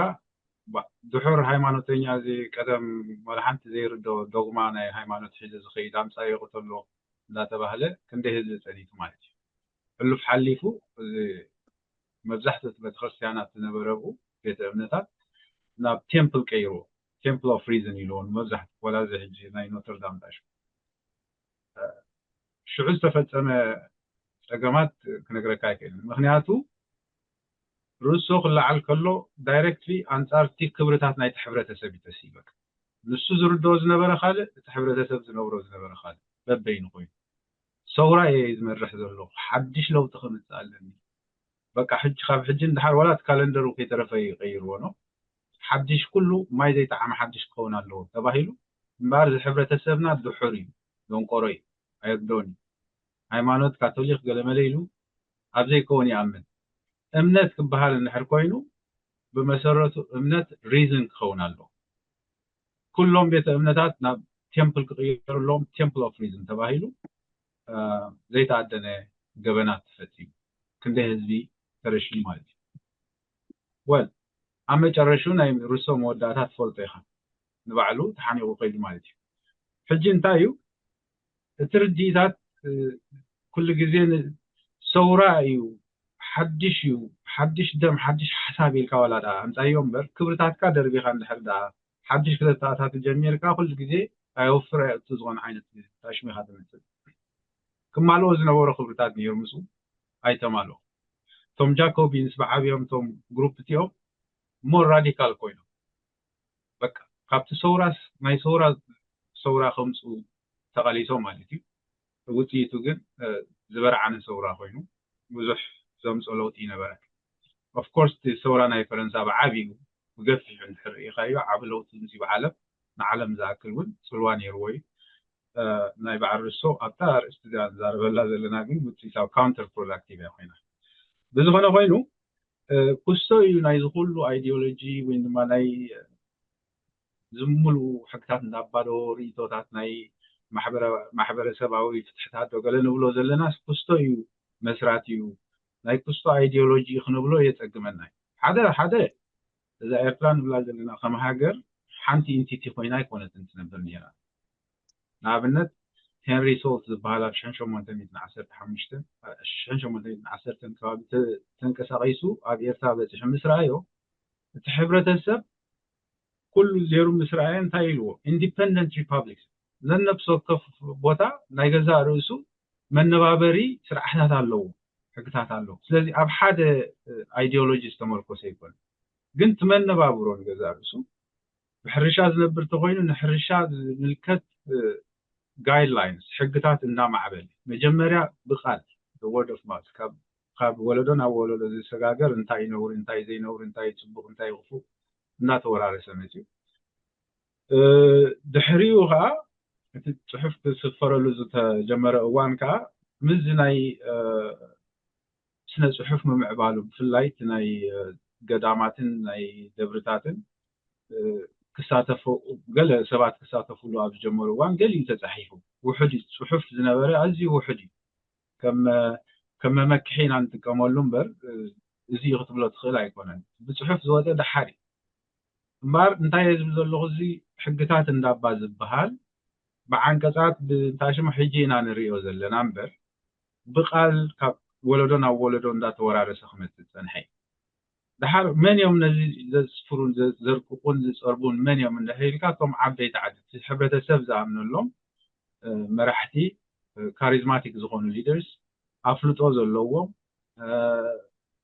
ድሑር ሃይማኖተኛ እዚ ቀደም ወላ ሓንቲ ዘይርዶ ዶግማ ናይ ሃይማኖት ሒዘ ዝኸይድ ኣምፃ ይቕተሎ እንዳተባህለ ክንደይ ህዝቢ ፀኒቱ ማለት እዩ። ሕሉፍ ሓሊፉ እዚ መብዛሕትኡ እቲ ቤተክርስትያናት ዝነበረ ብኡ ቤተ እምነታት ናብ ቴምፕል ቀይርዎ። ቴምፕል ኦፍ ሪዝን ኢልዎ ንመብዛሕትኡ ወላ እዚ ሕጂ ናይ ኖተርዳም ዳሽ ሽዑ ዝተፈጸመ ጸገማት ክነግረካ ኣይክእልን። ምክንያቱ ርእሶ ክለዓል ከሎ ዳይሬክትሊ ኣንጻርቲ ክብርታት ናይቲ ሕብረተሰብ እዩ ተሲበካ። ንሱ ዝርድኦ ዝነበረ ካልእ፣ እቲ ሕብረተሰብ ዝነብሮ ዝነበረ ካልእ በበይኑ ኮይኑ ሰውራ እየ ዝመርሕ ዘለኹ፣ ሓድሽ ለውጢ ከምጽእ ኣለኒ። በቃ ሕጂ ካብ ሕጂ ንድሓር ዋላ እቲ ካለንደሩ ከይተረፈ ይቀይርዎ ነው። ሓድሽ ኩሉ ማይ ዘይጠዓመ ሓድሽ ክኸውን ኣለዎ ተባሂሉ። እምበኣር እዚ ሕብረተሰብና ድሑር እዩ፣ ደንቆሮ እዩ፣ ኣይርድኦን እዩ። ሃይማኖት ካቶሊክ ገለመለ ኢሉ ኣብ ዘይከውን ይኣምን። እምነት ክበሃል እንድሕር ኮይኑ ብመሰረቱ እምነት ሪዝን ክኸውን ኣለዎ። ኩሎም ቤተ እምነታት ናብ ቴምፕል ክቕየሩ ኣለዎም፣ ቴምፕል ኦፍ ሪዝን ተባሂሉ ዘይተኣደነ ገበናት ተፈፂሙ ክንደይ ህዝቢ ተረሽዩ ማለት እዩ። ወል ኣብ መጨረሹ ናይ ሩሶ መወዳእታ ትፈልጦ ኢኻ። ንባዕሉ ተሓኒቑ ከይዱ ማለት እዩ። ሕጂ እንታይ እዩ እቲ ርድኢታት? ኩሉ ግዜ ሰውራ እዩ፣ ሓድሽ እዩ፣ ሓድሽ ደም ሓድሽ ሓሳብ ኢልካ ዋላ ደኣ ኣምፃዮ እምበር ክብርታትካ ደርቢኻ እንድሕር ደኣ ሓድሽ ክተተኣታቱ ጀሚርካ ኩሉ ግዜ ኣየወፍር ኣየእቱ ዝኾነ ዓይነት ታሽሚኻ ትመፅእ። ክማልኦ ዝነበሮ ክብርታት ነይሩ ምስኡ ኣይተማልኦ። እቶም ጃኮቢንስ ብዓብዮም እቶም ግሩፕ እቲኦም ሞር ራዲካል ኮይኖም በቃ ካብቲ ሰውራስ ናይ ሰውራ ሰውራ ከምፅኡ ተቐሊሶም ማለት እዩ። ውፅኢቱ ግን ዝበርዓነ ሰውራ ኮይኑ ብዙሕ ዘምፅኦ ለውጢ ይነበረ። ኦፍኮርስ እቲ ሰውራ ናይ ፈረንሳ ብዓብዩ ብገፊሑ እንድሕር ርኢኻዮ ዓብ ለውጢ ምፂ ብዓለም ንዓለም ዝኣክል እውን ፅልዋ ነይርዎ እዩ። ናይ በዓል ርሶ ኣብታ ኣርእስቲ እዚኣ ንዛረበላ ዘለና ግን ውፅኢታዊ ካውንተር ፕሮዳክቲቭ እያ ኮይና። ብዝኾነ ኮይኑ ኩስቶ እዩ ናይዚ ኩሉ ኣይዲዮሎጂ ወይ ድማ ናይ ዝምሉ ሕግታት እንዳባዶ ርእቶታት ናይ ማሕበረሰባዊ ፍትሕታት ዶ ገለ ንብሎ ዘለና ኩስቶ እዩ መስራት እዩ ናይ ኩስቶ ኣይዲዮሎጂ ክንብሎ የፀግመና። ሓደ ሓደ እዛ ኤርትራ ንብላ ዘለና ከም ሃገር ሓንቲ ኢንቲቲ ኮይና ኣይኮነትን ትነብር ነይራ። ንኣብነት ሄንሪ ሶልት ዝበሃል ኣብ ሽሕን ሸሞንተ ሚእትን ዓሰርተ ሓሙሽተን ከባቢ ተንቀሳቒሱ ኣብ ኤርትራ በፂሑ ምስ ረኣዮ እቲ ሕብረተሰብ ኩሉ ዜሩ ምስ ረኣየ እንታይ ኢልዎ? ኢንዲፐንደንት ሪፓብሊክ ነነብሲ ወከፍ ቦታ ናይ ገዛእ ርእሱ መነባበሪ ስርዓታት ኣለዎ፣ ሕግታት ኣለዎ። ስለዚ ኣብ ሓደ ኣይዲዮሎጂ ዝተመርኮሰ ይኮን፣ ግን እቲ መነባብሮ ንገዛእ ርእሱ ብሕርሻ ዝነብር ተኮይኑ ንሕርሻ ዝምልከት ጋይድላይንስ ሕግታት እንዳማዕበለ መጀመርያ ብቃል ወርድ ኦፍ ማውዝ ካብ ወለዶ ናብ ወለዶ ዝሰጋገር እንታይ ነውሪ እንታይ ዘይነውሪ እንታይ ፅቡቅ እንታይ ክፉእ እንዳተወራረሰ መፅዩ። ድሕሪኡ ከዓ እቲ ፅሑፍ ክስፈረሉ ዝተጀመረ እዋን ከዓ ምስዚ ናይ ስነ ፅሑፍ ምምዕባሉ ብፍላይ እቲ ናይ ገዳማትን ናይ ደብርታትን ክሳተፉ ገለ ሰባት ክሳተፉሉ ኣብ ዝጀመሩ እዋን ገሊኡ ተፃሒፉ ውሑድ እዩ። ፅሑፍ ዝነበረ ኣዝዩ ውሑድ እዩ። ከም መመክሒ ኢና ንጥቀመሉ እምበር እዚ እዩ ክትብሎ ትኽእል ኣይኮነን። ብፅሑፍ ዝወፀ ደሓር እዩ። እምበኣር እንታይ እየ ዝብል ዘለኹ እዚ ሕግታት እንዳባ ዝበሃል ብዓንቀፃት ብእንታሽሙ ሕጂ ኢና ንሪኦ ዘለና እምበር ብቃል ካብ ወለዶ ናብ ወለዶ እንዳተወራረሰ ክመፅእ ዝፀንሐ እዩ። ድሓር መን እዮም ነዚ ዘስፍሩን ዘርቅቁን ዝፀርቡን መን እዮም እንድሕር ኢልካ፣ እቶም ዓበይቲ ዓዲ፣ እቲ ሕብረተሰብ ዝኣምነሎም መራሕቲ፣ ካሪዝማቲክ ዝኾኑ ሊደርስ፣ ኣፍልጦ ዘለዎም፣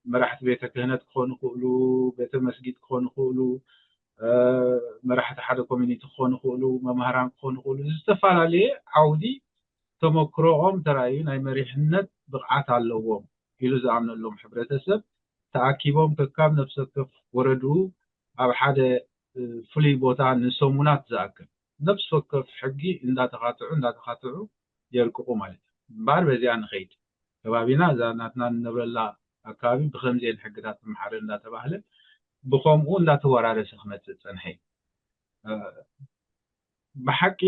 መራሕቲ ቤተ ክህነት ክኾኑ ይኽእሉ፣ ቤተ መስጊድ ክኾኑ ይኽእሉ፣ መራሕቲ ሓደ ኮሚኒቲ ክኾኑ ይኽእሉ፣ መምህራን ክኾኑ ይኽእሉ፣ ዝተፈላለየ ዓውዲ ተመክሮኦም ተራእዩ ናይ መሪሕነት ብቕዓት ኣለዎም ኢሉ ዝኣምነሎም ሕብረተሰብ ተኣኪቦም ከካብ ነፍሲ ወከፍ ወረድኡ ኣብ ሓደ ፍሉይ ቦታ ንሰሙናት ዝኣክል ነፍሲ ወከፍ ሕጊ እንዳተኻትዑ እንዳተኻትዑ የርቅቑ ማለት እዩ። እምበኣር በዚኣ ንኸይድ፣ ከባቢና እዛ ናትና ንነብረላ ኣካባቢ ብኸምዚኤን ሕግታት ትመሓደር እንዳተባህለ ብኸምኡ እንዳተወራረሰ ክመፅእ ዝፀንሐ እዩ። ብሓቂ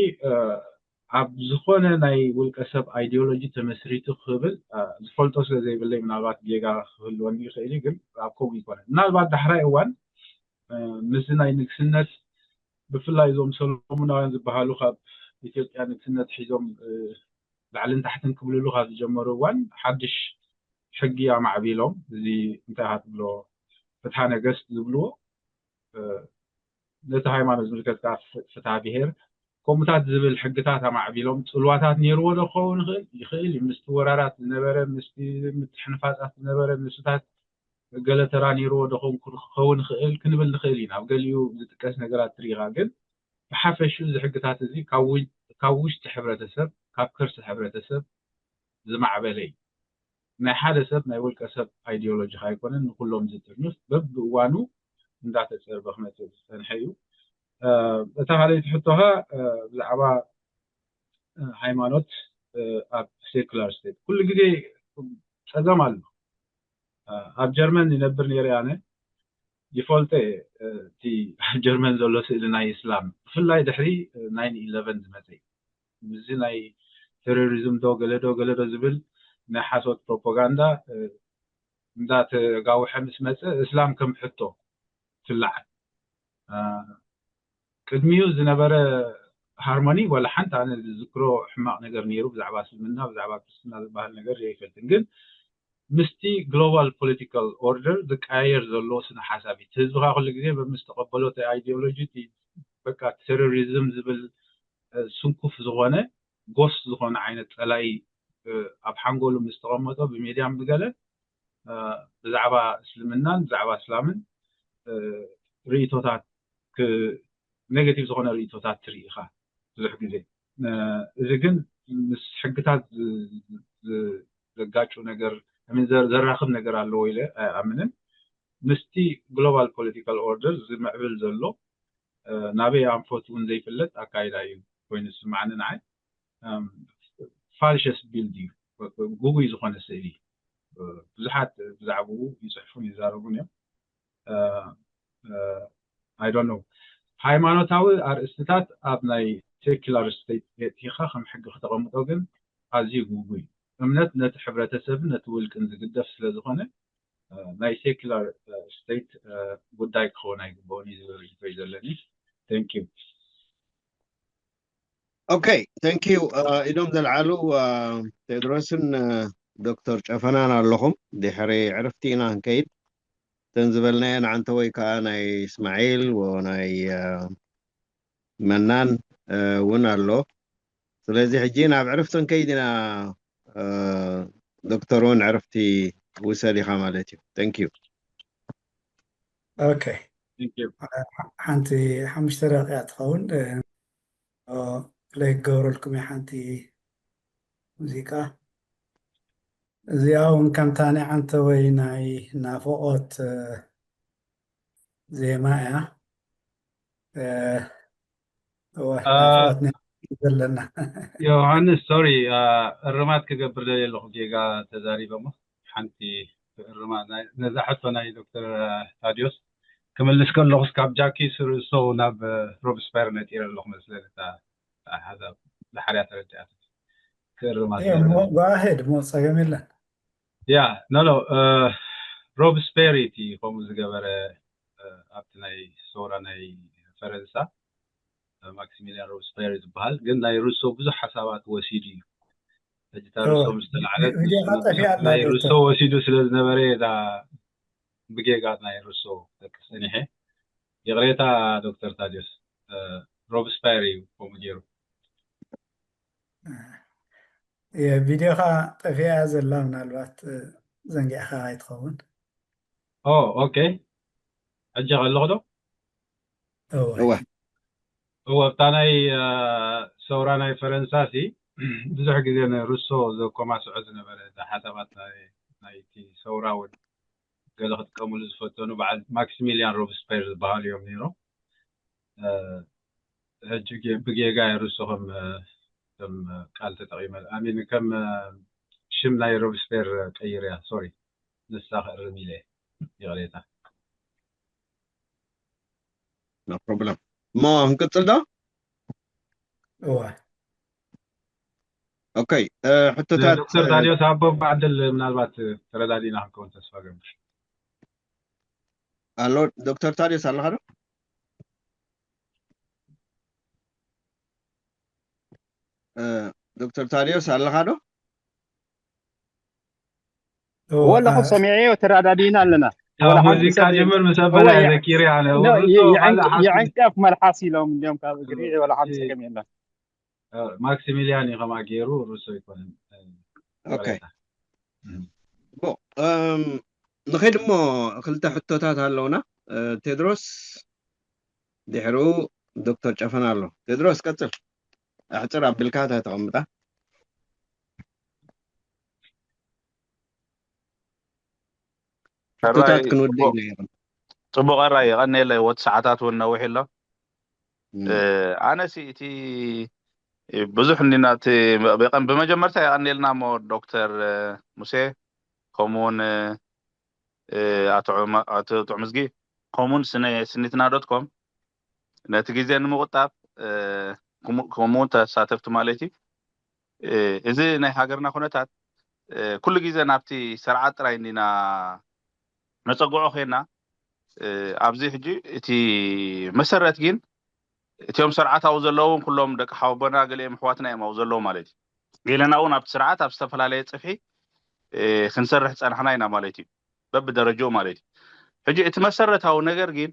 ኣብ ዝኾነ ናይ ውልቀ ሰብ ኣይዲዮሎጂ ተመስሪቱ ክብል ዝፈልጦ ስለ ዘይብለይ ምናልባት ጌጋ ክህልወኒ ይኽእል እዩ፣ ግን ኣብ ከምኡ ይኮነ። ምናልባት ዳሕራይ እዋን ምስዚ ናይ ንግስነት ብፍላይ እዞም ሰሎሙናውያን ዝበሃሉ ካብ ኢትዮጵያ ንግስነት ሒዞም ላዕልን ታሕትን ክብልሉ ካብ ዝጀመሩ እዋን ሓድሽ ሕጊ ኣማዕቢሎም፣ እዚ እንታይ ኢኻ ትብሎ፣ ፍትሓ ነገስት ዝብልዎ፣ ነቲ ሃይማኖት ዝምልከት ከዓ ፍትሓ ብሄር ከምኡታት ዝብል ሕግታት ኣማዕቢሎም። ፅልዋታት ነይርዎ ዶ ክኸውን ይኽእል? ይኽእል እዩ። ምስቲ ወራራት ዝነበረ፣ ምስቲ ምትሕንፋፃት ዝነበረ፣ ምስታት ገለ ተራ ነይርዎ ዶ ክኸውን ይኽእል ክንብል ንኽእል ኢና። ኣብ ገሊኡ ዝጥቀስ ነገራት ትሪኢኻ። ግን ብሓፈሽኡ እዚ ሕግታት እዚ ካብ ውሽጢ ሕብረተሰብ፣ ካብ ከርሲ ሕብረተሰብ ዝማዕበለ እዩ። ናይ ሓደ ሰብ ናይ ውልቀ ሰብ ኣይዲዮሎጂ ኣይኮነን፣ ንኩሎም ዝጥርንፍ በብእዋኑ እንዳተፀርበ ክመፅእ ዝፀንሐ እዩ። እታ ካልኣይቲ ሕቶኻ ብዛዕባ ሃይማኖት ኣብ ሴኩላር ስቴት ኩሉ ግዜ ፀገም ኣሎ። ኣብ ጀርመን ይነብር ነይረ ኣነ ይፈልጦ እየ። እቲ ኣብ ጀርመን ዘሎ ስእሊ ናይ እስላም ብፍላይ ድሕሪ ናይን ኢለቨን ዝመፀ እዩ። ምስዚ ናይ ቴሮሪዝም ዶ ገለ ዶ ገለ ዶ ዝብል ናይ ሓሶት ፕሮፓጋንዳ እንዳተጋውሐ ምስ መፀ እስላም ከም ሕቶ ትለዓል። ቅድሚኡ ዝነበረ ሃርሞኒ ዋላ ሓንቲ ኣነ ዝዝክሮ ሕማቕ ነገር ነይሩ ብዛዕባ እስልምና ብዛዕባ ክርስትና ዝበሃል ነገር ኣይፈልጥን። ግን ምስቲ ግሎባል ፖለቲካል ኦርደር ዝቀያየር ዘሎ ስነ ሓሳብ እዩ። ህዝብኻ ኩሉ ግዜ በምስተቐበሎ ኣይዲዮሎጂ በቃ ቴሮሪዝም ዝብል ስንኩፍ ዝኾነ ጎስ ዝኾነ ዓይነት ፀላኢ ኣብ ሓንጎሉ ምስ ተቐመጦ ብሜድያን ብገለ ብዛዕባ እስልምናን ብዛዕባ እስላምን ርእቶታት ኔጋቲቭ ዝኾነ ርእቶታት ትርኢ ኢኻ ብዙሕ ግዜ። እዚ ግን ምስ ሕግታት ዘጋጩ ነገር ዘራኽብ ነገር ኣለዎ ኢለ ኣይኣምንን። ምስቲ ግሎባል ፖለቲካል ኦርደር ዝምዕብል ዘሎ ናበይ ኣንፈት እውን ዘይፍለጥ ኣካይዳ እዩ ኮይኑ ዝስማዓኒ ንዓይ። ፋልሸስ ቢልድ እዩ፣ ጉጉይ ዝኾነ ስእሊ። ብዙሓት ብዛዕባኡ ይፅሕፉን ይዛረቡን እዮም። I don't know። ሃይማኖታዊ ኣርእስትታት ኣብ ናይ ሴኩላር ስቴት የእቲኻ ከም ሕጊ ክተቐምጦ ግን ኣዝዩ ጉጉይ። እምነት ነቲ ሕብረተሰብን ነቲ ውልቅን ዝግደፍ ስለ ዝኾነ ናይ ሴኩላር ስቴት ጉዳይ ክኸውን ኣይግበኦን እዩ ዝብል ሪኢቶ እዩ ዘለኒ። Thank you። Okay, thank you። ኢዶም ዘልዓሉ ቴድሮስን ዶክተር ጨፈናን ኣለኹም። ድሕሪ ዕርፍቲ ኢና ክንከይድ። እተን ዝበልናየን ዓንተወይ ከዓ ናይ እስማዒል ወ ናይ መናን እውን ኣሎ። ስለዚ ሕጂ ናብ ዕርፍቲ ክንከይድ ኢና። ዶክተር እውን ዕርፍቲ ውሰድ ኢኻ ማለት እዩ። Thank you። Okay። ሓንቲ ሓሙሽተ ደቂቃ ትኸውን ፕለይ ክገብረልኩም እየ ሓንቲ ሙዚቃ። እዚኣ እውን ከምታ ናይ ዓንተወይ ናይ ናፍቖት ዜማ እያ። ዘለና። ዮሃንስ፣ ሶሪ፣ እርማት ክገብር ደልየ ኣለኹ። ጌጋ ተዛሪበ እሞ ሓንቲ እርማት ነዛ ሕቶ ናይ ዶክተር ታዲዮስ ክምልስ ከለኹስ ካብ ጃኪስ ሩሶ ናብ ሮብስፓየር ነጢረ ኣለኹ መስለኒ። እታ ሓሳብ ዝሓርያ ተረዲኣት ክእርማት ሄድ ሞ ፀገም የለን። ያ ኖ ኖ ሮብስፔር እቲ ከምኡ ዝገበረ ኣብቲ ናይ ሰውራ ናይ ፈረንሳ ማክሲሚሊያን ሮብስፔር ዝበሃል ግን ናይ ሩሶ ብዙሕ ሓሳባት ወሲዱ እዩ። ሕጂ እታ ሩሶ ምስ ተላዕለት ናይ ሩሶ ወሲዱ ስለ ዝነበረ እዛ ብጌጋ ናይ ሩሶ ክጠቅስ ጸኒሐ። ይቕሬታ ዶክተር ታዲዮስ፣ ሮብስፓየር እዩ ከምኡ ገይሩ። ቪድዮኻ ጠፊኣ ዘላ ምናልባት ዘንጊዕኻ ኣይትኸውን። ኦ ኦኬ፣ ሕጂ ከለኹ ዶ? እወ እወ እወ፣ ኣብታ ናይ ሰውራ ናይ ፈረንሳ ሲ ብዙሕ ግዜ ንሩሶ ዘኮማስዖ ዝነበረ፣ እዛ ሓሳባት ናይቲ ሰውራ እውን ገለ ክጥቀምሉ ዝፈተኑ በዓል ማክሲሚልያን ሮብስፓየር ዝበሃሉ እዮም ነይሮም። ሕጂ ብጌጋ ሩሶ ከም ከም ቃል ተጠቒመ ኣሚን ከም ሽም ናይ ሮብስፓየር ቀይርያ። ሶሪ፣ ንሳ ክእርም ኢለ፣ ይቕሬታ። No problem። እሞ ክንቅፅል ዶ? እወ ኦኬ፣ ሕቶታት ዶክተር ታዲዮስ ኣቦ ባዕድል ምናልባት ተረዳዲና ክንከውን ተስፋ ገብር። ኣሎ። ዶክተር ታዲዮስ ኣለኻ ዶ? ዶክተር ታዲዮስ ኣለኻ ዶ? ወላኹ ሰሚዐዮ ተረዳዲና ኣለና። ሙዚቃ ጀምር ምስ ኣበላ ዘኪር ያለ የዕንቀፍ መልሓስ ኢሎም እንዲም ካብ እግሪ ወላ ሓንቲ ሰገም የለን። ማክሲሚልያን እዩ ከምኣ ገይሩ፣ ሩሶ ኣይኮነን። ኦኬ። ንኸይድ እሞ ክልተ ሕቶታት ኣለውና። ቴድሮስ ድሕሩ ዶክተር ጨፈና ኣሎ። ቴድሮስ ቀጽል። ኣሕጽር ኣቢልካ እታ ተቐምጣ። ሕቶታት ክንወድእ ኢና። ጽቡቕ ኣራይ፣ የቐንየለይ። ወት ሰዓታት እውን ነዊሕ ኣሎ። ኣነሲ እቲ ብዙሕ እንዲና እቲ ብመጀመርታ የቐንየልና እሞ ዶክተር ሙሴ፣ ከምኡውን ኣቶ ጥዑምዝጊ፣ ከምኡውን ስኒትና ዶት ኮም ነቲ ግዜ ንምቁጣብ፣ ከምኡውን ተሳተፍቲ ማለት እዩ። እዚ ናይ ሃገርና ኩነታት ኩሉ ግዜ ናብቲ ስርዓት ጥራይ እንዲና ነፀግዖ ኮይና፣ ኣብዚ ሕጂ እቲ መሰረት ግን እቲኦም ስርዓት ኣብኡ ዘለዉ እውን ኩሎም ደቂ ሓወቦና ገሊኦም ኣሕዋትና እዮም ኣብኡ ዘለዉ ማለት እዩ። ገለና እውን ኣብቲ ስርዓት ኣብ ዝተፈላለየ ፅፍሒ ክንሰርሕ ፀናሕና ኢና ማለት እዩ፣ በብደረጅኡ ማለት እዩ። ሕጂ እቲ መሰረታዊ ነገር ግን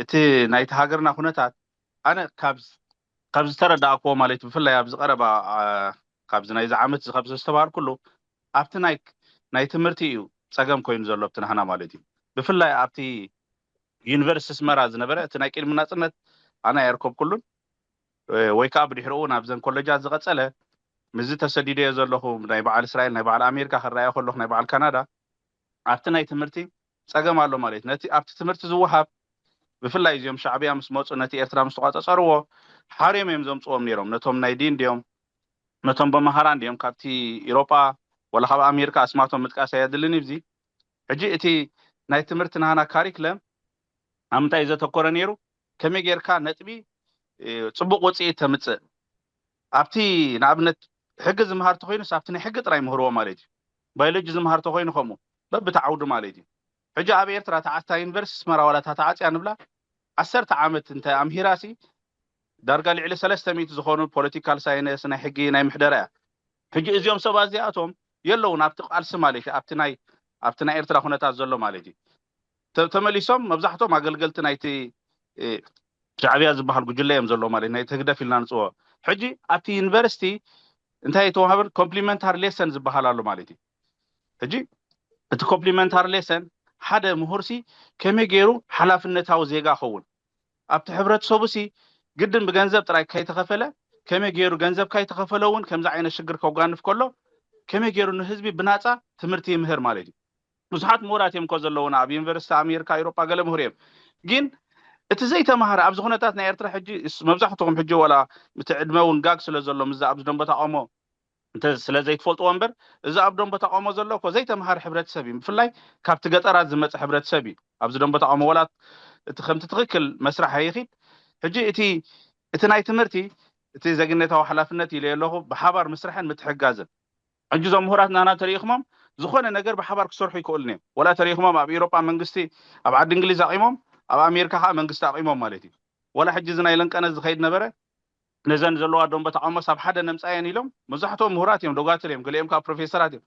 እቲ ናይቲ ሃገርና ኩነታት ኣነ ካብ ካብ ዝተረዳእክዎ ማለት ብፍላይ ኣብዚ ቀረባ ካብዚ ናይዚ ዓመት እዚ ካብ ዘስተባሃልኩሉ ኣብቲ ናይ ናይ ትምህርቲ እዩ ፀገም ኮይኑ ዘሎ ኣብቲ ናህና ማለት እዩ። ብፍላይ ኣብቲ ዩኒቨርሲቲ ኣስመራ ዝነበረ እቲ ናይ ቅድሚ ናፅነት ኣነ ኣየርከብኩሉን ወይ ከዓ ብድሕሪኡ ናብዘን ኮለጃት ዝቐፀለ ምስዚ ተሰዲደዮ ዘለኹ ናይ በዓል እስራኤል ናይ በዓል ኣሜሪካ ክረኣዮ ከለኹ ናይ በዓል ካናዳ ኣብቲ ናይ ትምህርቲ ፀገም ኣሎ ማለት እዩ። ነቲ ኣብቲ ትምህርቲ ዝወሃብ ብፍላይ እዚኦም ሻዕብያ ምስ መፁ ነቲ ኤርትራ ምስ ተቋፀፀርዎ ሓርዮም እዮም ዘምፅዎም ነይሮም። ነቶም ናይ ዲን ድዮም ነቶም በመሃራን ድዮም ካብቲ ኢሮጳ ወላ ካብ ኣሜሪካ ኣስማቶም ምጥቃስ ኣየድልን እዩ። እዚ ሕጂ እቲ ናይ ትምህርቲ ናህና ካሪክለም ኣብ ምንታይ እዩ ዘተኮረ ነይሩ? ከመይ ጌርካ ነጥቢ ፅቡቅ ውፅኢት ተምፅእ ኣብቲ ንኣብነት ሕጊ ዝምሃር ተኮይኑስ ኣብቲ ናይ ሕጊ ጥራይ ምህርዎ ማለት እዩ። ባዮሎጂ ዝምሃር ተኮይኑ ከምኡ በብቲ ዓውዲ ማለት እዩ። ሕጂ ኣብ ኤርትራ ተዓታ ዩኒቨርሲቲ ኣስመራ ዋላ እታ ተዓፅያ ንብላ ዓሰርተ ዓመት እንተ ኣምሂራሲ ዳርጋ ልዕሊ ሰለስተ ሚእቲ ዝኾኑ ፖለቲካል ሳይንስ ናይ ሕጊ ናይ ምሕደራ እያ። ሕጂ እዚኦም ሰባት እዚኣቶም የለውን ኣብቲ ቃልሲ ማለት እዩ ኣብቲ ናይ ኣብቲ ናይ ኤርትራ ኩነታት ዘሎ ማለት እዩ። ተመሊሶም መብዛሕቶም ኣገልገልቲ ናይቲ ሻዕብያ ዝበሃል ጉጅለ እዮም ዘለዉ ማለት ናይቲ ህግደፍ ኢልና ንፅዎ። ሕጂ ኣብቲ ዩኒቨርሲቲ እንታይ ተዋህበን ኮምፕሊመንታሪ ሌሰን ዝበሃል ኣሎ ማለት እዩ። ሕጂ እቲ ኮምፕሊመንታሪ ሌሰን ሓደ ምሁርሲ ከመይ ገይሩ ሓላፍነታዊ ዜጋ ኸውን ኣብቲ ሕብረተሰቡሲ ግድን ብገንዘብ ጥራይ ከይተኸፈለ ከመይ ገይሩ ገንዘብ ከይተኸፈለ እውን ከምዚ ዓይነት ሽግር ከጓንፍ ከሎ ከመይ ገይሩ ንህዝቢ ብናፃ ትምህርቲ ይምህር ማለት እዩ። ብዙሓት ምሁራት እዮም እኮ ዘለውና ኣብ ዩኒቨርሲቲ ኣሜሪካ፣ ኤውሮጳ ገለ ምሁር እዮም። ግን እቲ ዘይተማሃረ ኣብዚ ኩነታት ናይ ኤርትራ ሕጂ እስ- መብዛሕትኹም ሕጂ ዋላ እቲ ዕድመ እውን ጋግ ስለ ዘሎ ምዛ ኣብዚ ደንበ ተቃውሞ እንተ ስለ ዘይትፈልጥዎ እምበር እዚ ኣብ ደንበ ተቃውሞ ዘሎ እኮ ዘይተማሃረ ሕብረተሰብ እዩ። ብፍላይ ካብቲ ገጠራት ዝመፀ ሕብረተሰብ እዩ ኣብዚ ደንበ ተቃውሞ ዋላ እቲ ከምቲ ትኽክል መስራሕ ኣይኺድ። ሕጂ እቲ እቲ ናይ ትምህርቲ እቲ ዜግነታዊ ሓላፍነት ኢለ ኣለኹ ብሓባር ምስራሕን ምትሕጋዝን ሕጂ እዞም ምሁራት ናና ተሪኢኹሞም ዝኾነ ነገር ብሓባር ክሰርሑ ይክእሉን እዮም። ወላ ተሪኢኹሞም ኣብ ኤውሮጳ መንግስቲ ኣብ ዓዲ እንግሊዝ ኣቂሞም ኣብ ኣሜሪካ ከዓ መንግስቲ ኣቂሞም ማለት እዩ። ወላ ሕጂ እዚ ናይ ለንቀነ ዝኸይድ ነበረ ነዘን ዘለዋ ደንበ ተቃውሞስ ኣብ ሓደ ነምፃየን ኢሎም መብዛሕትኦም ምሁራት እዮም፣ ዶጋትር እዮም፣ ገሊኦም ከዓ ፕሮፌሰራት እዮም፣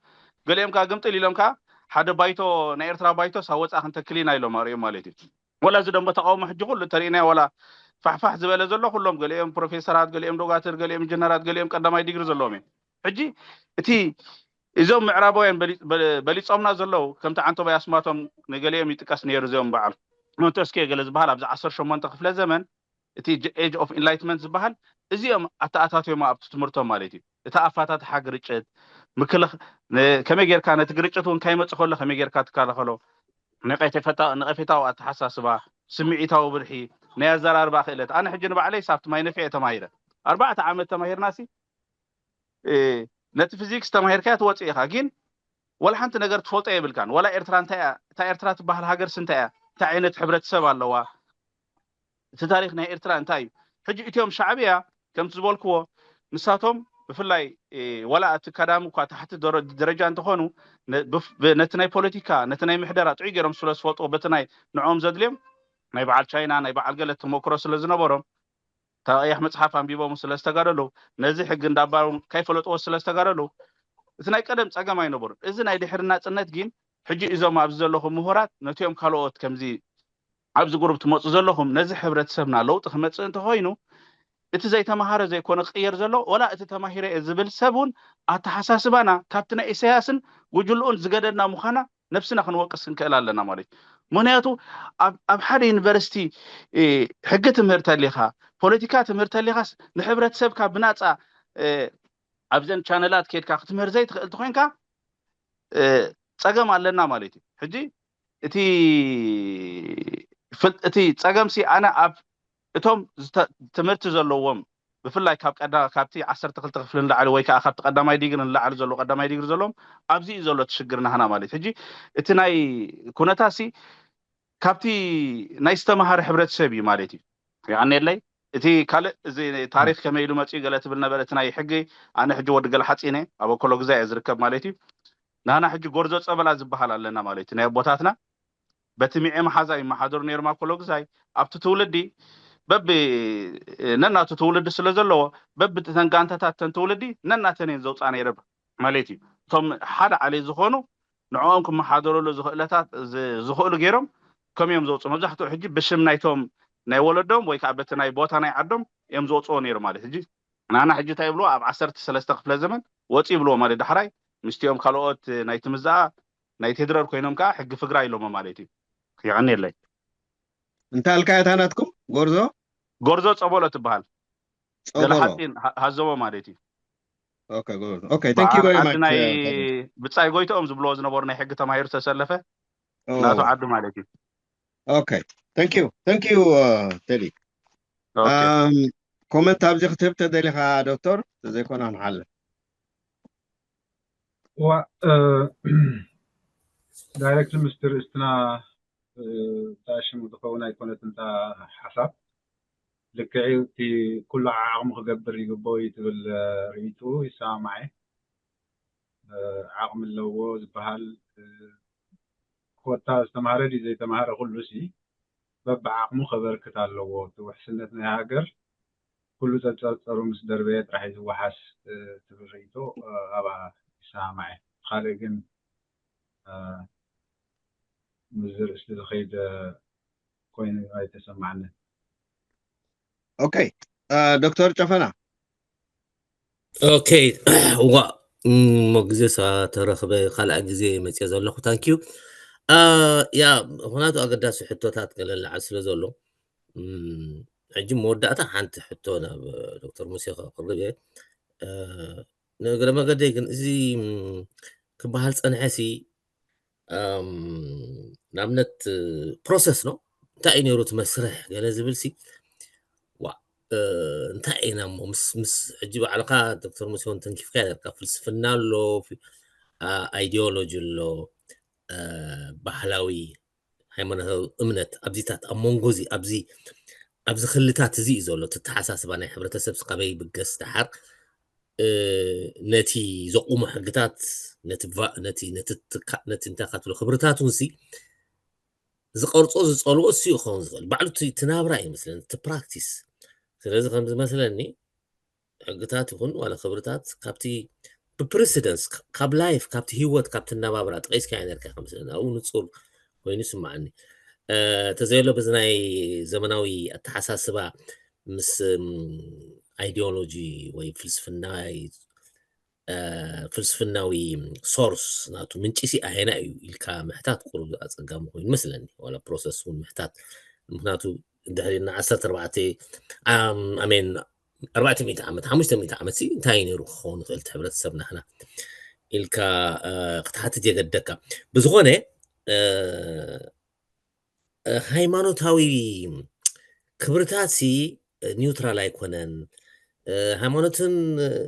ገሊኦም ከዓ ግምጥል ኢሎም ከዓ ሓደ ባይቶ፣ ናይ ኤርትራ ባይቶ ሳብ ወፃእ ክንተክል ኢና ኢሎም ኣርእዮም ማለት እዩ። ወላ እዚ ደንበ ተቃውሞ ሕጂ ኩሉ ተሪእናዮ፣ ወላ ፋሕፋሕ ዝበለ ዘሎ ኩሎም፣ ገሊኦም ፕሮፌሰራት፣ ገሊኦም ዶጋትር፣ ገሊኦም ኢንጀነራት፣ ገሊኦም ቀዳማይ ዲግሪ ዘለዎም እዮም። ሕጂ እቲ እዞም ምዕራባውያን በሊ- በ- በሊጾምና ዘለዉ፣ ከምቲ ዓንቶባይ ኣስማቶም ንገሊኦም ይጥቀስ ነይሩ፣ እዚኦም በዓል ሞንተስኪዮ ገለ ዝበሃል ኣብዚ ዓሰርተ ሸሞንተ ክፍለ ዘመን፣ እቲ ኤጅ ኦፍ ኢንላይትመንት ዝበሃል፣ እዚኦም ኣተኣታትዮም ኣብቲ ትምህርቶም ማለት እዩ። እቲ ኣፋታትሓ ግርጭት፣ ምክልኽ ን- ከመይ ጌርካ ነቲ ግርጭት እውን ከይመጽእ ከሎ ከመይ ጌርካ ትከላኸሎ፣ ነቀፌታ- ነቀፌታዊ ኣተሓሳስባ፣ ስምዒታዊ ብልሒ፣ ናይ ኣዘራርባ ክእለት። ኣነ ሕጂ ንባዕለይ ሳብቲ ማይ ነፊዐ ተማሂረ፣ ኣርባዕተ ዓመት ተማሂርና ሲ እ፣ ነቲ ፊዚክስ ተማሂርካዮ ትወፅእ ኢኻ፣ ግን ወላ ሓንቲ ነገር ትፈልጦ የብልካን። ወላ ኤርትራ እንታይ እያ፣ እታ ኤርትራ ትበሃል ሃገርስ እንታይ እያ፣ እንታይ ዓይነት ሕብረተሰብ ኣለዋ፣ እቲ ታሪክ ናይ ኤርትራ እንታይ እዩ። ሕጂ እቲኦም ሻዕብያ ከምቲ ዝበልክዎ፣ ንሳቶም ብፍላይ እ፣ ወላ እቲ ካዳሚ እኳ ታሕቲ ደረ- ደረጃ እንተኾኑ፣ ነ- ብፍ- ብ- ነቲ ናይ ፖለቲካ፣ ነቲ ናይ ምሕደራ ጥዑይ ገይሮም ስለ ዝፈልጥዎ፣ በቲ ናይ ንዕኦም ዘድልዮም ናይ በዓል ቻይና፣ ናይ በዓል ገለ ተመክሮ ስለ ዝነበሮም፣ እታ ቀያሕ መጽሓፍ ኣንቢቦም ስለ ዝተጋደሉ፣ ነዚ ሕጊ እንዳባሩ ከይፈለጥዎ ስለ ዝተጋደሉ፣ እቲ ናይ ቀደም ጸገም ኣይነበሩን። እዚ ናይ ድሕሪ ናጽነት ግን፣ ሕጂ እዞም ኣብዚ ዘለኹም ምሁራት ነቲኦም ካልኦት ከምዚ ኣብዚ ግሩፕ ትመጹ ዘለኹም፣ ነዚ ሕብረተሰብና ለውጢ ክመጽእ እንተኾይኑ፣ እቲ ዘይተማሃረ ዘይኮነ ክቕየር ዘሎ፣ ወላ እቲ ተማሂረ እየ ዝብል ሰብ እውን ኣተሓሳስባና ካብቲ ናይ ኢሳያስን ጉጅልኡን ዝገደድና ምዃና ነብስና ክንወቅስ ክንክእል ኣለና ማለት እዩ። ምክንያቱ ኣብ ኣብ ሓደ ዩኒቨርሲቲ እ፣ ሕጊ ትምህር ተሊኻ፣ ፖለቲካ ትምህር ተሊኻስ ንሕብረተሰብካ ብናፃ እ፣ ኣብዘን ቻነላት ኬድካ ክትምህር ዘይትኽእል ተኮይንካ እ፣ ፀገም ኣለና ማለት እዩ። ሕጂ እቲ ፍል- እቲ ፀገምሲ ኣነ ኣብ እቶም ዝተ- ትምህርቲ ዘለዎም ብፍላይ ካብ ቀዳ ካብቲ ዓሰርተ ክልተ ክፍሊ ንላዕሊ ወይ ከዓ ካብቲ ቀዳማይ ዲግሪ ንላዕሊ ዘለዎ ቀዳማይ ዲግሪ ዘለዎም ኣብዚ እዩ ዘሎ እቲ ሽግር ናህና ማለት ሕጂ እቲ ናይ ኩነታሲ ካብቲ ናይ ዝተምሃረ ሕብረተሰብ እዩ ማለት እዩ። የቐንየለይ። እቲ ካልእ እዚ ታሪክ ከመይ ኢሉ መፅኡ ገለ ትብል ነበረ። እቲ ናይ ሕጊ ኣነ ሕጂ ወዲ ገለ ሓፂነ ኣብ ኣኮሎ ግዛ እየ ዝርከብ ማለት እዩ። ናህና ሕጂ ጎርዞ ፀበላ ዝበሃል ኣለና ማለት እዩ። ናይ ኣቦታትና በቲ ሚዔ መሓዛ ይመሓደሩ ነይሮም ኣኮሎ ግዛይ። ኣብቲ ትውልዲ በቢ ነናቱ ትውልዲ ስለ ዘለዎ በቢ ተን ጋንታታት ተን ትውልዲ ነናተን እየን ዘውፃ ነይረ ማለት እዩ። እቶም ሓደ ዓሌት ዝኾኑ ንዕኦም ክመሓደረሉ ዝኽእለታት ዝ- ዝኽእሉ ገይሮም ከም እዮም ዘውፅኡ። መብዛሕትኡ ሕጂ ብሽም ናይቶም ናይ ወለዶም ወይ ከዓ በቲ ናይ ቦታ ናይ ዓዶም እዮም ዘውፅኦ ነይሩ ማለት ሕጂ ናና ሕጂ እንታይ ይብልዎ ኣብ ዓሰርተ ሰለስተ ክፍለ ዘመን ወፂ ይብልዎ ማለት ዳሕራይ ምስቲኦም ካልኦት ናይ ትምዛኣ ናይ ቴድረር ኮይኖም ከዓ ሕጊ ፍግራ ኢሎሞ ማለት እዩ። የቐንየለይ። እንታይ ኣልካ እታ ናትኩም ጎርዞ ጎርዞ ፀበሎ ትበሃል። ገለ ጸበሎ ሓፂን ሃ- ሃዘቦ ማለት እዩ። okay good okay thank you very በዓል much ናይ uh, Kevin. ብጻይ ጎይትኦም ዝብልዎ ዝነበሩ ናይ ሕጊ ተማሂሩ ዝተሰለፈ Oh, ናቱ ዓዱ ማለት እዩ። okay thank you thank you uh, Teddy ኦኬ። um, ኮመንት ኣብዚ ክትህብ ተደሊኻ ዶክተር ተዘይኮነ ንሓልፍ እዋ ዳይሬክት ምስ ትርእስትና እታ ሽሙ ዝኸውን ኣይኮነትን እታ ሓሳብ ልክዕ እዩ። እቲ ኩሉ ዓቕሙ ክገብር ይግበኦ እዩ ትብል ርእይትኡ ይሰማማዕ እየ። ዓቕሚ ኣለዎ ዝበሃል ኮታ ዝተምሃረ ድዩ ዘይተምሃረ ኩሉ ሲ በብዓቕሙ ከበርክት ኣለዎ። እቲ ውሕስነት ናይ ሃገር ኩሉ ጸብጸብጸሩ ምስ ደርበየ ጥራሕ እዩ ዝወሓስ ትብል ርእይቶ ኣብኣ ይሰማማዕ እየ። ካልእ ግን ምስዚ ርእስቲ ዝኸይድ ኮይኑ ኣይተሰማዓንን። okay ዶክተር ጨፈና okay እዋ እሞ ግዜ ተረኽበ ካልኣ ግዜ መፅየ ዘለኹ thank you ያ ምክንያቱ ኣገዳሲ ሕቶታት ገለ ላዓል ስለ ዘሎ ሕጂ መወዳእታ ሓንቲ ሕቶ ናብ ዶክተር ሙሴ ከቅርብ እየ ንእግረ መገደይ ግን እዚ ክበሃል ፀንሐ ሲ ንኣብነት process ነው እንታይ እዩ ነይሩ እቲ መስርሕ ገለ ዝብል ሲ ዋ እንታይ ኢና እሞ ምስ ምስ ሕጂ ባዕልካ ዶክተር ሙሴ እውን ተንኪፍካ ነርካ ፍልስፍና ኣሎ ideology ኣሎ ባህላዊ ሃይማኖታዊ እምነት ኣብዚታት ኣብ መንጎ እዚ ኣብዚ ኣብዚ ክልታት እዚ እዩ ዘሎ እቲ ኣተሓሳስባ ናይ ሕብረተሰብ ካበይ ይብገስ ደሓር ነቲ ዘቁሞ ሕግታት ነቲ ነቲ ነቲ ነቲ እንታይ ካትብሎ ክብርታት እውን ሲ ዝቐርፆ ዝፀልኦ እሱ ክኸውን ዝኽእል ባዕሉ እቲ ናብራ እዩ መስለኒ እቲ practice ስለዚ ከም ዝመስለኒ ሕግታት ይኹን ዋላ ክብርታት ካብቲ ብፕረሲደንስ ካብ ላይፍ ካብቲ ህይወት ካብቲ ናባብራ ጠቂስካ ነርካ ከምስለና ኣብኡ ንፁር ኮይኑ ይስማዓኒ። ተዘየሎ በዚ ናይ ዘመናዊ ኣተሓሳስባ ምስ ኣይዲዮሎጂ ወይ ፍልስፍናይ ፍልስፍናዊ ሶርስ ናቱ ምንጪ ሲ ኣየና እዩ ኢልካ ምሕታት ቁሩብ ኣፀጋሚ ኮይኑ መስለኒ። ዋላ ፕሮሰስ እውን ምሕታት ምክንያቱ ድሕሪ ና ዓሰርተ ኣርባዕተ ኣሜን ኣርባዕተ ሚእቲ ዓመት ሓሙሽተ ሚእቲ ዓመት ሲ እንታይ ነይሩ ክኸውን ይኽእል እቲ ሕብረተሰብ ናህና ኢልካ ክትሓትት የገደካ። ብዝኾነ ሃይማኖታዊ ክብርታት ሲ ኒውትራል ኣይኮነን። ሃይማኖትን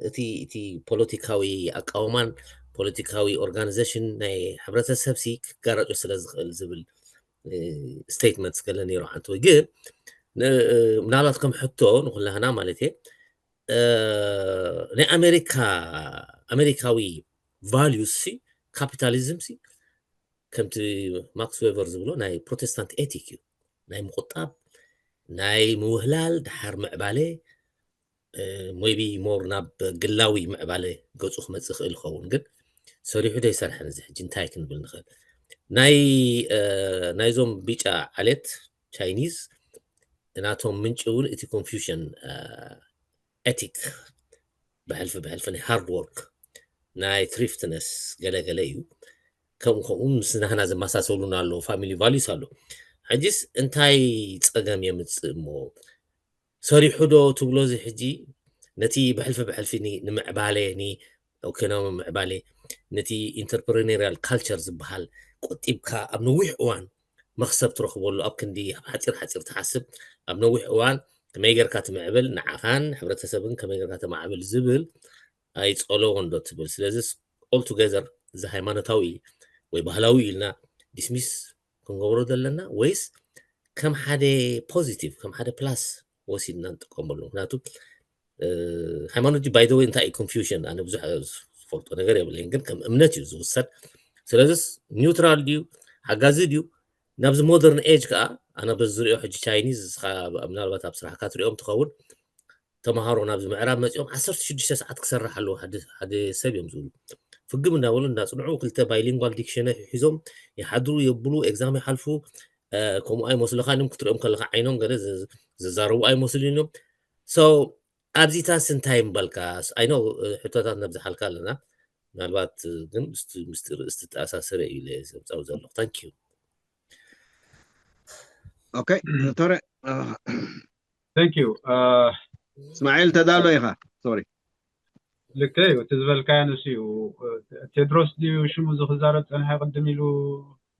እቲ እቲ ፖለቲካዊ ኣቃውማን ፖለቲካዊ ኦርጋኒዜሽን ናይ ሕብረተሰብ ሲ ክጋረጮ ስለ ዝኽእል ዝብል ስቴትመንት ገለ ነይሩ ዓንተወይ ግን ምናልባት ከም ሕቶ ንኩላህና ማለት እየ ናይ ኣሜሪካ ኣሜሪካዊ ቫልዩስ ሲ ካፒታሊዝም ሲ ከምቲ ማክስ ዌቨር ዝብሎ ናይ ፕሮቴስታንት ኤቲክ እዩ። ናይ ምቁጣብ ናይ ምውህላል ድሓር ምዕባለ ሞይቢ ሞር ናብ ግላዊ ምዕባለ ገፁ ክመፅእ ይኽእል ይኸውን ግን ሰሪሑ ዶ ይሰርሐን እዚ ሕጂ እንታይ ክንብል ንኽእል ናይ ናይዞም ቢጫ ዓሌት ቻይኒዝ ናቶም ምንጪ እውን እቲ ኮንፊሽን ኤቲክ ብሕልፊ ብሕልፊ ናይ ሃርድ ወርክ ናይ ትሪፍትነስ ገለገለ እዩ። ከምኡ ከምኡ ምስ ናህና ዘመሳሰሉና ኣለዉ ፋሚሊ ቫሉስ ኣሎ። ሕጂስ እንታይ ፀገም የምፅእ እሞ ሰሪሑ ዶ ትብሎ እዚ ሕጂ ነቲ ብሕልፊ ብሕልፊ ንምዕባለ ንኢኮኖሚ ምዕባለ ነቲ ኢንተርፕረነሪያል ካልቸር ዝበሃል ቆጢብካ ኣብ ነዊሕ እዋን መኽሰብ ትረኽበሉ ኣብ ክንዲ ኣብ ሓፂር ሓፂር ትሓስብ ኣብ ነዊሕ እዋን ከመይ ጌርካ ትምዕብል ንዓኻን ሕብረተሰብን ከመይ ጌርካ ተማዕብል ዝብል ኣይፀለዎን ዶ ትብል ስለዚ ኦል ቱጌዘር እዚ ሃይማኖታዊ ወይ ባህላዊ ኢልና ዲስሚስ ክንገብሮ ዘለና ወይስ ከም ሓደ ፖዚቲቭ ከም ሓደ ፕላስ ወሲድና ንጥቀመሉ ምክንያቱ ሃይማኖት ባይደወይ እንታይ እዩ ኮንፊውሽን ኣነ ብዙሕ ዝፈልጦ ነገር የብለይን ግን ከም እምነት እዩ ዝውሰድ ስለዚስ ኒውትራል ድዩ ሓጋዚ ድዩ ናብዚ ሞደርን ኤጅ ከዓ ኣነ በዚ ዝሪኦ ሕጂ ቻይኒዝ ምናልባት ኣብ ስራሕካ ትሪኦም ትኸውን ተምሃሮ ናብዚ ምዕራብ መፂኦም ዓሰርተ ሽዱሽተ ሰዓት ክሰርሕ ኣለዎ ሓደ ሰብ እዮም ዝብሉ ፍግም እንዳበሉ እንዳፅንዑ ክልተ ባይሊንጓል ዲክሽነሪ ሒዞም ይሓድሩ የብሉ ኤግዛም ይሓልፉ ከምኡ ኣይመስሉኻን እዮም ክትሪኦም ከለካ ዓይኖም ገለ ዝዛረቡ ኣይመስሉን እዮም so ኣብዚታስ እንታይ ምበልካ ኣይኖ ሕቶታት ነብዝሓልካ ኣለና ምናልባት ግን ምስቲ ርእስቲ ተኣሳሰረ እዩ ዘምፃው ዘለኹ ታንኪዩ ኦኬ ዶክተረ thank you እስማኤል ተዳሎ ኢኻ ሶሪ ልክዕ እዩ እቲ ዝበልካዮ ንሱ እዩ ቴድሮስ ድዩ ሽሙ ዝክዛረብ ፀንሐ ቅድም ኢሉ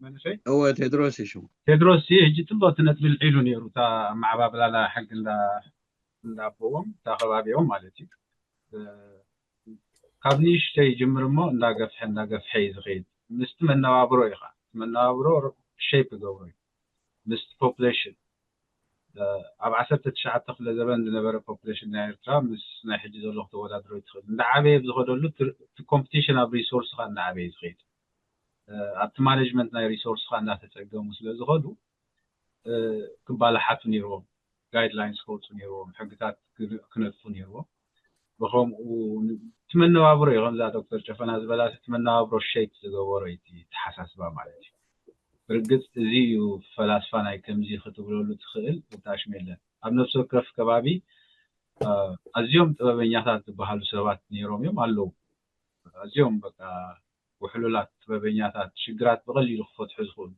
መንእሰይ እወ ቴድሮስ እዩ ሽሙ ቴድሮስ ሲ ሕጂ ፅቡቅ እቲ ነጥቢ ልዒሉ ነይሩ እታ ኣመዓባብላና ሕጊ እንዳቦዎም እታ ከባቢኦም ማለት እዩ ካብ ንእሽተይ ይጅምር እሞ እንዳገፍሐ እንዳገፍሐ እዩ ዝኸይድ ምስቲ መነባብሮ ኢኻ መነባብሮ ሼፕ ይገብሮ እዩ ምስቲ ፖፕሌሽን ኣብ ዓሰርተ ትሽዓተ ክፍለ ዘበን ዝነበረ ፖፕሌሽን ናይ ኤርትራ ምስ ናይ ሕጂ ዘሎ ክተወዳድሮ ይትኽእል እንዳ ዓበየ ብዝኸደሉ እቲ ኮምፒቲሽን ኣብ ሪሶርስካ እንዳ ዓበየ ዝኸይድ ኣብቲ ማኔጅመንት ናይ ሪሶርስካ እንዳተፀገሙ ስለ ዝኸዱ ክባላሓቱ ነይርዎም ጋይድላይንስ ከውፁ ነይርዎም ሕግታት ክነጥፉ ነይርዎም ብከምኡ እቲ መነባብሮ እዩ ከምዛ ዶክተር ጨፈና ዝበላ እቲ መነባብሮ ሸይፕ ዝገበሮ እዩ ተሓሳስባ ማለት እዩ ብርግፅ እዚ እዩ ፈላስፋ ናይ ከምዚ ክትብለሉ ትኽእል ብጣሽም የለን ኣብ ነፍሲ ወከፍ ከባቢ ኣዝዮም ጥበበኛታት ዝበሃሉ ሰባት ነይሮም እዮም ኣለዉ ኣዝዮም በቃ ውሕሉላት ጥበበኛታት ሽግራት ብቐሊሉ ክፈትሑ ዝኽእሉ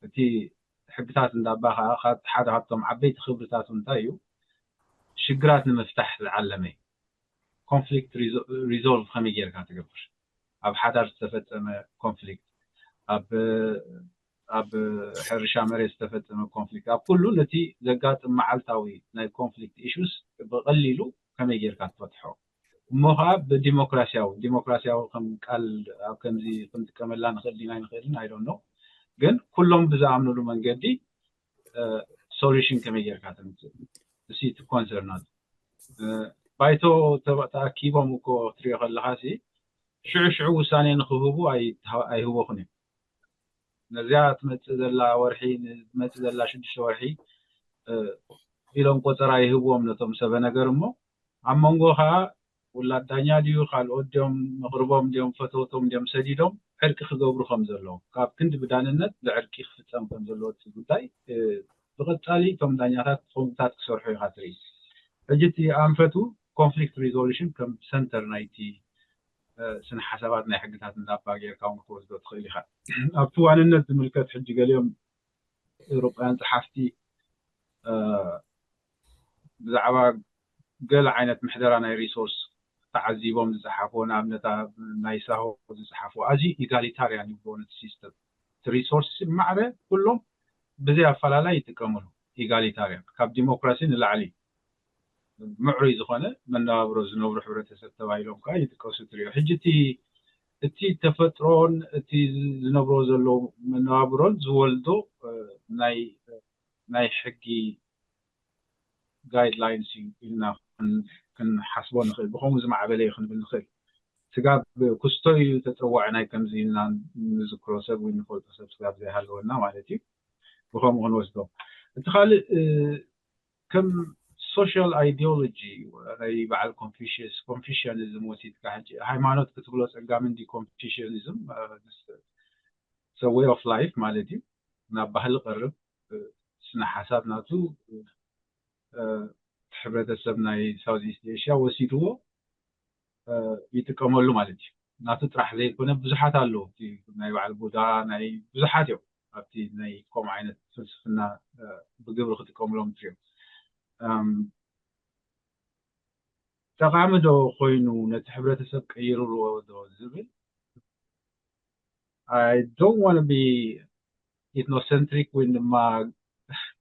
እቲ ሕግታት እንዳባ ከዓ ሓደ ካብቶም ዓበይቲ ክብርታቱ እንታይ እዩ ሽግራት ንምፍታሕ ዝዓለመ እዩ ኮንፍሊክት ሪዞልቭ ከመይ ጌርካ ትገብር ኣብ ሓዳር ዝተፈፀመ ኮንፍሊክት ኣብ ኣብ ሕርሻ መሬት ዝተፈፀመ ኮንፍሊክት ኣብ ኩሉ ነቲ ዘጋጥም መዓልታዊ ናይ ኮንፍሊክት ኢሹስ ብቐሊሉ ከመይ ጌርካ ትፈትሖ እሞ ከዓ ብዲሞክራሲያዊ ዲሞክራሲያዊ ከም ቃል ኣብ ከምዚ ክንጥቀመላ ንኽእል ዲና ይንኽእልን ኣይዶኖ ግን ኩሎም ብዝኣምኑሉ መንገዲ ሶሉሽን ከመይ ጌርካ ተምፅእ እሲ እቲ ኮንሰርናት ባይቶ ተኣኪቦም እኮ ክትሪኦ ከለካ ሲ ሽዑ ሽዑ ውሳኔ ንክህቡ ኣይህበኹን እዮም ነዚያ ትመፅእ ዘላ ወርሒ ትመፅእ ዘላ ሽዱሽተ ወርሒ ኢሎም ቆፀራ ይህብዎም ነቶም ሰበ ነገር እሞ ኣብ መንጎ ከዓ ውላድ ዳኛ ድዩ፣ ካልኦት ድዮም፣ መቕርቦም ድዮም፣ ፈተውቶም ድዮም ሰዲዶም ዕርቂ ክገብሩ ከም ዘለዎም፣ ካብ ክንዲ ብዳንነት ብዕርቂ ክፍጸም ከም ዘለዎ እቲ ጉዳይ፣ እ፣ ብቐጻሊ እቶም ዳኛታት ከምኡታት ክሰርሑ ኢኻ ትርኢ። ሕጂ እቲ ኣንፈቱ ኮንፍሊክት ሪዞሉሽን ከም ሰንተር ናይቲ፣ እ፣ ስነ ሓሳባት ናይ ሕግታት እንዳባ ጌርካ እውን ክትወስዶ ትኽእል ኢኻ። ኣብቲ ዋንነት ዝምልከት ሕጂ ገሊኦም ኤውሮጳውያን ጸሓፍቲ፣ እ፣ ብዛዕባ ገለ ዓይነት ምሕደራ ናይ ሪሶርስ ተዓዚቦም ዝጸሓፍዎ፣ ንኣብነት ኣብ ናይ ሳሆ ዝጸሓፍዎ ኣዝዩ ኢጋሊታርያን ይብልዎ ነቲ ሲስተም። እቲ ሪሶርስ ማዕረ ኩሎም ብዘይ ኣፈላላይ ይጥቀምሉ፣ ኢጋሊታርያን፣ ካብ ዲሞክራሲ ንላዕሊ ምዕሩይ ዝኾነ መነባብሮ ዝነብሩ ሕብረተሰብ ተባሂሎም ከዓ ይጥቀሱ ትሪኦ። ሕጂ እቲ፣ እቲ ተፈጥሮን እቲ ዝነብሮ ዘሎ መነባብሮን ዝወልዶ፣ እ፣ ናይ፣ ናይ ሕጊ ጋይድላይንስ እዩ ኢልና ክን-፣ ክንሓስቦ ንኽእል። ብኸምኡ ዝማዕበለ እዩ ክንብል ንኽእል። ስጋብ ኩስቶ እዩ ተጸዋዒ ናይ ከምዚ ኢልና ንዝክሮ ሰብ ወይ ንፈልጦ ሰብ ስጋብ ዘይሃለወና ማለት እዩ። ብኸምኡ ክንወስዶ። እቲ ካልእ፣ እ፣ ከም ሶሻል ኣይዲዮሎጂ ናይ በዓል ኮንፊሽየስ፣ ኮንፊሽያኒዝም ወሲድካ፣ ሕጂ ሃይማኖት ክትብሎ ጸጋም እንዲ ኮንፊሽያኒዝም፣ እ፣ it's a way of life ማለት እዩ። ናብ ባህሊ ቀርብ፣ እ፣ ስነ ሓሳብ ናቱ፣ እ፣ እ፣ እቲ ሕብረተሰብ ናይ ሳውዝ ኢስት ኤሽያ ወሲድዎ፣ እ፣ ይጥቀመሉ ማለት እዩ። ናቱ ጥራሕ ዘይኮነ ብዙሓት ኣለዉ። እቲ ናይ በዓል ቡዳ፣ ናይ ብዙሓት እዮም ኣብቲ ናይ ከምኡ ዓይነት ፍልስፍና፣ እ፣ ብግብሪ ክጥቀምሎም ትሪኦም። እም፣ ጠቓሚ ዶ ኮይኑ ነቲ ሕብረተሰብ ቀይርዎ ዶ ዝብል፣ I don't want to be ethnocentric ወይ ድማ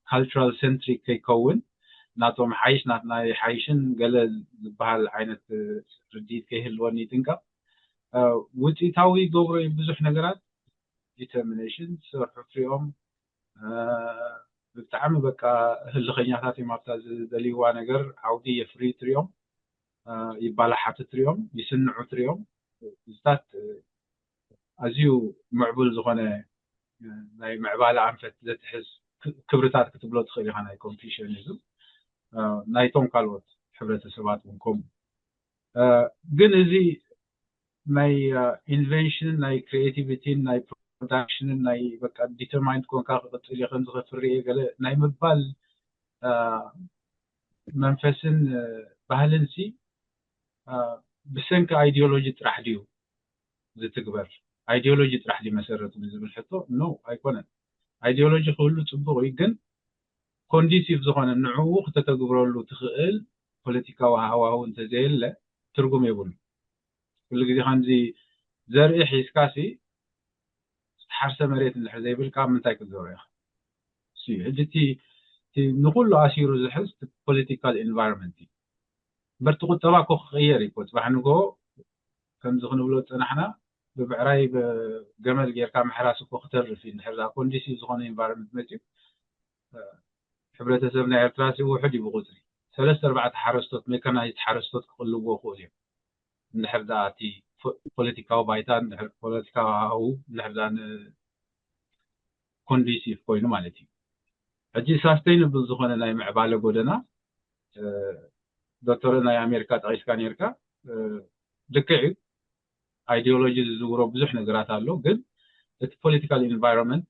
ካልቸራል ሰንትሪክ ከይከውን፣ ናቶም ሓይሽ ናትና ይሓይሽን ገለ ዝበሃል ዓይነት ርድኢት ከይህልወኒ ይጥንቀቕ። እ፣ ውፅኢታዊ ይገብሮ እዩ ብዙሕ ነገራት። ዲተርሚኔሽን ዝሰርሑ ትሪኦም፣ እ፣ ብጣዕሚ በቃ ህልኸኛታት እዮም። ኣብታ ዝደልይዋ ነገር ዓውዲ የፍርዩ ትሪኦም፣ እ፣ ይባላሓቱ ትሪኦም፣ ይስንዑ ትሪኦም። እዚታት፣ እ፣ ኣዝዩ ምዕቡል ዝኾነ፣ እ፣ ናይ ምዕባለ ኣንፈት ዘትሕዝ ክ-፣ ክብርታት ክትብሎ ትኽእል ኢኻ ናይ ኮንፊሽኒዝም። እ፣ ናይቶም ካልኦት ሕብረተሰባት እውን ከምኡ። እ፣ ግን እዚ ናይ፣ እ፣ ኢንቨንሽንን ናይ ክሪኤቲቪቲን ናይ ፕሮዳክሽንን ናይ በቃ ዲተርማይንድ ኮንካ ክቕጽል እየ ከምዚ ከፍሪ እየ ገለ ናይ ምባል፣ እ፣ መንፈስን፣ እ፣ ባህልን ሲ፣ እ፣ ብሰንኪ ኣይዲዮሎጂ ጥራሕ ድዩ ዝትግበር? ኣይዲዮሎጂ ጥራሕ ድዩ መሰረቱ ንዝብል ሕቶ፣ ኖ፣ ኣይኮነን። ኣይዲዮሎጂ ክህሉ ጽቡቕ እዩ፣ ግን ኮንዲሲቭ ዝኾነ ንዕኡ ክተተግብረሉ ትኽእል ፖለቲካዊ ሃዋሁ እንተዘየለ ትርጉም የብሉ። ኩሉ ግዜ ከምዚ ዘርኢ ሒዝካ ሲ፣ ዝተሓርሰ መሬት እንድሕር ዘይብልካ ኣብ ምንታይ ክትዘርኦ ኢኻ? ሲ፣ ሕጂ እቲ፣ እቲ ንኹሉ ኣሲሩ ዝሕዝ እቲ ፖለቲካል ኢንቫይሮንመንት እዩ። እምበር እቲ ቁጠባ እኮ ክቕየር እዩ እኮ። ጽባሕ ንግሆ ከምዚ ክንብሎ ዝጸናሕና ብብዕራይ ብገመል ጌርካ ምሕራስ እኮ ክተርፍ እዩ። እንድሕር ደኣ ኮንዲሲቭ ዝኾነ ኢንቫይሮንመንት መጺኡ፣ እ፣ ሕብረተሰብ ናይ ኤርትራ ሲ ውሑድ እዩ ብቁጽሪ። ሰለስተ ኣርባዕተ ሓረስቶት፣ ሜካናይዝድ ሓረስቶት ክቕልብዎ ይኽእሉ እዮም። እንድሕር ደኣ እቲ ፖ-፣ ፖለቲካዊ ባይታ፣ እንድሕር ፖለቲካዊ ሃዋሁ፣ እንድሕር ደኣ ን-፣ ኮንዲሲቭ ኮይኑ ማለት እዩ። ሕጂ ሳስቴይነብል ዝኾነ ናይ ምዕባለ ጎደና፣ እ፣ ዶክተር ናይ ኣሜሪካ ጠቒስካ ኔርካ፣ እ፣ ልክዕ እዩ። ኣይዲዮሎጂ ዝዝውሮ ብዙሕ ነገራት ኣሎ፣ ግን እቲ ፖለቲካል ኢንቫይሮንመንት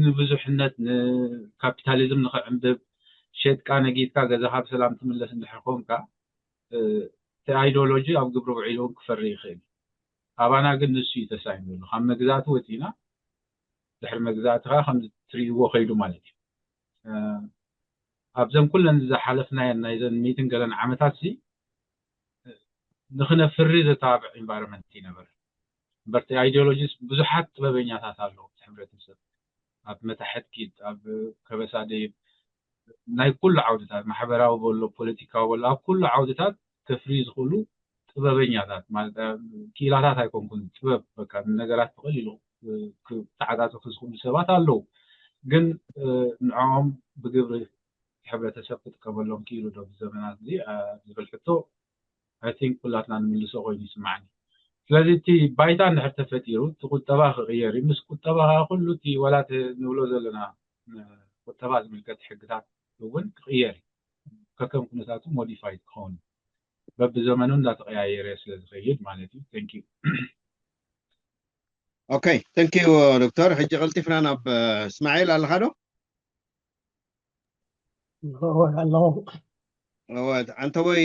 ንብዙሕነት፣ ንካፒታሊዝም ንኽዕንብብ፣ ሸጥካ ነጊድካ ገዛኻ ብሰላም ትምለስ እንድሕር ኮንካ፣ እ፣ እቲ ኣይዲዮሎጂ ኣብ ግብሪ ውዒሉ እውን ክፈሪ ይኽእል። ኣባና ግን ንሱ እዩ ተሳኢኑ ዘሎ። ካብ መግዛእቲ ወፂና ድሕሪ መግዛእቲ ከዓ ከምዚ ትርእይዎ ከይዱ ማለት እዩ። እ፣ ኣብዘን ኩለን ዝሓለፍናየን ናይዘን ሚእትን ገለን ዓመታት ሲ፣ እ፣ ንኽነፍሪ ዘተባብዕ ኢንቫይሮንመንት ይነበረ። እምበር እቲ ኣይዲዮሎጂስ ብዙሓት ጥበበኛታት ኣለዉ። እቲ ሕብረተሰብ ኣብ መታሕት ኪድ፣ ኣብ ከበሳ ደይብ፣ ናይ ኩሉ ዓውድታት፣ ማሕበራዊ በሎ፣ ፖለቲካዊ በሎ፣ ኣብ ኩሉ ዓውድታት ከፍርዩ ዝኽእሉ ጥበበኛታት ማለት፣ እ፣ ክኢላታት ኣይኮንኩን፣ ጥበብ በቃ ነገራት ብቐሊሉ፣ እ፣ ክተዓጻጸፉ ዝኽእሉ ሰባት ኣለዉ። ግን፣ እ፣ ንዕኦም ብግብሪ ሕብረተሰብ ክጥቀመሎም ክኢሉ ዶ ብዘመናት እዚ፣ እ፣ ዝብል ሕቶ፣ I think ኩላትና ንምልሶ ኮይኑ ይስምዓኒ። ስለዚ እቲ ባይታ እንድሕር ተፈጢሩ፣ እቲ ቁጠባ ክቕየር እዩ። ምስ ቁጠባ ከዓ ኩሉ እቲ ዋላ እቲ ንብሎ ዘለና፣ እ፣ ቁጠባ ዝምልከት ሕግታት እውን ክቕየር እዩ። ከከም ኩነታቱ ሞዲፋይድ ክኸውን። በብዘመኑ እንዳተቀያየረ ስለ ዝኸይድ ማለት እዩ። Thank you። Okay, thank you ዶክተር። ሕጂ ቀልጢፍና ናብ እስማዒል ኣለኻ ዶ? ኣለኹ። እወ፣ ኣንተ ወይ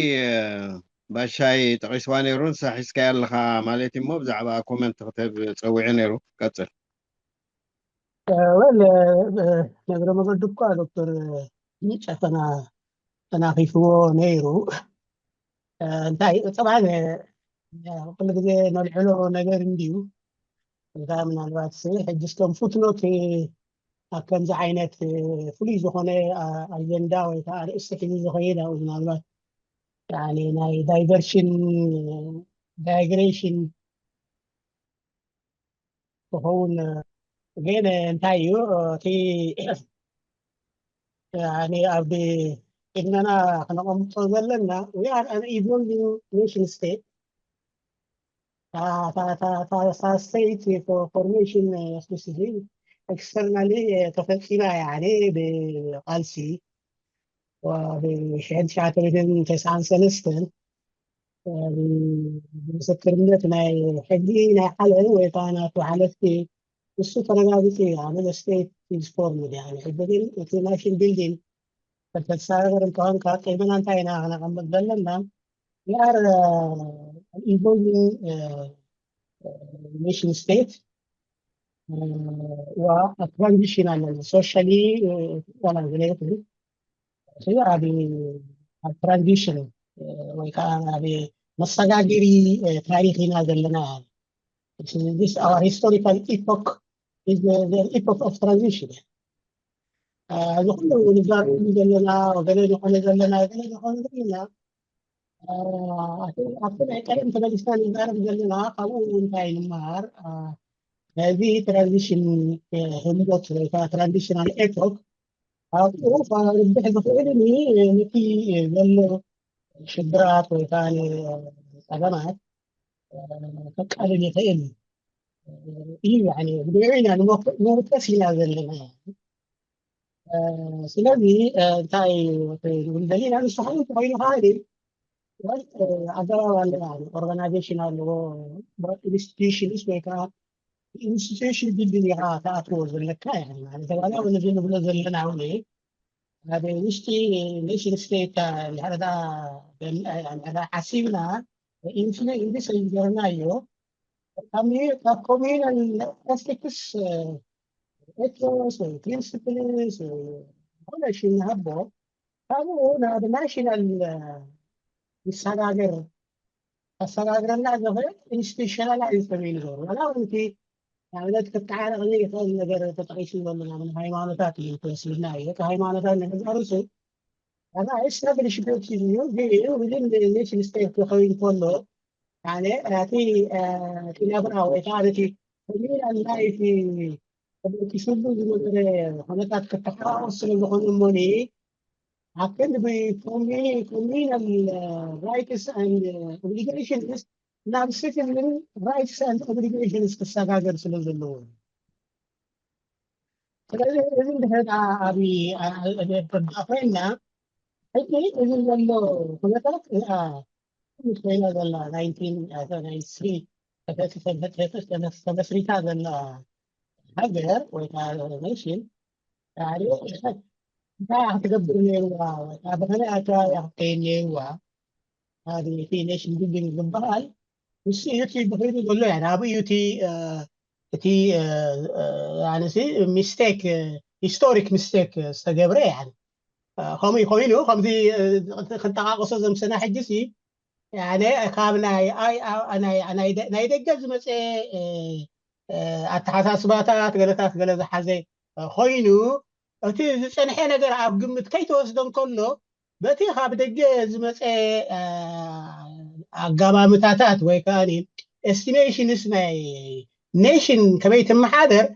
ባሻይ ጠቒስዋ ነይሩ፣ ንሳ ሒዝካያ ኣለኻ ማለት እዩ። እሞ ብዛዕባ ኮመንት ክትህብ ጸዊዑ ነይሩ። ቀጽል። ወል ነግረ መገዱ እኳ ዶክተር ጨፈና ተናኺፍዎ ነይሩ። እንታይ ጠብዓን ኩሉ ግዜ ነልዕሎ ነገር እንድዩ። እዛ ምናልባት ሕጂ እስቶም ፉትኖት ኣብ ከምዚ ዓይነት ፍሉይ ዝኾነ ኣጀንዳ ወይ ከዓ ኣርእስቲ ሒዙ ዝኸይድ ኣብኡ ምናልባት ናይ ዳይቨርሽን ዳይግሬሽን ክኸውን ግን እንታይ እዩ እቲ ኣብ ቅድመና ክነቐምጦ ዘለና we are an evolving nation state state formation specially externally ተፈፂማ ያኔ ብቃልሲ ብሽሕን ትሽዓተ ሚእትን ተስዓን ሰለስተን ምስክርነት ናይ ሕጊ ናይ ዓለም ወይ ከዓ ናቱ ሓለፍቲ ንሱ ተረጋግፂ እዩ። ኣነ state is formed ያኔ ሕጂ ግን እቲ nation building ከተሳገር እንተኾንካ ቅድመና እንታይ ኢና ክነቐምጥ ዘለና we are evolving nation state ዋ ኣብ transition ኣለና socially ዋላ ዝለየት ኣብ ኣብ transition ወይ ከዓ ኣብ መሰጋገሪ ታሪክ ኢና ዘለና። This our historical epoch is the epoch of transition። እዚ ኩሉ ንዛረብ ዘለና ገለ ዝኾነ ዘለና ገለ ዝኾነ ዘለና ኣብቲ ናይ ቀደም ተመሊስና ንዛረብ ዘለና ካብኡ እንታይ ንምሃር ነዚ transition ህሞት ወይ ከዓ transitional epoch ኣብኡ ከርብሕ ዝኽእል ነቲ ዘሎ ሽግራት ወይ ከዓ ፀገማት ከቃልል ይኽእል እዩ። ብኡ ኢና ንወቀስ ኢና ዘለና። ስለዚ እንታይ ንብል ዘለና ንስኹም እንተኮይኑ ከዓ ኣገባብ ኣለና organization ኣለዎ institutions ወይ ከዓ institution building ኢኻ ተኣትዎ ዘለካ ማለት ዋላ እውን እዚ ንብሎ ዘለና እውን ኣብ ውሽጢ nation state እንድሕር ሓሲብና ኢንፍሉንስ ገርናዮ ካብ communal ethics ethos ወይ principles ዝኾነ ሽም ንሃቦ ካብኡ ናብ national ይሰጋገር ኣሰጋግረና ዝኽእል institutionalize ተበይኑ ዞሩ ዋላ እውን እቲ ንኣብነት ክተዓረቕ ዘይኽእል ነገር ተጠቒሱ ዘሎ ናብ ሃይማኖታት እዩ ትወስድና እዩ እቲ ሃይማኖታት ንመዛርሱ ኣና establish እዩ ግን within nation state ክኸውን ከሎ ያኔ እቲ እቲ ነብራ ወይ ከዓ ነቲ communal life ተበኪስሉ ዝነበረ ኩነታት ክተሓራረስ ስለ ዝኾነ እሞኒ ኣብ ክንዲ communal rights and obligations ናብ citizen rights and obligations ክሰጋገር ስለ ዘለዎ ስለዚ እዚ እንድሕር ኣብ ኮይና ሕጂ እዚ ዘሎ ኩነታት እዛ ኮይና ዘላ ተመስሪታ ዘላ ሃገር ወይ ከዓ nation እንታይ ክትገብር ነይርዋ ብኸመይ ኣከባቢ ክትከይድ ነይርዋ እቲ nation building ዝበሃል ንሱ እዩ እቲ ብኸይዱ ዘሎ ያ ኣብኡ እዩ እቲ እቲ ኣነሲ mistake historic mistake ዝተገብረ ያ ከምኡ ኮይኑ ከምዚ ክንጠቃቀሶ ዘምሰና ሕጂ ሲ ካብ ናይ ደገ ዝመፀ ኣተሓሳስባታት ገለታት ገለ ዝሓዘ ኮይኑ እቲ ዝፀንሐ ነገር ኣብ ግምት ከይተወስደ እንከሎ በቲ ካብ ደገ ዝመፀ ኣጋማምታታት ወይ ከዓ estimations ናይ nation ከመይ ትመሓደር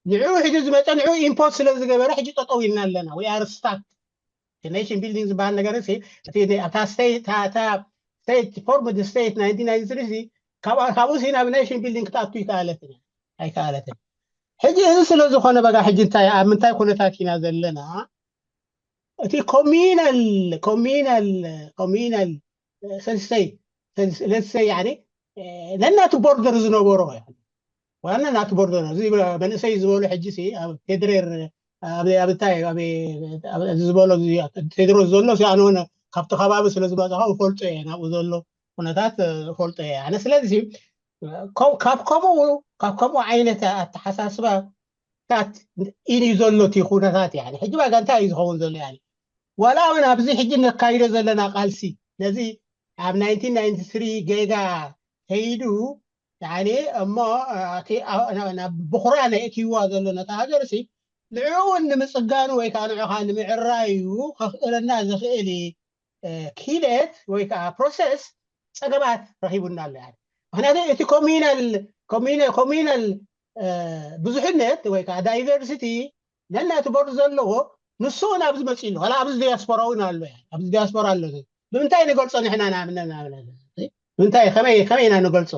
ንዕኡ ሕጂ ዝመፀ ንዕኡ impose ስለ ዝገበረ ሕጂ ጠጠው ኢልና ኣለና we are stuck nation building ዝበሃል ነገር ሲ እቲ ኣብታ state formed state nineteen ninety three ካብኡ ሲ ናብ nation building ክትኣቱ ይከኣለት ኣይከኣለትን ሕጂ እዚ ስለ ዝኾነ በጋ ሕጂ እንታይ ኣብ ምንታይ ኩነታት ኢና ዘለና እቲ communal communal communal ሰልሰይ ሰልሰይ ያኔ ነናቱ ቦርደር ዝነበሮ ዋና ናቱ ቦርደር እዚ መንእሰይ ዝበሎ ሕጂ ሲ ኣብ ፌድሬር ኣብ እንታይ ዝበሎ ቴድሮስ ዘሎ ኣነ ካብቲ ከባቢ ስለ ዝመፅኻ ፈልጦ እየ ናብኡ ዘሎ ኩነታት ፈልጦ እየ ኣነ ስለዚ ካብ ከምኡ ካብ ከምኡ ዓይነት ኣተሓሳስባ ታት ኢን እዩ ዘሎ እቲ ኩነታት ያ ሕጂ ባጋ እንታይ እዩ ዝኸውን ዘሎ ያ ዋላ እውን ኣብዚ ሕጂ ነካይዶ ዘለና ቃልሲ ነዚ ኣብ ናይንቲን ናይንቲ ስሪ ጌጋ ከይዱ ያኔ እሞ ብኩራ ናይ እትይዋ ዘሎ ነታ ሃገር ሲ ንዕኡ እውን ንምፅጋኑ ወይ ከዓ ንዑ ከዓ ንምዕራዩ ከኽእለና ዝኽእል ክኢለት ወይ ከዓ ፕሮሰስ ፀገማት ረኪቡና ኣሎ ምክንያቱ እቲ ኮሚናል ኮሚናል ብዙሕነት ወይ ከዓ ዳይቨርሲቲ ነናቲ ቦርድ ዘለዎ ንሱ እውን ኣብዚ መፅእ ኣሎ ላ ኣብዚ ዲያስፖራ እውን ኣሎ ኣብዚ ዲያስፖራ ኣሎ ብምንታይ ንገልፆ ንሕና ምንታይ ከመይ ኢና ንገልፆ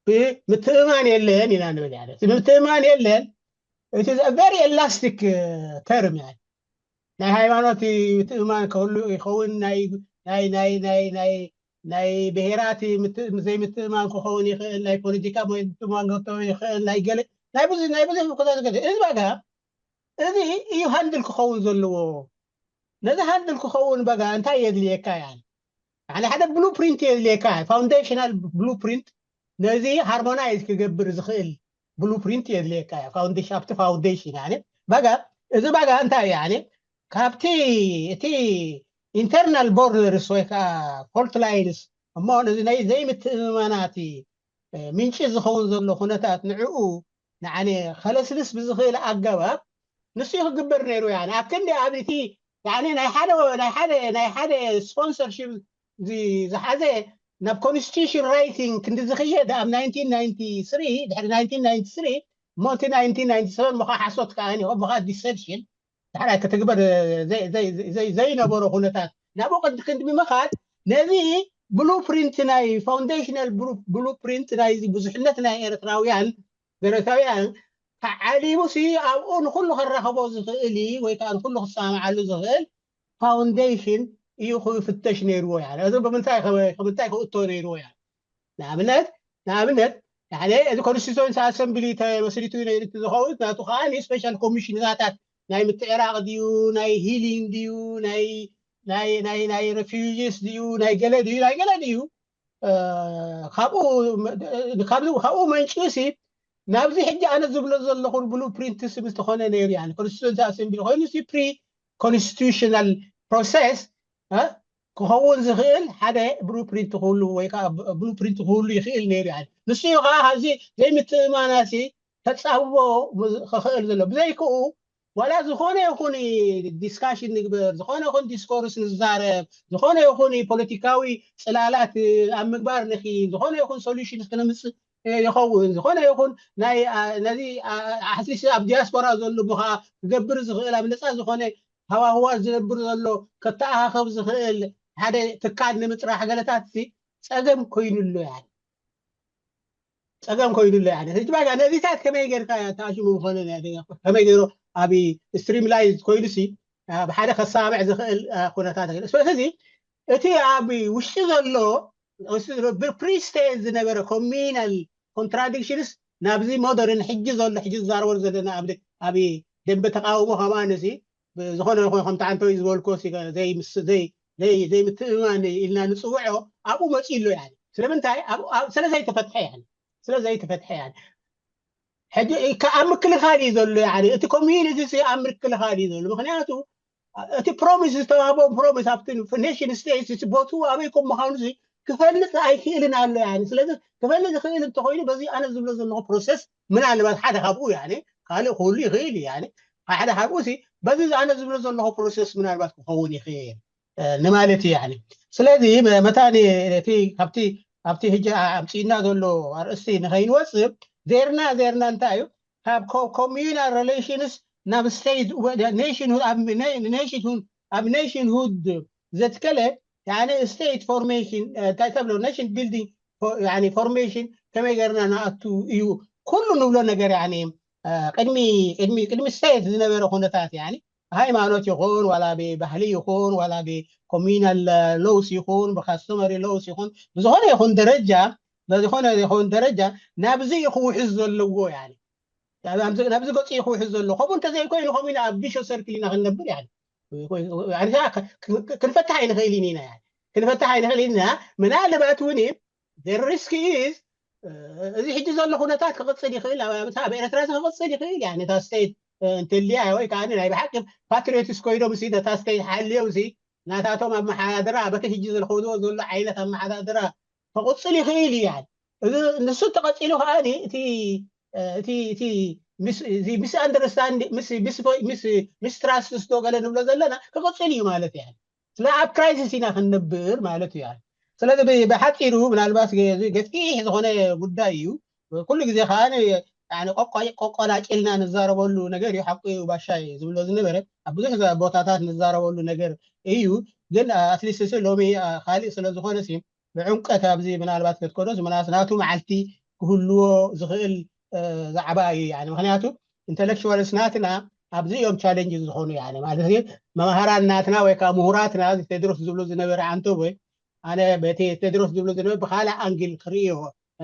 ብምትእማን የለን ኢና ንብል ምትእማን የለን እቲ very elastic term ናይ ሃይማኖት ምትእማን ክህሉ ይኸውን ናይ ናይ ናይ ናይ ናይ ናይ ብሄራት ዘይምትእማን ክኸውን ይኽእል ናይ ፖለቲካ ምትእማን ክኸውን ይኽእል ናይ ገለ ናይ ብዙ ናይ ብዙ ኩነታት እዚ በጋ እዚ እዩ ሃንድል ክኸውን ዘለዎ ነዚ ሃንድል ክኸውን በጋ እንታይ የድልየካ ያ ሓደ ሓደ ብሉ ፕሪንት የድልየካ ፋውንዴሽናል ብሉ ፕሪንት ነዚ ሃርሞናይዝ ክገብር ዝኽእል ብሉ ፕሪንት የድልየካ ፋውንዴሽን ኣብቲ ፋውንዴሽን በጋ እዚ በጋ እንታይ እዩ ካብቲ እቲ ኢንተርናል ቦርደርስ ወይ ከዓ ፎልት ላይንስ እሞ ነዚ ናይ ዘይምትእምማናት ምንጪ ዝኸውን ዘሎ ኩነታት ንዕኡ ንዓነ ከለስልስ ብዝኽእል ኣገባብ ንሱ ክግበር ነይሩ ያ ኣብ ክንዲ ኣብ እቲ ናይ ሓደ ናይ ሓደ ናይ ሓደ ስፖንሰርሽፕ ዝሓዘ ናብ ኮንስቲቱሽን ራይቲንግ ክንዲ ዝኽየድ ኣብ ናይንቲን ናይንቲ ስሪ ድሕሪ ናይንቲን ናይንቲ ስሪ እሞ እቲ ናይንቲን ናይንቲ ሰቨን ምኻ ሓሶት ከዓ ምኻ ዲሰፕሽን ዳሕራይ ክትግበር ዘይነበሮ ኩነታት ናብኡ ቅዲ ክንዲ ብምኻድ ነዚ ብሉ ፕሪንት ናይ ፋውንዴሽናል ብሉ ፕሪንት ናይ ብዙሕነት ናይ ኤርትራውያን ኤርትራውያን ተዓሊሙ ሲ ኣብኡ ንኩሉ ከራኸቦ ዝኽእል ወይ ከዓ ንኩሉ ክሰማማዓሉ ዝኽእል ፋውንዴሽን እዩ ክፍተሽ ነይርዎ ያ እዚ ብምንታይ ክእቶ ነይርዎ ያ ንኣብነት ንኣብነት እዚ ኮንስቲቱንስ ኣሰምብሊ ተመስሪቱ ነይሩ ዝኸውን ናቱ ከዓ ስፔሻል ኮሚሽንታታት ናይ ምትዕራቕ ድዩ ናይ ሂሊንግ ድዩ ናይ ናይ ናይ ናይ ረፊውጂስ ድዩ ናይ ገለ ድዩ ናይ ገለ ድዩ ካብኡ ካብኡ መንጭ ሲ ናብዚ ሕጂ ኣነ ዝብሎ ዘለኹ ብሉ ፕሪንት ስ ምስተኾነ ነይሩ ያ ኮንስቲቱንስ ኣሰምብሊ ኮይኑ ሲ ፕሪ ኮንስቲቱሽናል ፕሮሰስ ክኸውን ዝኽእል ሓደ ብሉፕሪንት ክህሉ ወይ ከዓ ብሉፕሪንት ክህሉ ይኽእል ነይሩ ያ ንሱ እዩ ከዓ ካብዚ ዘይምትእማናሲ ተፃብቦ ክኽእል ዘሎ ብዘይክኡ ዋላ ዝኾነ ይኹን ዲስካሽን ንግበር ዝኾነ ይኹን ዲስኮርስ ንዛረብ ዝኾነ ይኹን ፖለቲካዊ ፅላላት ኣብ ምግባር ንኽእል ዝኾነ ይኹን ሶሉሽን ክነምፅእ ይኸውን ዝኾነ ይኹን ናይ ነዚ ኣትሊስት ኣብ ዲያስፖራ ዘሎ ምኻ ክገብር ዝኽእል ኣብ ነፃ ዝኾነ ሃዋህዋ ዝነብር ዘሎ ከተኣኻኸብ ዝኽእል ሓደ ትካል ንምፅራሕ ገለታት ሲ ፀገም ኮይኑሎ ያ ፀገም ኮይኑሎ ያ ህጅባጋ ነዚታት ከመይ ጌርካ ተኣሽሙ ምኾነ ከመይ ገይሮ ኣብ ስትሪም ላይዝ ኮይኑ ሲ ብሓደ ከሰማምዕ ዝኽእል ኩነታት ስለዚ እቲ ኣብ ውሽጢ ዘሎ ብፕሪስቴት ዝነበረ ኮሚናል ኮንትራዲክሽንስ ናብዚ ሞደርን ሕጂ ዘሎ ሕጂ ዝዛረበሉ ዘለና ኣብ ደንበ ተቃውሞ ከማን እዚ ዝኾነ ይኹን ከምቲ ዓንተወይ ዝበልኮ ዘይምትእማን ኢልና ንፅውዖ ኣብኡ መፂኡ ኣሎ ያ ስለምንታይ ስለ ዘይተፈትሐ ያ ስለ ዘይተፈትሐ ያ ሕጂ ኣብ ምክልኻል እዩ ዘሎ ያ እቲ ኮሚዩኒቲ ኣብ ምክልኻል እዩ ዘሎ ምክንያቱ እቲ ፕሮሚስ ዝተዋህቦም ፕሮሚስ ኣብቲ ኔሽን ስቴትስ እቲ ቦቱ ኣበይ ከም ምዃኑ ክፈልጥ ኣይክእልን ኣሎ ያ ስለዚ ክፈልጥ ዝኽእል እንተኮይኑ በዚ ኣነ ዝብሎ ዘለኹ ፕሮሰስ ምናልባት ሓደ ካብኡ ያ ካልእ ክህሉ ይኽእል እዩ ሓደ ካብኡ በዚ ኣነ ዝብሎ ዘለኹ ፕሮሰስ ምናልባት ክኸውን ይኽእል ንማለት እዩ ስለዚ መታኒ እቲ ካብቲ ኣብቲ ሕጂ ኣምፅእና ዘሎ ኣርእስቲ ንኸይንወፅእ ዜርና ዜርና እንታይ እዩ ካብ ኮሚዩናል ሬሌሽንስ ናብ ስቴት ኔሽንሁድ ኣብ ኔሽንሁድ ዘትከለ ስቴት ፎርሜሽን እንታይ ተብሎ ኔሽን ቢልዲንግ ፎርሜሽን ከመይ ገርና ንኣቱ እዩ ኩሉ ንብሎ ነገር ቅድሚ ቅድሚ ቅድሚ ስቴት ዝነበረ ኩነታት ሃይማኖት ይኹን ዋላ ብባህሊ ይኹን ዋላ ብ communal laws ይኹን ብ customary laws ይኹን ብዝኾነ ይኹን ደረጃ በዝኾነ ይኹን ደረጃ ናብዚ እዩ ክውሕዝ ዘለዎ ያኒ ናብዚ ገፂ እዩ ክውሕዝ ዘሎ ከምኡ እንተዘይኮይኑ ከምኡ ኢና ኣብ vicious circle ኢና ክንነብር ያኒ ክንፈታሕ ኣይንኽእልን ኢና ክንፈታሕ ኣይንኽእል ኢና ምናልባት እውን the risk is እዚ ሕጂ ዘሎ ኩነታት ክቕፅል ይኽእል ኣብ ኤርትራ ክቕፅል ይኽእል እታ state እንተልያ ወይ ከዓ ናይ ብሓቂ patriots ኮይኖም ሲ ነታ state ሓልዮም ሲ ናታቶም ኣመሓዳድራ በቲ ሕጂ ዝረኸብዎ ዘሎ ዓይነት ኣመሓዳድራ ክቕፅል ይኽእል እዩ ንሱ ተቐፂሉ ከዓ እቲ እቲ misunderstanding mistrust ዶ ገለ ንብሎ ዘለና ክቕፅል እዩ ማለት እዩ ስለ ኣብ crisis ኢና ክንነብር ማለት እዩ ስለዚ ብሓፂሩ ምናልባት ገፊሕ ዝኾነ ጉዳይ እዩ ኩሉ ግዜ ከዓ ቆቆላጭልና ንዛረበሉ ነገር እዩ ሓቁ እዩ ባሻይ ዝብሎ ዝነበረ ኣብ ብዙሕ ቦታታት ንዛረበሉ ነገር እዩ ግን at least ሎሚ ካሊእ ስለዝኾነ ብዕምቀት ኣብዚ ምናልባት ክትከዶ ምናልባት ናቱ መዓልቲ ክህልዎ ዝኽእል ዛዕባ እዩ ምክንያቱ intellectuals ናትና ኣብዚ እዮም challenge ዝኾኑ ማለት መምሃራን ናትና ወይ ከዓ ምሁራትና ቴድሮስ ዝብሎ ዝነበረ ዓንተቦይ ኣነ በቲ ቴድሮስ ዝብሎ ዝነበረ ብካልእ ኣንግል ክርእዮ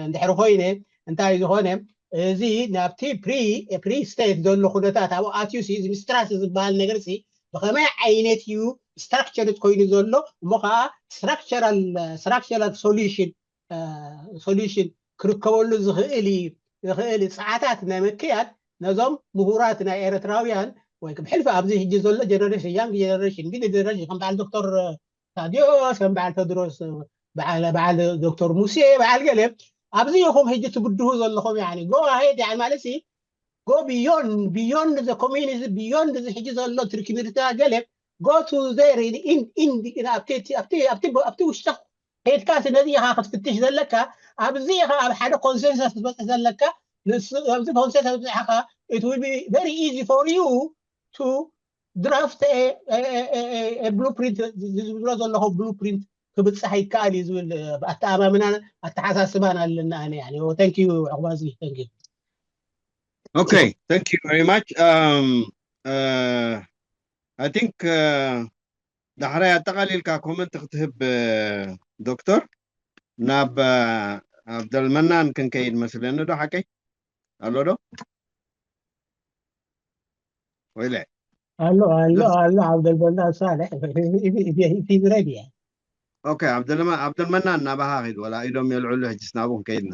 እንድሕሪ ኮይነ እንታይ ዝኾነ እዚ ናብቲ pre state ዘሎ ኩነታት ኣብኡ ኣትዩ እዚ mistrust ዝበሃል ነገር ብኸመይ ዓይነት እዩ structured ኮይኑ ዘሎ እሞ ከዓ structural solution solution ክርከበሉ ዝኽእል ዝኽእል ፀዓታት ናይ ምክያድ ነዞም ምሁራት ናይ ኤርትራውያን ወይ ብሕልፊ ኣብዚ ሕጂ ዘሎ generation young generation middle generation ከም በዓል ዶክተር ታድዮስ ከም በዓል ቴድሮስ በዓል ዶክተር ሙሴ በዓል ገለ ኣብዚ ኢኹም ሕጂ ትብድሁ ዘለኹም go ahead ማለት go beyond beyond the community beyond እዚ ሕጂ ዘሎ ትርክብርታ ገለ go to there ኣብቲ ውሽጢ ከድካ ነዚ ኢኻ ክትፍትሽ ዘለካ ኣብዚ ኢኻ ኣብ ሓደ consensus ክትበፅሕ ዘለካ ኣብዚ consensus በፅሕኻ it will be very easy for you to draft blueprint ዝብሎ ዘለኹ blueprint ክብፅሕ ይከኣል እዩ ዝብል ኣተኣማምናን ኣተሓሳስባን ኣለና ኣነ thank you ዕቑባዚ thank you Okay, thank you very much. Um, uh, I think uh, ዳሕራይ ኣጠቓሊልካ ኮመንት ክትህብ ዶክተር ናብ ኣብደልመናን ክንከይድ መስለኒ ዶ ሓቀይ ኣሎ ዶ ወይለ ኣሎ ኣሎ ኣሎ ኣብደልመናን ሳልሕ ፊዝረድ እየ ኦኬ ኣብደልመናን ናባኻ ኺድ ወላ ኢዶም የልዕሉ ሕጅስ ናብኡ ክንከይድና